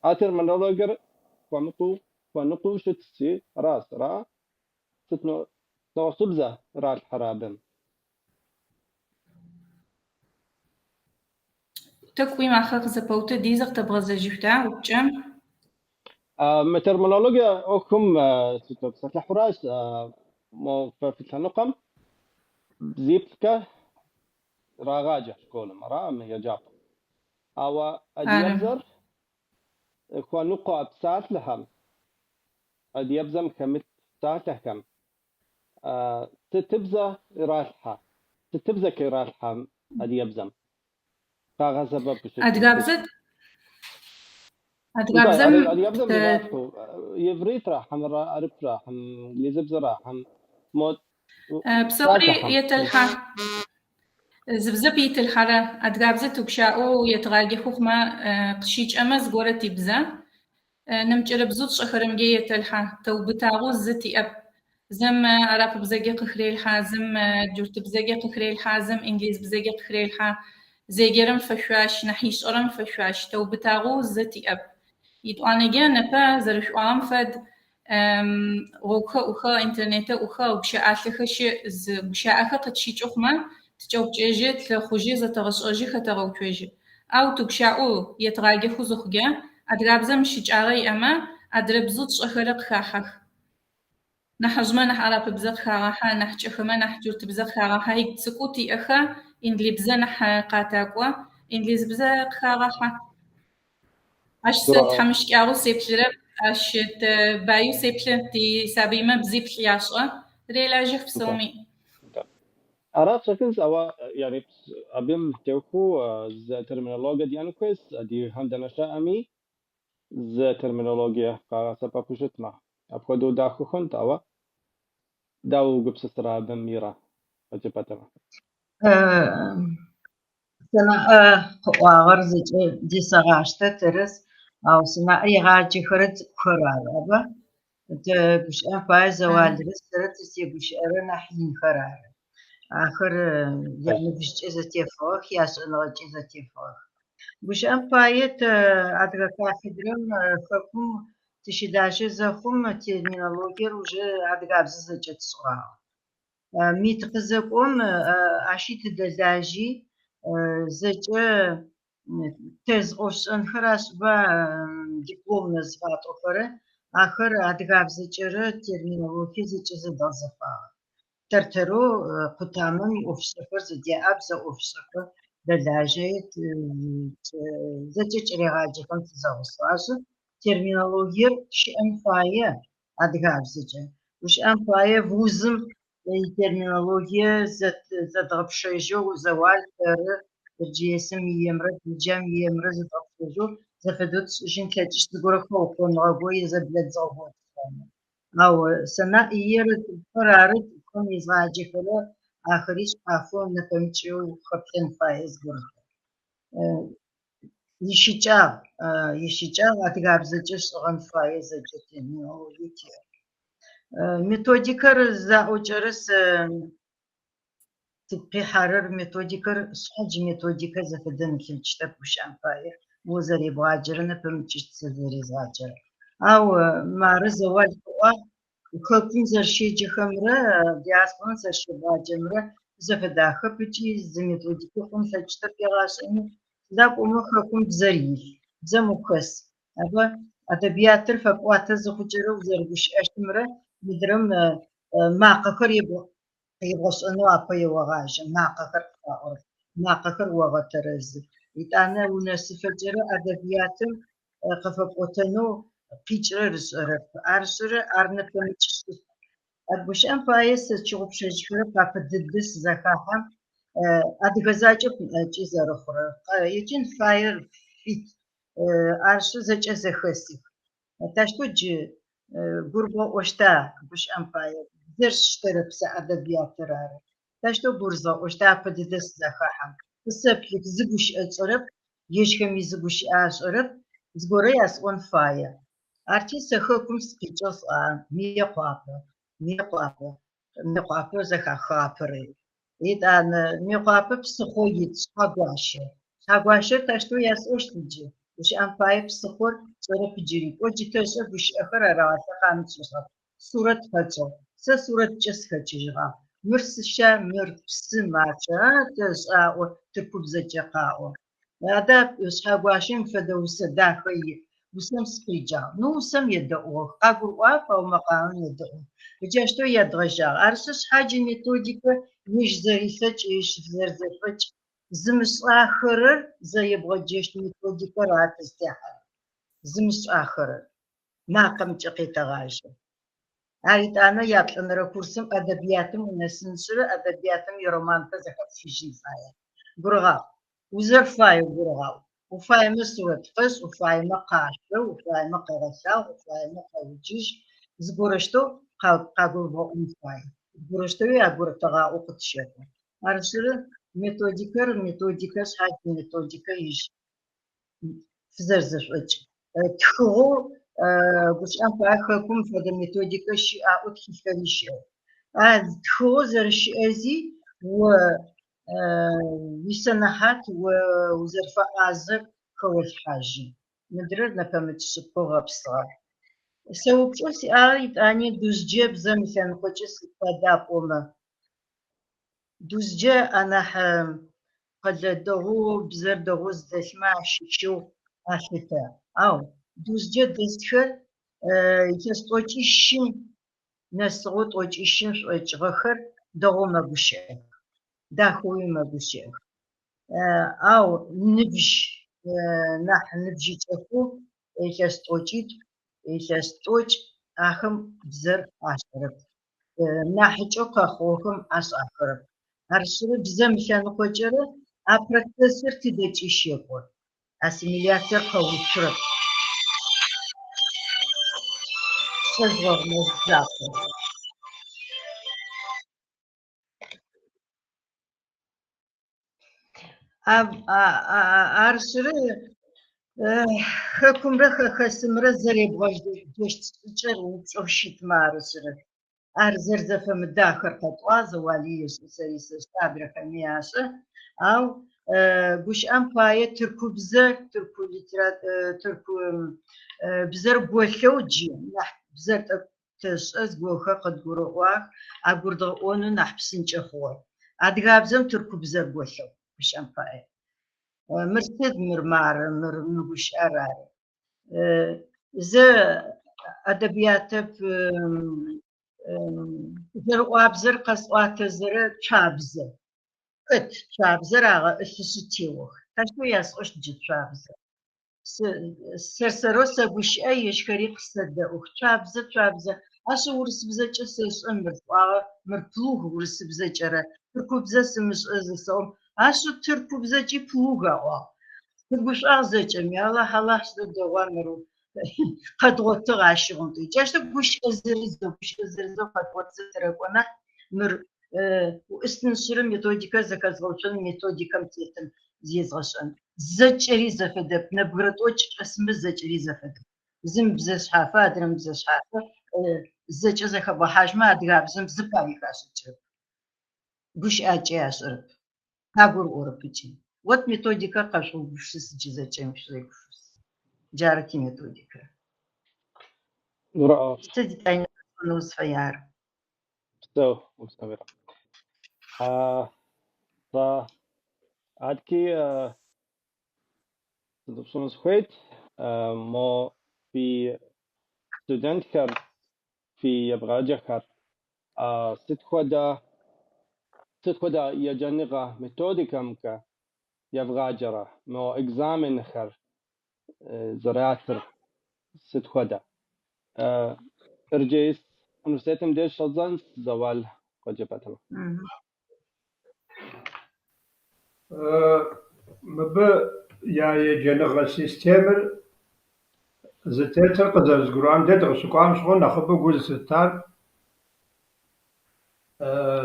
А терминологиер хуэмыкъуу щытщи, аращ, ара? Сыт нэгъуэщӏыбзэ иралъхьэрэ абым? Тӏэкӏу уи макъыр къызэпэуты, ди зыкъытэбгъэзэжыфта упчӏэм? Мы терминологие ӏуэхум сытопсэлъыхьуращ, мо фэ фи лъэныкъуэм бзиплӏкӏэ ирагъаджэ школым, ара мы еджапӏэм. Ауэ адыгэбзэр хуэныкъуэ псалъэхэм, адыгэбзэм хэмылъ псалъэхэм сытыбзэ иралъхьэ, сытыбзэкӏэ иралъхьэ адыгэбзэм? Къагъэсэбэпу щыту. Адыгабзэ адыгабзэм Адыгэбзэм иралъхьэу, ивритра хьэмэрэ арыпра, хьэм инглизыбзэра, хьэм мо Псори етэлъхьэ. Зы бзэп итылъхьэрэ адыгабзэ тыгущаӏэу етыгъаджэхэу хъумэ, къыщикӏэмэ зыгорэ тибзэ. Нэмыкӏырэ бзэу тшӏэхэрэмкӏэ етэлъхьэ. Тэубытагъэу зы тиӏэп. Зэм арапыбзэкӏэ къыхрелъхьэ, зэм джуртыбзэкӏэ къыхрелъхьэ, зэм инглизыбзэкӏэ къыхрелъхьэ. Зеджэрэм фэшъуаш, нахь ишӏэрэм фэшъуаш. Тэубытагъэу зы тиӏэп. Итӏуанэкӏэ непэ зэрэшъуӏуагъэм фэд гъогухэр ӏухыгъ, интернетыр ӏухыгъ, гущыӏалъэхэр щыӏ, зы гущыӏэхэр къытщикӏы хъумэ, тыкӏэупчӏэжьы, тлъэхъужьы, зэтэгъэшӏэжьы, хэтэгъэуцожьы. Ау тыгущыӏэу етыгъаджэхэу зыхъукӏэ, адыгабзэм щыкӏагъэ иӏэмэ, адрэ бзэу тшӏэхэрэр къыхахьэх. Нахьыжъмэ нахь арапыбзэ къыхагъахьэ, нахь кӏэхэмэ нахь джуртыбзэ къыхагъахьэ, ик цӏыкӏоу тиӏэхэ инглибзэ нахь къатакӏо, инглизыбзэ къыхагъахьэ. Ащ сэ тхьамыщкӏагъэу сеплъырэп, ащ тэ баеу сеплъы, тисабыймэ бзиплӏ яшӏэ, релажьэх псэуми. Арат щӏэхынщ, ауэ yani абым теухуэу зы терминологие диӏэн хуейщ, адыгэхэм дэнэ щыӏэми зы терминологие къагъэсэбэпу щытмэ. Апхуэдэу дахэ хъунт, ауэ дауэ угупсысэрэ абым Мирэ къэкӏыпӏэтэмэ? Сэнаӏэ къыӏуагъэр зэкӏэ десэгъаштэ, тэрэз, ау Сэнаӏэ ригъаджэхэрэ цӏыкӏухэр ары, аба? Тэ гущыӏэм пае Зэуалрэ сэрэ тызтегущыӏэрэ нахь инхэр ары. Ахэр яныбжькӏэ зэтефыгъэх, яшӏэныгъэкӏи зэтефыгъэх. Гущыӏэм пае тэ адыгэ кафедрэм хэкум тыщылажьэ зэхъум терминологиер уже адыгабзэ зэкӏэ тшӏыгъагъ. МИТ къызэкӏом ащи тыдэлажьи, зэкӏэ тэз ӏофшӏэнхэр ашӏыба дипломнэ зыфатӏохэрэ, ахэр адыгабзэкӏэрэ терминологие зэкӏэ зэдгъэзэфагъэх. Тэр-тэрэу къутамэм иӏофшӏэхэр зэдяӏэ, бзэ ӏофшӏэхэр дэлажьэ, зэкӏэ кӏэлэегъаджэхэм тызэгъусэу ашӏы. Терминологиер щыӏэн фае адыгабзэкӏэ. Гущыӏэм пае вузым итерминологие зэдгъэпшэжьэу Зэуал тэры Эрджиесым иемрэ Джырджам иемрэ зэдгъэпшэжьэу зэфэдэу тшӏыжьын тлъэкӏыщт зыгорэ хэукъоныгъэ е зэблэдзыгъэ горэ тшӏэмэ. Ау Сэнаӏ иер цӏыкӏухэр ары цӏыкӏухэм езгъаджэхэрэ ахэри шъхьафэу нэпэмыкӏэу хэплъэн фае зыгорэхэр. Ищыкӏагъ, ищыкӏагъ адыгабзэкӏэ шӏыгъэн фае зэкӏэ терминологие тиӏэр. Методикэр заӏокӏэрэ сэ сыгу къихьэрэр методикэр шъхьадж методикэ зэфэдэн ылъэкӏыщтэп гущыӏэм пае о зэребгъаджэрэ нэпэмыкӏыщт сэ зэрезгъаджэрэ. Ау мары Зэуал къыӏуагъ хэкум зэрэщеджэхэмрэ диаспорэм зэрэщебгъаджэмрэ зэфэдахэп ыкӏи зы методикэ хъун ылъэкӏыщтэп егъашӏэми. Сыда пӏомэ хэкум бзэр илъ, бзэм ухэс. Абы адэбиятыр фэпӏуатэ зыхъукӏэрэ узэрыгущыӏэщтымрэ мыдрэм макъэхэр ебгъэшӏэнэу апэ еогъажьэ, макъэхэр къыфаӏорэп, макъэхэр огъэтэрэзы. Итӏанэ унэсыфэкӏэрэ адэбиятым къыфэпӏотэнэу къикӏырэр ышӏэрэп. Ар ышӏэрэ ар нэпэмыкӏ шъыпкъ. А гущыӏэм пае сэ сщыгъупшэжьхэрэп апэ дыдэ сызэхахьэм адыгэ закӏэп ыкӏи зэрэхъурэр. Еджэн фаер фит, арышъы зэкӏэ зэхэсых. Тащтэу джы Гурыбгъэӏощта гущыӏэм пае, бзэр сштэрэп сэ ӏэдэбиятыр ары. Таущтэу гурызгъэӏощта апэ дэдэ сызэхахьэм. Къысэплъых, зы гущыӏэ тшӏэрэп, ежьхэми зы гущыӏэ ашӏэрэп, зыгорэ ясӏон фае. Арти сэ хэкум сыкъикӏыгъ сӏуагъэ, Мыекъуапэ, Мыекъуапэ, Мыекъуапэ зэхахыгъ апэрэй. Етӏанэ Мыекъуапэ псыхъо ит, Шъхьэгуащэ. Шъхьэгуащэр таущтэу ясӏощт иджы? Гущыӏэм пае псыхъор тшӏэрэп джыри. Кӏо джы тэшӏэ гущыӏэхэр арагъэ лъэхъаным тшӏэщтыгъэп. Сурэт къэтшӏыгъ. Сэ сурэткӏэ сыхэкӏыжьыгъагъ. Мыр сыща, мыр псы мачъэ, а тэшӏэ аӏо, тыркубзэкӏэ къаӏо. Адэ Шъхьэгуащэм фэдэ усэ дахэ иӏ. Усэм сыкъеджагъ. Ну, усэм едэӏугъэх. Къагурыӏуагъэп, ау мэкъамэм едэӏугъэх. Джащтэу ядгъэжьагъ. Арышъы, шъхьадж иметодикэ ежь зэрилъэкӏ, ежь зэрзэшӏокӏ зымышӏахэрэр зэребгъэджэщт методикэр ары тызтехьэрэр. Зымышӏахэрэр. Макъэмкӏэ къетэгъажьэ. Ар етӏанэ яплӏэнэрэ курсым ӏэдэбиятым унэсыншъырэ ӏэдэбиятым ироманхэр зэхэпфыжьын фае. Гурыгъаӏу. Узэрфаеу гурыгъаӏу. Уфаемэ сурэт къэшӏ, уфаемэ къашъо, уфаемэ къэгъэлъагъу, уфаемэ къэуджыжь. Зыгорэщтэу къагурыбгъэӏон фае. Зыгорэщтэуи агурытэгъаӏоу къытщэхъу. Арышъыры методикэр, методикэ, шъхьадж иметодикэ ежь фызэрзэшӏокӏ. Тхыгъэу гущыӏэм пае хэкум фэдэ методикэ щыӏ аӏоу тхылъхэри щыӏэх. А тхыгъэу зэрэщыӏэзи о уисэнэхьат о узэрыфэӏазэр хэолъхьажьы. Мыдрэр нэпэмыкӏ шъыпкъэу гъэпсыгъэ. Сэ упчӏэу сиӏагъэр итӏани Дузджэ бзэм ылъэныкъокӏэ сыд фэда пӏомэ. Дузджэ анахь къэлэ дэгъоу, бзэр дэгъоу зыдэлъмэ ащыщэу алъытэ. Ау Дузджэ дэсхэр илъэс тӏокӏищым нэсыгъэу тӏокӏищым шӏокӏыгъэхэр дэгъоу мэгущыӏэх, дахэуи мэгущыӏэх. Ау ныбжь нахь ныбжьыкӏэхэу илъэс тӏокӏитӏу, илъэс тӏокӏ ахэм бзэр ашӏэрэп. Нахьыкӏэу къэхъугъэхэм ашӏахэрэп. Арышъырэ бзэм ылъэныкъокӏэрэ а процессыр тыдэкӏи щэкӏо. Ассимиляциер къэуцурэп. Сэзгъэгъунэ закъо. Арышъыры хэкумрэ хэхэсымрэ зэребгъэджэщт шӏыкӏэр упчӏэу щытмэ арышъыры. Ар зэрзэфэмыдахэр къэтӏуагъ, Зэуали ешӏэ, сэри сэшӏэ, адрэхэми ашӏэ. Ау гущыӏэм пае тыркубзэ, тырку тырку бзэр голъэу джы нахь бзэр тӏэкӏу тэшӏэ, зыгохэр къыдгурэӏуах, агурыдгъэӏонэу нахь псынкӏэ хъугъэ. Адыгабзэм тыркубзэр голъэу, гущыӏэм пае. Мыр сыд, мыр мары, мыр мы гущыӏэр ары. Зэ ӏэдэбиятэп жэрыӏуабзэр къэсӏуатэзэрэ цуабзэ. Хэт цуабзэр агъэӏылъышъы теох. Таущтэу ясӏощт джы цуабзэ? Сэр-сэрэу сэгущыӏэ, ежьхэри къысэдэӏух. Цуабзэ, цуабзэ. Ащ урысыбзэкӏэ сэшӏэ мыр сӏуагъэ, мыр плуг урысыбзэкӏэрэ, тыркубзэ сымышӏэ зысэӏом, ащ тыркубзэкӏи плуг аӏуагъ. Тыгушӏуагъ зэкӏэми, Алахь, Алахь, сыдэу дэгъуа мыр, къэдгъотыгъ ащыгъум тӏуи. Джащтэу гущыӏэ зырызэу, гущыӏэ зырызэу къэдгъотызэ тырэкӏо нахь, мыр уӏыстыншъырэ методикэр зэхэзгъэуцон методикэм тетым зезгъэшӏэн. Зэкӏэри зэфэдэп, нэбгырэ тӏокӏ чӏэсмэ зэкӏэри зэфэдэп. Зым бзэ шъхьафы, адрэм бзэ шъхьафы, зэкӏэ зэхэбгъэхьажьмэ адыгабзэм зыпари хашӏыкӏырэп. Гущыӏакӏи ашӏэрэп, къагурыӏорэп ыкӏи. Вот методикэр къэшъугупшыс джы зэкӏэми шъузэгупшыс. Джары тиметодикэ. Гурыӏуагъ. Сыд етӏани къэсӏонэу узфэяр? Псэу, упсэу, Вера. Сэ адэкӏи сызэупщӏыну сыхуейт, мо фи студентхэр, фи ебгъаджэхэр сыт хуэдэ сыт хуэдэ еджэныгъэ методикэмкӏэ евгъаджэрэ, мо экзаменхэр зэратыр сыт хуэдэ? Эрджиес университетым деж щӏэдзэнщ, Зэуал къыджепӏэтэмэ. Мыбы я еджэныгъэ системэр Зытетыр къызэрызгурыӏуам дэ дыкъыщыкӏуам щыгъуэ нэхъыбэу гу зылъыттар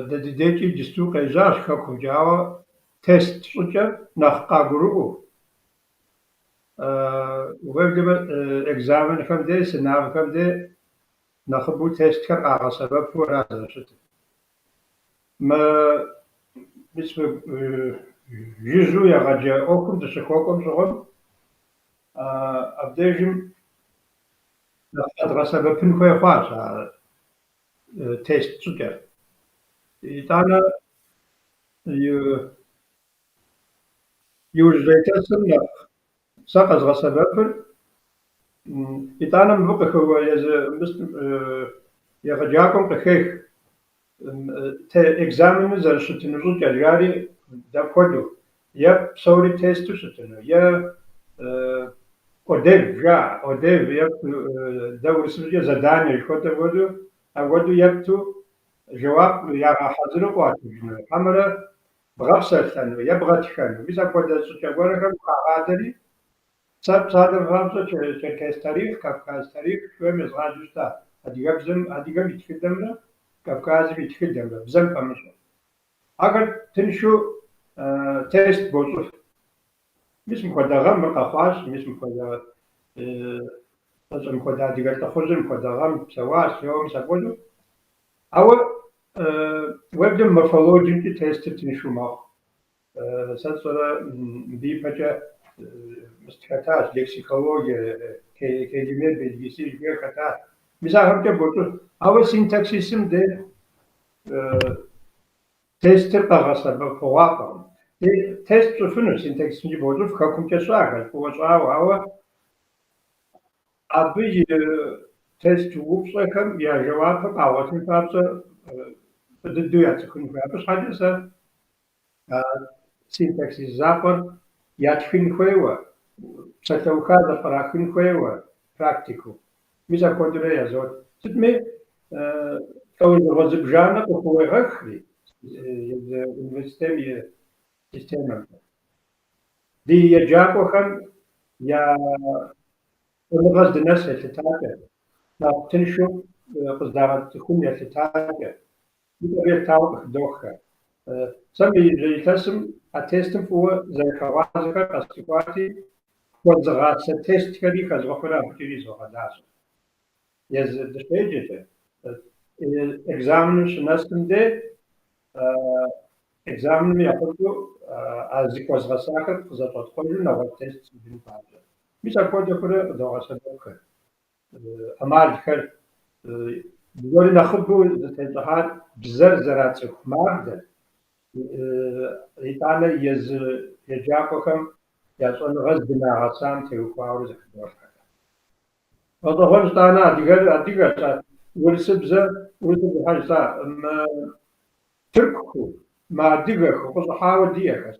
дэ ди дежкӏи иджысту къежьащ хэкумкӏэ, ауэ тест щӏыкӏэр нэхъ къагурыӏуэу. Уеблэмэ экзаменхэм де, сынавхэм де нэхъыбэу тестхэр къагъэсэбэпу ара зэрыщытыр. Мы мис мы жыжьэу егъэджэ ӏуэхум дыщыхуэкӏуэм щыгъуэм абдежым нэхъ къэдгъэсэбэпын хуей хъуащ а тест щӏыкӏэр. Итӏанэ иужьрей илъэсым нэхъ сэ къэзгъэсэбэпыр, итӏанэ мыбы къыхэуэ езы егъэджакӏуэм къыхех экзаменыр зэрыщытыну щӏыкӏэр, жари дапхуэдэу, е псори тесту щытыну, е ОДЭВ жаӏэ, ОДЭВ е дэ урысыбзэкӏэ задание жыхуэтӏэм хуэдэу, апхуэдэу епту жэуап ягъэхьэзыру къуатыжыну, хьэмэрэ бгъэпсэлъэну е бгъэтхэну. Мис апхуэдэ щӏыкӏэ гуэрхэм хагъадэри, сэ псалъэм папщӏэ черкес тарихъ, кавказ тарихъ жыхуиӏэм езгъаджэу щыта адыгэбзэм, адыгэм и тхыдэмрэ Кавказым и тхыдэмрэ, бзэм пэмыщӏу. Ахэр тыншу тест бощӏыф. Мис мыпхуэдэ гъэм мыр къэхъуащ, мис мыпхуэдэ мыпхуэдэ адыгэ лӏыхъужьыр мыпхуэдэ гъэм псэуащ, жэуэ мис апхуэдэу. Ауэ уеблэм морфологиемкӏи тестыр тыншу мэхъу. Сэ сщӏэрэ мыбы ипэкӏэ мис хэтащ, лексикологие, келиме белгиси жыхуиӏэр хэтащ. Мис ахэмкӏэ бощӏыф. Ауэ синтаксисым де тестыр къэгъэсэбэпыгъуафӏэкъым. Тест пщӏыфынущ, синтаксисымкӏи бощӏыф, хэкумкӏэ щыӏэхэщ, фӏыуэ щӏауэ, ауэ абы и тест упщӏэхэм я жэуапыр къагъуэтын папщӏэ фӏы дыдэу яцӏыхун хуей. Абы щхьэкӏэ сэ синтаксис закъуэр ятхын хуейуэ, псалъэуха зэпкърахын хуейуэ практикэу. Мис апхуэдэурэ язот. Сытми, лӏэужьыгъуэ зыбжанэ къыхууегъэхри езы университетым и системэмкӏэ. Ди еджакӏуэхэм я щӏэныгъэ здынэс елъытакӏэ, нэхъ тыншу къыздагъэцӏыхун елъытакӏэ, мис абы елъытауэ къыхыдоххэ. Сэ мы иужьрей илъэсым а тестым фӏыуэ зэрыхэгъуазэхэр къэсцӏыхуати, хуэзыгъасэ тестхэри хэзгъэхъуэрэ абыкӏэри изогъэлажьэ. Езы дыщеджэкӏэ, экзаменым щынэсым де, экзаменым ехъулӏэу а зыхуэзгъэсахэр къызэщӏэтхъуэжу нэгъуэщӏ тест сщӏыжын папщӏэ. Мис апхуэдэхэрэ къыдогъэсэбэпхэр. ӏэмалхэр зыгуэри нэхъыбэу зытещӏыхьар бзэр зэрацӏыху мардэр, итӏанэ езы еджакӏуэхэм я щӏэныгъэ здынагъэсам теухуауэ зэхыдолъхьэхэр. Гъэщӏэгъуэнщ итӏанэ адыгэр адыгэщ, урысыбзэ, урысыбзэ щхьэ жысӏа, мы тыркуху, мыадыгэху къыщӏыхьауэ диӏэхэщ.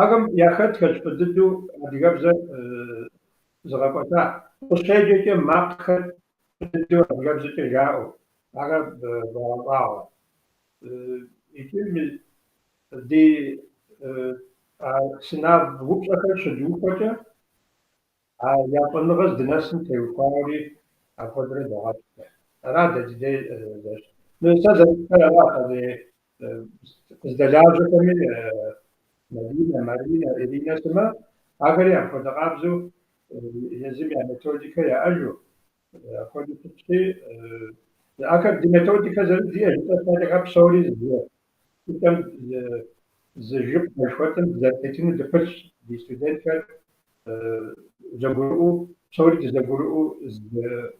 Ахэм яхэтхэщ фӏы дыдэу адыгэбзэр зыгъэкӏуэта. Къыщеджэкӏэ макъхэр фӏы дыдэу адыгэбзэкӏэ жаӏэу, ахэр богъэщӏагъуэ. Икӏи ди а сынав упщӏэхэр щыдухуэкӏэ, а я щӏэныгъэ здынэсым теухуауэри апхуэдэрэ догъэкӏ. Ара дэ ди дей зэрыщытыр. Мы сэ зэрытхэр аращ, адрей къыздэлажьэхэми Мадинэ, Маринэ, Иринэ сымэ, ахэри апхуэдэ къабзэу езым я методикэ яӏэжу, апхуэдэу щытщи, ахэр ди методикэ зырыз диӏэ жытӏэ щхьэкӏэ псори зы щӏыкӏэм зы жыпхъэ жыхуэтӏэм дызэрытетыну дыпылъщ, ди студентхэр зэгурыӏуэу, псори дызэгурыӏуэу зы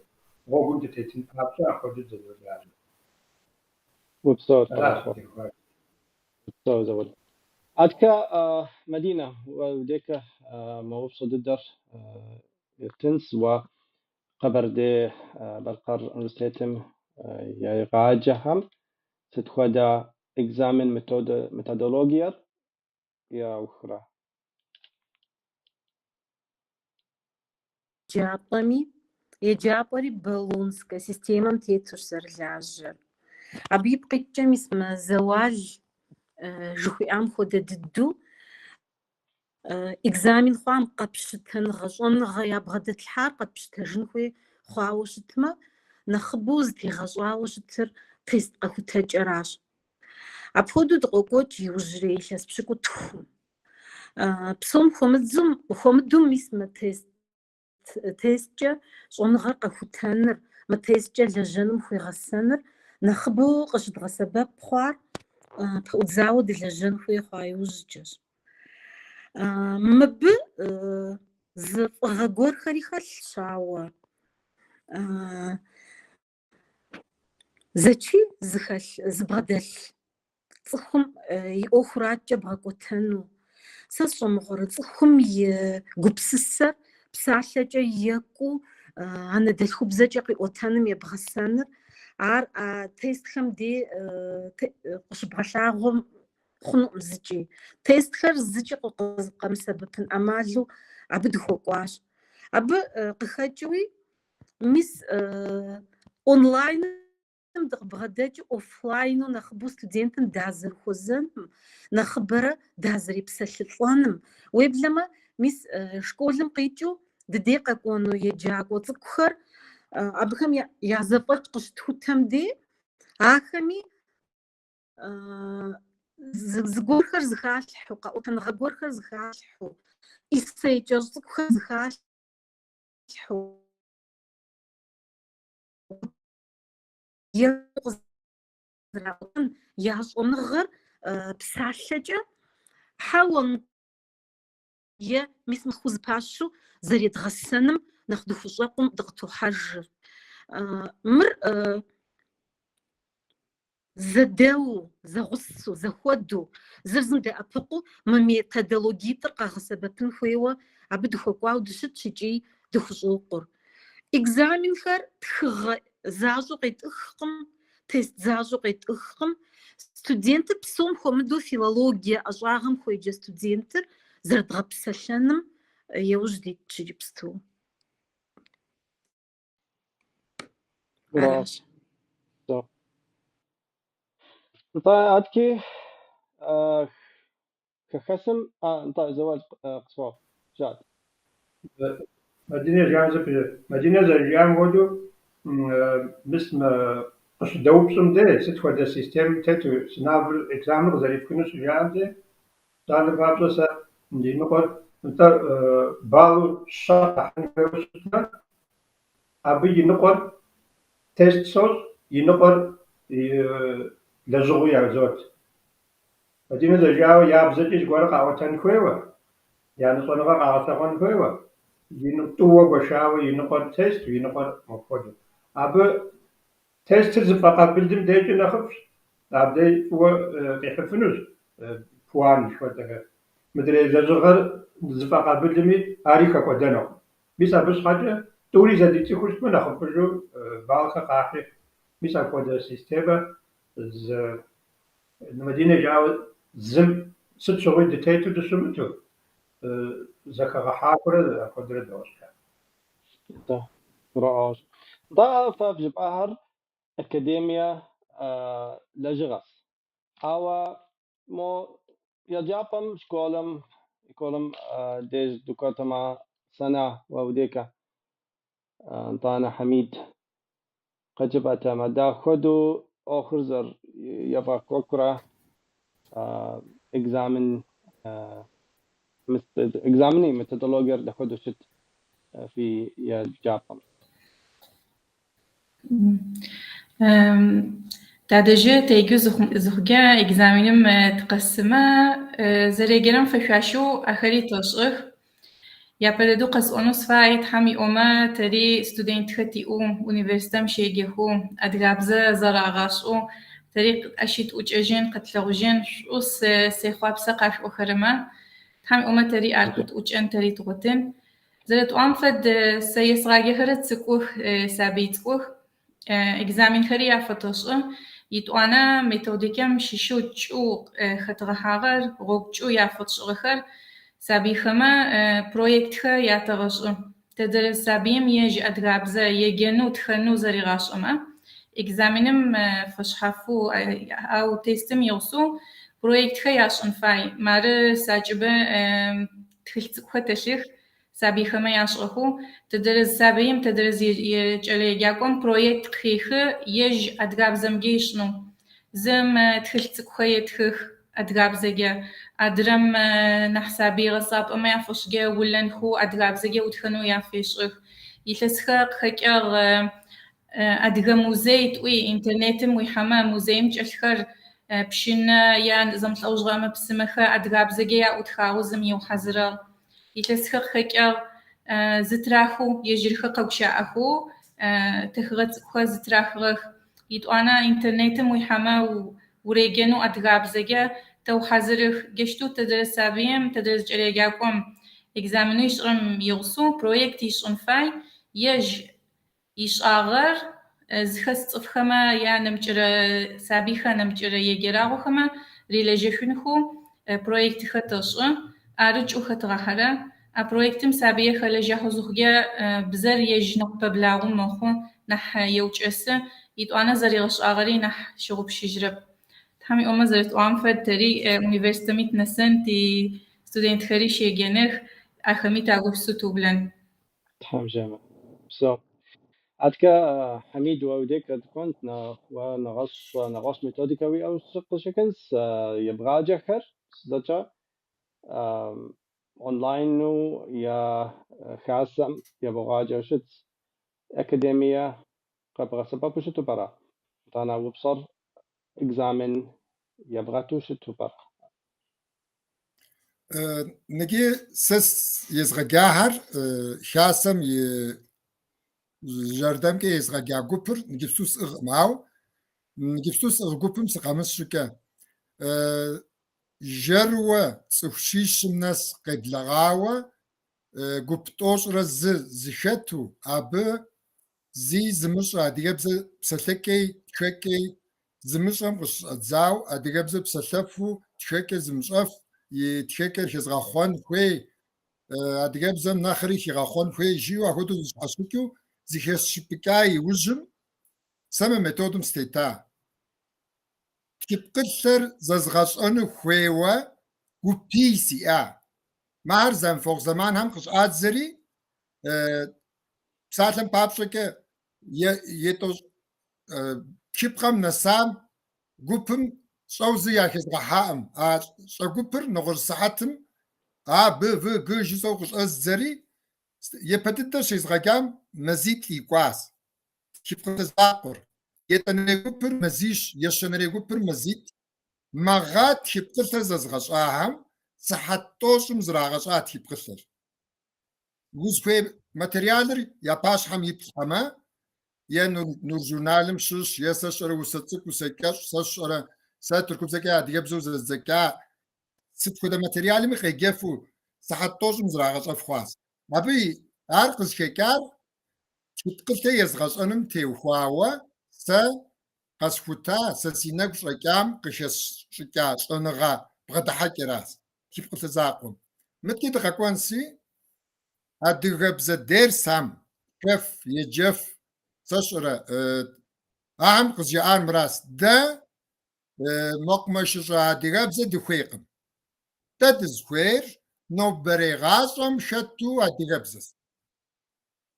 гъуэгум дытетын папщӏэ апхуэдэу дызэдолажьэ. Упсэу, Аращ Тхьэгъэпсэу. зытеухуар. Упсэу, Заур. Аткэ, Мадинэ, уэ удекэ мы упщӏэ дыдэр еттынс, уэ Къэбэрдей-Балъкъэр университетым егъаджэхэм сыт хуэдэ экзамен методологиер яухрэ? Еджапӏэми, еджапӏэри Болонскэ системэм тетущ зэрылажьэр. Абы ипкъ иткӏэ мис мы Зэуал жыхуиӏам хуэдэ дыдэу. Экзамен хъуам къэпщытэныгъэ, щӏэныгъэ ябгъэдэтлъхьар къэтпщытэжын хуей хъуауэ щытмэ, нэхъыбэу зытегъэщӏауэ щытыр тест къэхутэкӏэращ. Апхуэдэу дыкъокӏуэкӏ иужьрей илъэс пщыкӏутхум. Псом хуэмыдэу мис мы тест тесткӏэ щӏэныгъэр къэхутэныр, мы тесткӏэ лэжьэным хуегъэсэныр нэхъыбэу къыщыдгъэсэбэп хъуар пэӏудзауэ дылэжьэн хуей хъуа иужькӏэщ. Мыбы зы фӏыгъэ гуэрхэри хэлъщ, ауэ зэчий зыхэлъ, зыбгъэдэлъ цӏыхум и ӏуэхур аткӏэ бгъэкӏуэтэну. Сэ сщӏэмыгъуэрэ цӏыхум и гупсысэр псалъэкӏэ екӏуу анэдэлъхубзэкӏэ къиӏуэтэным ебгъэсэныр, ар а тестхэм дей къыщыбгъэлъагъуэм хъунукъым зыкӏи. Тестхэр зыкӏи къэмысэбэпын ӏэмалу абы дыхуэкӏуащ. Абы къыхэкӏыуи, мис онлайным дыкъыбгъэдэкӏыу офлайну нэхъыбэу студентым дазэрыхуэзэным, нэхъыбэрэ дазэрепсэлъылӏэным. Уеблэмэ, мис школым къикӏыу дыдей къэкӏуэну еджакӏуэ цӏыкӏухэр абыхэм я зэфӏэкӏ къыщытхутэм дей, ахэми зыгуэрхэр зыхалъхьэу, къэӏуэтэныгъэ гуэрхэр зыхалъхьэу, эссе кӏэщӏ цӏыкӏухэр зыхалъхьэу, е къызэраӏуэтэн я щӏэныгъэр псалъэкӏэ хьэуэ е мис мыхъуу зыпащу зэредгъэсэным нэхъ дыхущӏэкъум дыкъытохьэжыр. Мыр зэдэуу, зэгъусэу, зэхуэдэу, зыр зым дэӏэпыкъуу мы методологитӏыр къэгъэсэбэпын хуейуэ абы дыхуэкӏуауэ дыщытщ икӏи дыхущӏокъур. Экзаменхэр тхыгъэ защӏэу къетӏыхкъым, тест защӏэу къетӏыхкъым. Студентыр псом хуэмыдэу филологие ӏэщӏагъэм хуеджэ студентыр зэрыдгъэпсэлъэным яужь дитщ иджыпсту. Аращ. Нтӏэ, аткӏи хэхэсым, нтӏэ, зэуал къысфӏэфӏ, жаӏэт. Мадинэ жиӏам зыпы- Мадинэ зэрыжиӏам хуэдэу, мис мы къыщыдэупщӏым дей, сыт хуэдэ системэм тету сынавыр экзаменыр къызэрипхыну щыжаӏэм дей, псалъэм папщӏэ сэ и ныкъуэр нтӏэ баллу щэ къахьын хуейуэ щытмэ, абы и ныкъуэр тест сощӏ, и ныкъуэр лэжьыгъэу язот. Мадинэ зэрыжиӏауэ, я бзэкӏи зыгуэрэ къаӏуэтэн хуейуэ, я щӏэныгъэ къагъэлъэгъуэн хуейуэ, тӏууэ гуэшауэ и ныкъуэр тесту, и ныкъуэр мопхуэдэу. Абы тестыр зыфӏэкъабылым дежкӏэ нэхъыфӏщ, абдей фӏыуэ къихьыфынущ пуан жыхуэтӏэхэр. Мыдрей лэжьыгъэр зыфӏэкъабылми ари хэкӏуэдэнукъым. Мис абы щхьэкӏэ тӏури зэдицӏыхуу щытмэ, нэхъыфӏыжу баллхэр къахьи. Мис апхуэдэ системэ зы Мадинэ жиӏауэ, зым сыт щыгъуи дытету дыщымыту, зэхэгъэхьахуэрэ апхуэдэрэ дощӏ. Нтӏэ, гурыӏуэгъуэщ. Нтӏэ, фэ вжыпӏахэр академие лэжьыгъэщ. Ауэ мо еджапӏэм, школым, школым деж дыкӏуэтэмэ, Сана уэ удекӏэ, нтӏанэ Хьэмид къыджепӏэтэмэ, дапхуэдэу ӏуэхур зэрефӏэкӏуэкӏурэ экзамен, экзамен и методологиер дапхуэдэу щыт фи еджапӏэм? Тадэжьы теджэу зыхъукӏэ экзаменым тыкъэсымэ, зэреджэрэм фэшъуашэу ахэри тэшӏых. Япэ дэдэу къэсӏонэу сыфай, Тхьэм иӏомэ, тэри студентхэр тиӏэу, университетым щеджэхэу, адыгабзэ зэрагъашӏэу, тэри ащи тыӏукӏэжьын, къэтлъэгъужьын, шӏу сехъуапсэ къашъуӏохэрэмэ. Тхьэм иӏомэ, тэри ар къытӏукӏэн, тэри дгъотын. Зэрытӏуам фэд, сэ езгъаджэхэрэ цӏыкӏух, сабый цӏыкӏух, экзаменхэри яфэтэшӏы. Итӏуанэ методикэм щыщэу кӏэу хэтгъэхьагъэр, гъогу кӏэу яфэтшӏыгъэхэр сабыйхэмэ проектхэр ятэгъэшӏы. Тэдэрэ сабыим ежь адыгабзэ еджэнэу, тхэнэу зэригъашӏэмэ, экзаменым фэшъхьафэу, ау тестым игъусэу проектхэр яшӏын фай. Мары сакӏыбэ. Тхылъ цӏыкӏухэр дэлъых, сабыйхэмэ яшӏыгъэхэу. Тэдэрэ зы сабыим, тэдэрэ зы кӏэлэеджакӏом проект къыхехы ежь адыгабзэмкӏэ ышӏынэу. Зым тхылъ цӏыкӏухэр етхых адыгабзэкӏэ, адрэм нахь сабый гъэсапӏэмэ яфэшӏкӏэ улэнхэу адыгабзэкӏэ утхэнэу яфешӏых. Илъэсхэр къыхэкӏыгъ Адыгэ музей тӏуи интернетым уихьэмэ музеим чӏэлъхэр пщынэ е зэмылӏэужьыгъо ӏэмэ-псымэхэр адыгабзэкӏэ яӏутхагъэу зым ыухьазырыгъ. Илъэсхэр къыхэкӏыгъ зытырахэу, ежьырхэр къэгущыӏэхэу тэхыгъэ цӏыкӏухэр зытырахыгъэх. Итӏуанэ интернетым уихьэмэ уреджэнэу адыгабзэкӏэ тэухьазырых. Джащтэу тэдэрэ сабыим, тэдэрэ зы кӏэлэеджакӏом экзаменэу ышӏырэм игъусэу проект ышӏын фай, ежь ишӏагъэр зыхэс цӏыфхэмэ е нэмыкӏырэ сабыйхэр нэмыкӏырэ еджэрагъохэмэ рилэжьэшъунхэу проектхэр тэшӏы, ары кӏэу хэтыгъахьэрэ. А проектым сабыер хэлэжьахьэу зыхъукӏэ бзэр ежь нахь пэблагъэу мэхъу, нахь еукӏэсы, итӏуанэ зэригъэшӏагъэри нахь щыгъупшыжьырэп. Тхьэм иӏомэ зэрэтӏуагъэм фэд тэри университетми тынэсын, ти студентхэри щеджэных, ахэми тагупсэу тыублэн. Тхьэм жеӏэмэ. Псэу. Аткӏэ Хьэмид уэ уи дей къэдкӏуэнт, уэ нэгъуэщӏ методикэ уиӏэу къыщӏэкӏынс ебгъаджэхэр зэкӏэ онлайну е хасэм ебгъаджэу щытс. Академие къэбгъэсэбэпу щыту пӏэрэ? Итӏанэ упщӏэр экзамен ебгъэту щыту пӏэрэ? Ныджы сэ езгъэджахэр хасэм и жэрдэмкӏэ езгъэджа гупыр иджыпсту сӏыгъкъым, ауэ иджыпсту сӏыгъ гупым сыкъэмыс щӏыкӏэ жэрууэ цӏыху щищым нэс къеблэгъауэ гуп 31 зыхэту, абы зи зымыщӏэ адыгэбзэ псэлъэкӏей, тхэкӏей зымыщӏэм къыщыщӏэдзау адыгэбзэ псэлъэфу тхэкӏэ зымыщӏэф и тхэкӏэр хезгъэхъуэн хуей, адыгэбзэм нэхъри хигъэхъуэн хуей жиӏэу апхуэдэу зыщхьэщыкӏыу зыхэсщыпыкӏа иужьым сэ мы методым сытета. Тхыпкъылъэр зэзгъэщӏэну хуейуэ гупий сиӏа. Махэр зэмыфэгъу зэманхэм къыщӏадзэри, псалъэм папщӏэкӏэ, етӏощӏ тхыпкъэм нэсам гупым щӏэу зы яхезгъэхьаӏым. А щӏэ гупыр нэгъуэщӏ сыхьэтым А, Б, В, Г жысӏэу къыщӏэздзэри, япэ дыдэ щезгъэджам мазиплӏ икӏуащ. Тхыпкъылъэ закъуэр. Етӏанэрей гупыр мазищ, ещанэрей гупыр мазитӏ. Мэгъэ тхыпкъылъэр зэзгъэщӏахэм сыхьэт тӏощӏым зрагъэщӏа тхыпкъылъэр. Узыхуей материалыр я пащхьэм иплъхьэмэ, е Нур журналым щыщ, е сэ сщӏэрэ усэ цӏыкӏу, усэ кӏэщӏ, сэ сщӏэрэ, сэ тыркубзэкӏэ адыгэбзэу зэздзэкӏа, сыт хуэдэ материалми къеджэфу сыхьэт тӏощӏым зрагъэщӏэф хъуащ. Абы ар къызыхэкӏар тхыпкъылъэ езгъэщӏэным теухуауэ сэ къэсхута, сэ си нэгу щӏэкӏам къыхэсщӏыкӏа щӏэныгъэ бгъэдыхьэкӏэращ, тхыпкъылъэ закъуэм. Мыткӏи дыкъэкӏуэнси, адыгэбзэ дерсхэм тхэф, еджэф, сэ сщӏэрэ, ахэм къызжаӏар мыращ, дэ мэкъумэшыщӏэ адыгэбзэ дыхуейкъым. Дэ дызыхуейр нобэрей гъащӏэм хэту адыгэбзэщ.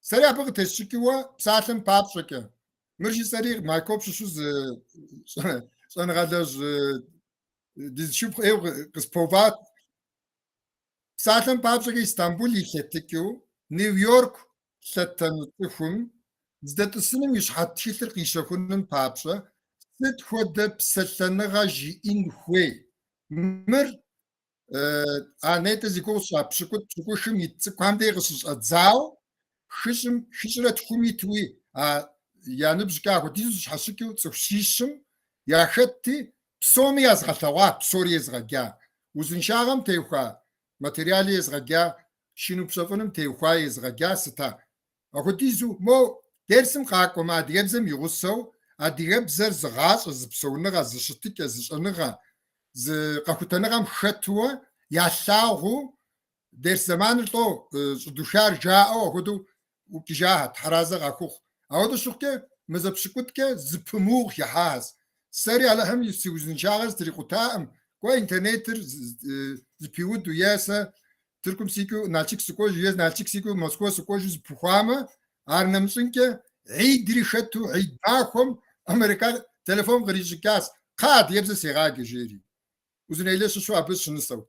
Сэри абы къытесщӏыкӏыуэ псалъэм папщӏэкӏэ, мыр жысӏэри Майкоп щыщу зы щӏэныгъэлэжь ди зы шыпхъу ӏейуэ къыспэуват. Псалъэм папщӏэкӏэ Истамбул илъэтыкӏыу Нью-Йорк лъэтэну цӏыхум зыдэтӏысыным и щхьэ тхылъыр къищэхуным папщӏэ сыт хуэдэ псэлъэныгъэ жиӏэн хуей? Мыр а нетӏэ зи гугъу сщӏа пщыкӏутӏ пщыкӏухым ит цӏыкӏухэм дей къыщыщӏэдзауэ хыщӏым хыщӏрэ тхум итуи а я ныбжькӏэ апхуэдизу зыщхьэщыкӏыу цӏыху щищым яхэтти, псоми язгъэлъэгъуа, псори езгъэджа. Узыншагъэм теухуа материали езгъэджа, шхын упщэфӏыным теухуа езгъэджа сыта. Апхуэдизу мо дерсым къакӏуэмэ адыгэбзэм и гъусэу адыгэбзэр зы гъащӏэ, зы псэуныгъэ, зы щытыкӏэ, зы щӏэныгъэ, зы къэхутэныгъэм хэтуэ ялъагъуу дерс зэманыр лӏо щӏыдухар жаӏэу апхуэдэу ӏукӏыжахэт, тхьэразэ къахухъу. Ауэдэу щыхъукӏэ мазэ пщыкӏутӏкӏэ зыпымыу къыхыхьахэщ. Сэри Алыхьым си узыншагъэр зытрикъутаӏым, кӏуэ интернетыр зыпиуду е сэ. Тыркум сикӏыу Налшык сыкӏуэжу е Налшык сикӏыу Москва сыкӏуэжу зыпыхуамэ, ар нэмыщӏынкӏэ гьидри хэту гьид махуэм Американ телефон кърищӏыкӏащ, кхъа адыгэбзэ сегъаджэ жери. Узунейлэ щыщу абы щынысэу.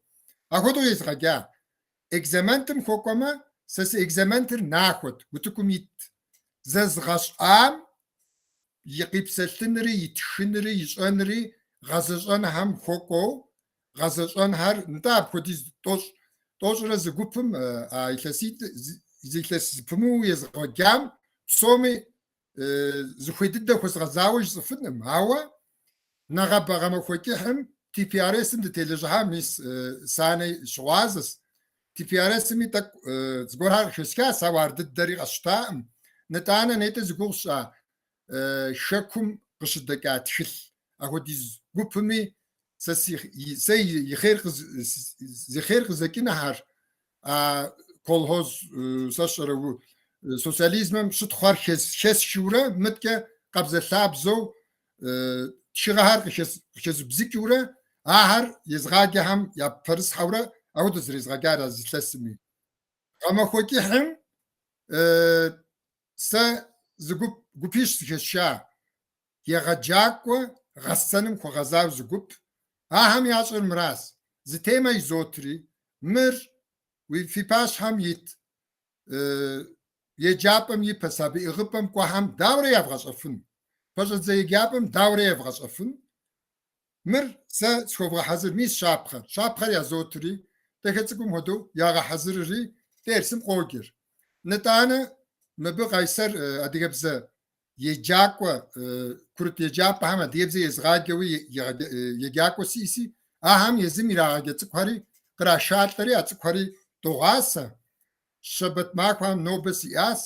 Апхуэдэу езгъэджа. Экзаментым хуэкӏуэмэ, сэ си экзаментыр нахуэт, утыкум итт. Зэзгъэщӏам и къипсэлъынри, итхынри, ищӏэнри гъэзэщӏэнхэм хуэкӏуэу, гъэзэщӏэнхэр, нтӏэ апхуэдиз тӏощӏ, тӏощӏрэ зы гупым а илъэситӏ, зы илъэс зэпымыууэ езгъэджам псоми зыхуей дыдэ хуэзгъэзауэ жысӏэфынкъым, ауэ нэгъабэ гъэмахуэ кӏыхьым TPRS-м дытелэжьыхьа, мис Санэ щыгъуазэщ. TPRS-ми тӏэкӏу зыгуэрхэр къыхэсхащ, ауэ ар дыдэри къэсщтакъым. Нытӏанэ нетӏэ зи гугъу сщӏа хэкум къыщыдэкӏа тхылъ апхуэдиз гупми сэ си сэ и хъер зи хъер къызэкӏынхэр а колхоз сэ сщӏэрэ социализмэм щытхъуэр хэсхыурэ мыткӏэ къабзэлъабзэу тхыгъэхэр къыхэзубзыкӏыурэ ахэр езгъаджэхэм япэрысхьэурэ апхуэдэу зэрезгъэджар а зы илъэсми. Гъэмахуэ кӏыхьым сэ зы гуп гупищ зыхэсша егъэджакӏуэ гъэсэным хуэгъэзауэ зы гуп. Ахэм ящӏэр мыращ. Зы темэ изотри, мыр уи фи пащхьэм ит еджапӏэм ипэ сабий ӏыгъыпӏэм кӏуэхэм дауэрэ явгъэщӏэфын? Пэщӏэдзэ еджапӏэм дауэрэ евгъэщӏэфын? Мыр сэ схуэвгъэхьэзыр, мис щапхъэр. Щапхъэр язотри, дахэ цӏыкӏум хуэдэу ягъэхьэзырри, дерсым къоджэр. Нытӏанэ мыбы Къайсэр адыгэбзэ еджакӏуэ, курыт еджапӏэхэм адыгэбзэ езыгъаджэуи еджакӏуэ сиӏэси, ахэм езым ирагъаджэ цӏыкӏухэри кърашалӏэри, а цӏыкӏухэри догъасэ. Щэбэт махуэхэм нобэ сиӏащ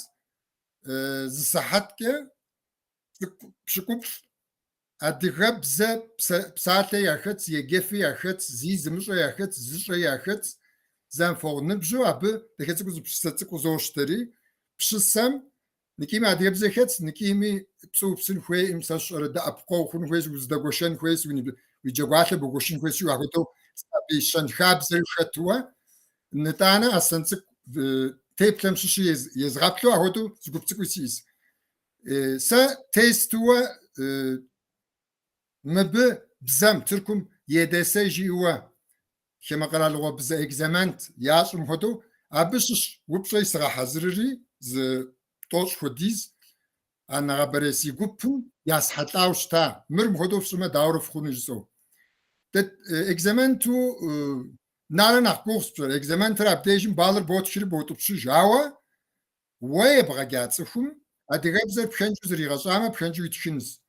зы сыхьэткӏэ цӏыкӏу пщыкӏуплӏ адыгэбзэ псалъэ яхэтщ, еджэфи яхэтщ, зи зымыщӏэ яхэтщ, зыщӏэ яхэтщ, зэмыфэгъу ныбжьу абы дахэ цӏыкӏуу зы пщысэ цӏыкӏу къызощтэри, пщысэм ныкӏими адыгэбзэ хэтщ, ныкӏими пцӏы упсын хуейкъым, сэ сщӏэрэ дэӏэпыкъуэгъу хъун хуейщ, узэдэгуэшэн хуейщ, уи джэгуалъэ бгуэшын хуейщ, жиӏэу апхуэдэу сабий щэнхабзэр хэтуэ, нытӏанэ Аслъэн цӏыкӏу теплъэм щыщи езгъэплъу апхуэдэу зы гуп цӏыкӏуи сиӏэщ. Сэ тестыуэ мыбы бзэм, Тыркум ЕДС жиӏэуэ хамэ къэралыгъуэ бзэ экзамент ящӏым хуэдэу, абы щыщ упщӏэи сыгъэхьэзырри зы тӏощӏ хуэдиз а нэгъабэрей си гупым ясхьэлӏауэ щыта. Мыр мыхуэдэу фщӏымэ, дауэрэ фхъуну жысӏэу. Дэ экзаменту нарэ нэхъ гугъущ пщӏэр. Экзаментыр абдежым баллыр ботхри боутӏыпщыж, ауэ Уэ ебгъэджа цӏыхум адыгэбзэр пхэнжу зригъэщӏамэ, пхэнжу итхынщ.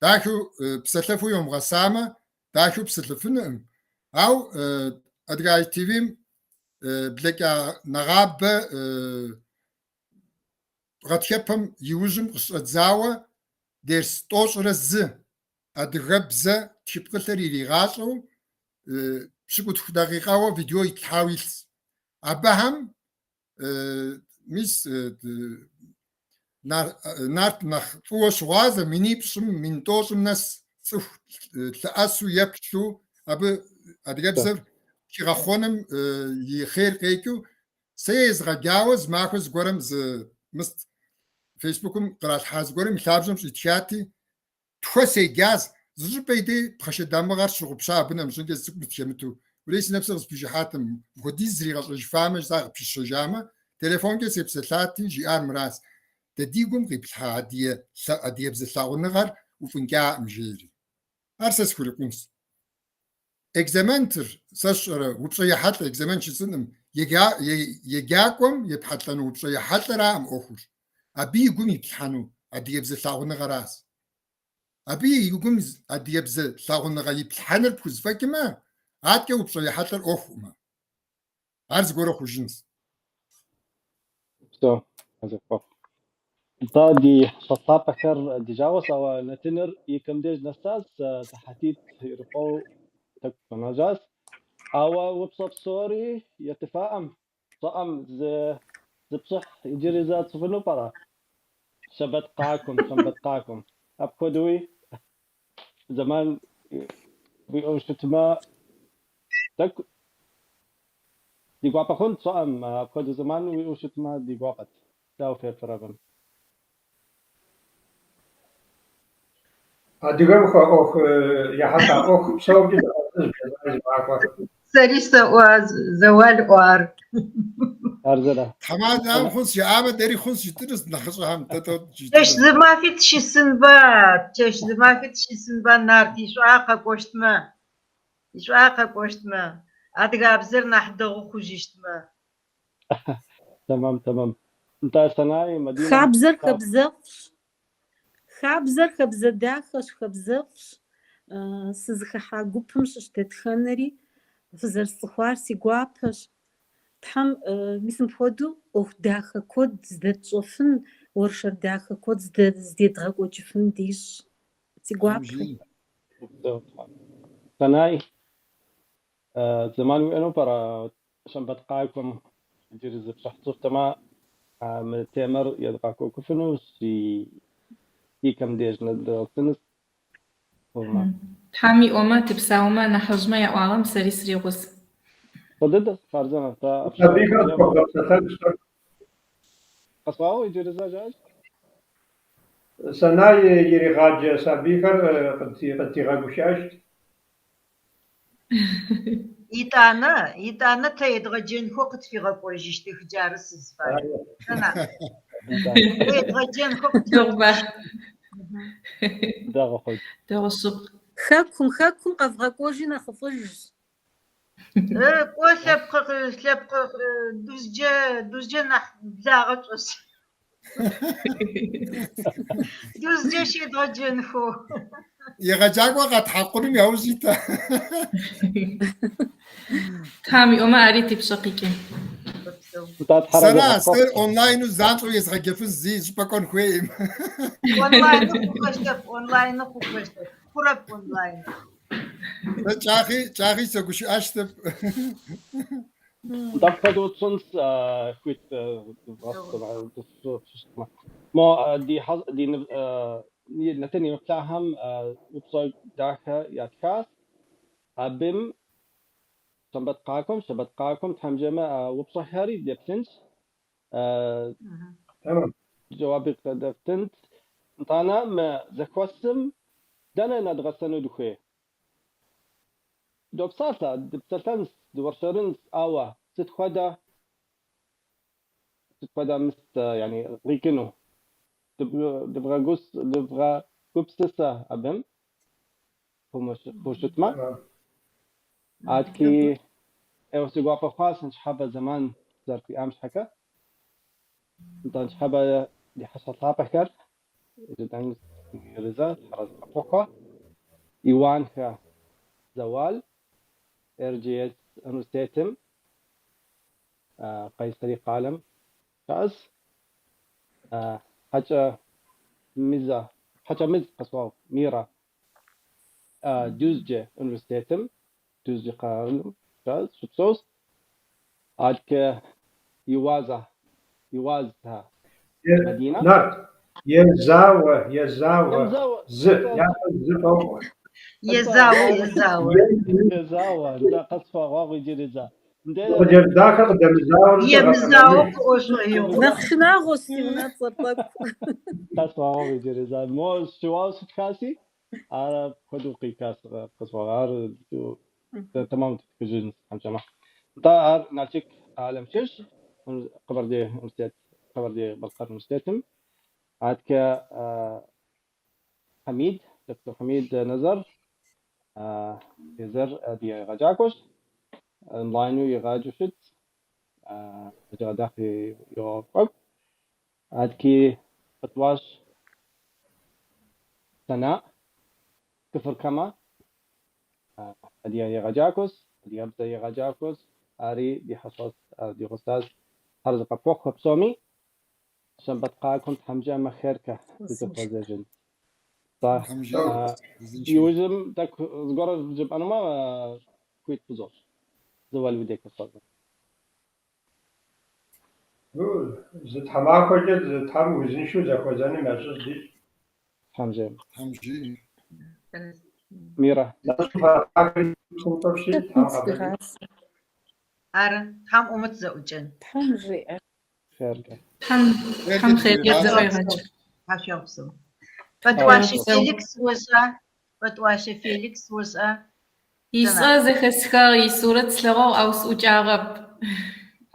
Дахэу псэлъэфу йомыгъэсамэ, дахэу псэлъэфынукъым. Ауэ Адыгэ ITV-м блэкӏа нэгъабэ гъатхэпэм иужьым къыщӏэдзауэ дерс тӏощӏрэ зы адыгэбзэ тхыпкъылъэр иригъащӏэу пщыкӏутху дакъикъэуэ видео итлъхьауэ илъщ. Абыхэм Мис Нарт нэхъ фӏыуэ щыгъуазэ минипщӏым, мин тӏощӏым нэс цӏыху лъэӏэсу еплъу абы адыгэбзэр хигъэхъуэным и хъер къекӏыу сэ езгъэджауэ зы махуэ зыгуэрым зы мыст Фейсбукым къралъхьа зыгуэрым и лъабжьэм щӏитхати, Тхуэ седжащ, зы щӏыпӏэ и дей пхъашэ дамыгъэр сщыгъупща абы нэмыщӏынкӏэ зы цӏыкӏу хэмыту. Уэлей си нэпсыр къыспижыхьатэм, мыпхуэдиз зригъэщӏэжыфамэ, жысӏа къыпищэжамэ, телефонкӏэ сепсэлъати, жиӏар мыращ, Дэ ди гум къиплъхьа адыгэбзэ лъагъуныгъэр уфӏынкӏакъым, жери. Ар сэ схурикъунщ. Экзаментыр, сэ сщӏэрэ, упщӏэ ехьэлӏэ экзамен жысӏэнкъым, еджакӏуэм епхьэлӏэну упщӏэ ехьэлӏэракъым ӏуэхур. Абы и гум иплъхьэну адыгэбзэ лъагъуныгъэращ. Абы и гум адыгэбзэ лъагъуныгъэ иплъхьэныр пхузэфӏэкӏмэ, аткӏэ упщӏэ ехьэлӏэр ӏуэхукъымэ. Ар зыгуэрэ хъужынщ. Псо, зэхуэхъу. Нтӏэ, ди хьэщӏэ лъапӏэхэр ди жагъуэщ, ауэ нэтыныр и кӏэм деж нэсащ, сыхьэтитӏ ирикъуэу тӏэкӏу къэнэжащ. Ауэ упщӏэ псори етыфаӏым, щӏыӏэм зы пщыхь иджыри зэ тщӏыфыну пӏэрэ? Щэбэт къакӏуэм, щэмбэт къакӏуэм. Апхуэдэуи зэман уиӏэу щытмэ, тӏэкӏу. Ди гуапэ хъунт, щӏыӏэм, апхуэдэ зэман уиӏэу щытмэ, ди гуапэт. Дауэ феплърэ абым? Адыгэм хуэӏуэху ехьэлӏа ӏуэху псомкӏи дыхьэзырщ, жэзар зы махуэ. Сэри сэӏуа, Зэуал ӏуар. Ар зэра. Тхьэмадэм хъунщ жаӏамэ, дэри хъунщ жытӏынущ нэхъыщӏэхэм, дэ тӏэу Чэщ жытӏынущ. зы мафи тыщысынба, чэщ зы мафи тыщысынба, Нарт ишӏуагъэ къэкӏощтмэ, ишӏуагъэ къэкӏощтмэ, адыгабзэр нахь дэгъу хъужьыщтмэ. Тэмэм, тэмэм. Нтӏэ, Сэнай, Мадинэ. Хабзэр хабзэфӏщ. Хабзэр хабзэ дахэщ, хабзэфӏщ. Сызыхыхьа гупым щыщ дэтхэнэри фызэрысцӏыхуар си гуапэщ. Тхьэм мис мыпхуэдэу ӏуэху дахэ куэд здэтщӏэфын, уэршэр дахэ куэд здедгъэкӏуэкӏыфын дищӏ. Си гуапэу. Сэнай, зэман уиӏэну пӏэрэ щэмбэт къакӏуэм иджыри зы пшыхь тщӏыфтэмэ, мы темэр едгъэкӏуэкӏыфыну си и кӏэм деж нэдгъэсынущ. Тхьэм иӏомэ, тыпсаумэ, нахьыжъмэ яӏуагъэм сэри сригъус. Фӏы дыдэ, хъарзынэ, сэ Сабийхэр зыхуэбгъэпсэлъэнщ тӏэкӏу. Къэсӏуауэ иджыри зэ жаӏэж? Сэнай иригъаджэ сабийхэр къыдигъэгушыӏэщт. Итӏанэ, итӏанэ тэ едгъэджэнхэу къытфигъэкӏожьыщтых, джары сызыфаер. Сэнай. Тэ едгъэджэнхэу Дэгъуба. Дэгъу хъунт. Дэгъу шъыпкъ. Хэкум, хэкум къэвгъэкӏуэжи нэхъыфӏыжщ. Кӏо лъэпкъ, лъэпкъ Дузджэ, Дузджэ нахь благъэ тшӏошъ. Дузджэ щедгъэджэнхэу. Егъэджакӏуэ къэтхьэкъуным яужь ита. Тхьэм иӏомэ, ари типшъэ къикӏын. Сэра, сэ онлайну занщӏэу езгъэджэфын зи щӏыпӏэ кӏуэн хуейм. Онлайну хъухэщтэп, онлайну хъухэщтэп, хъурэп онлайн. Сэ кӏахи, кӏахи сэгушыӏэщтэп. Нтӏэ апхуэдэу тщӏынщ, хуит дывгъэщӏ. Мо ди ди нэтын еплъахэм упщӏэ дахэ ятхащ. Абым щэмбэт къакӏуэм, щэбэт къакӏуэм Тхьэм жиӏэмэ а упщӏэхэри деплъынщ. Жэуапи къыдэфтынт. Нтӏанэ мы зэхуэсым дэнэ нэдгъэсэну дыхуей? Допсалъэ, дыпсэлъэнщ, дыуэршэрынщ, ауэ сыт хуэдэ, сыт хуэдэ мис, яни къикӏыну? Дывгъэгупсысэ абым хущытмэ. Адэкӏи ӏейуэ си гуапэ хъуащ ныщхьэбэ зэман зэрыфиӏам щхьэкӏэ. Нтӏэ ныщхьэбэ ди хьэщӏэ лъапӏэхэр жытӏэн зэ Тхьэразэ къыпхухъуэ. Иуанхэ Зэуал, Эрджиес университетым, Къайсэри къалэм щыӏэщ. Хьэкӏэ Мизэ, Хьэкӏэмыз къэсӏуагъ, Мирэ, Дюзджэ университетым, Дюзджэ къалэм щыӏэщ, щыпсэущ. Адэкӏэ Иуазэ, Иуазхэ Мадинэ. Нарт, езауэ, езауэ, Емзауэ, зы, япэ зы къокӏуэ. Езауэ, езауэ. Езауэ, нтӏэ къэсхуэгъуэгъу иджыри зэ. Хъыджэбз дахэр къыдэмызауэ щӏыкӏэ Емызауэ гъэтэмэмыж. къыӏуэщӏэигъу. Нэхъ шынагъуэщ си унэцӏэр тӏэкӏу. Къэсхуэгъуэгъу иджыри зэ. Мо щыуауэ щытхащи, ар апхуэдэу къикӏащ къэсхуэгъуэгъу. Ар тэмэму ттхыжынщ, Тхьэм жиӏэмэ. Нтӏэ, ар Налшык къалэм щыщ, Къэбэрдей университет, Къэбэрдей-Балъкъэр университетым. Адэкӏэ Хьэмид, доктор Хьэмид Нэзэр, езыр ди егъэджакӏуэщ, онлайну игъаджэу щыт, лэжьыгъэ дахэ йокӏуэкӏ. Адэкӏи къытӏуащ Сэнаӏ, Кфар-Камэ, адыгэ егъэджакӏуэщ, адыгэбзэ егъэджакӏуэщ, ари ди хьэщӏэщ, ди гъусащ. Тхьэразэ къыпхухъу псоми, щэмбэт къакӏуэм Тхьэм жиӏэмэ херкэ дызэхуэзэжын. Тхьэм жиӏэ, узыншэу. Иужьым тӏэкӏу зыгуэр жыпӏэнумэ, хуит фызощӏ. Зэуал уи дей къысщӏэкӏуэ. Ну, зы тхьэмахуэкӏэ зы Тхьэм узыншэу зэхуэзэным ящыщ дищӏ. Тхьэм жиӏэ. Тхьэм жиӏэ. Мирэ. Нэщӏым фэрыхьахэри псынщӏэпщи, Тхьэм къабыл ищӏ. Сигъасэ. Ары, Тхьэм ӏомэ тызэӏукӏэн. Тхьэм жиӏэ. Хъеркӏэ. Тхьэм Тхьэм хъеркӏэ дызэӏуегъэкӏ. Тхьашъуегъэпсэу. Пӏэтӏуащэ Феликс ошӏа? Пӏэтӏуащэ Феликс ошӏа? Ицӏэ зэхэсхыгъ, исурэт слъэгъугъ, ау сыӏукӏагъэп.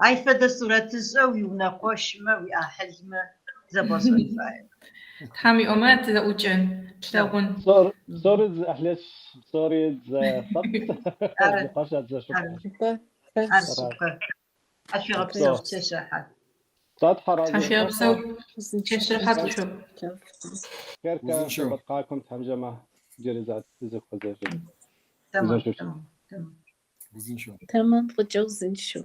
Ай фэдэ сурэтышӏэ уиунэкъощмэ, уиӏахьылмэ зэбгъэшӏэн фае. Тхьэм иӏомэ тызэӏукӏэн, тлъэгъун. Псори зы ӏыхьлыщ, псори зы лъэпкъ, зы къуэш, зы шыпхъу. Ар шъыпкъэ. Тхьашъуегъэпсэу, чэщ рэхьат. Тхьэ тхьэразэ. Тхьашъуегъэпсэу, чэщ рэхьат къышъокӏу. Хъеркӏэ, щэбэт къакӏуэм Тхьэм жиӏэмэ иджыри зэ дызэхуэзэжын. Тэмэм, Узыншэу. тэмэм, тэмэм. Узыншэу. Тэмэм, фӏыкӏэ узыншэу.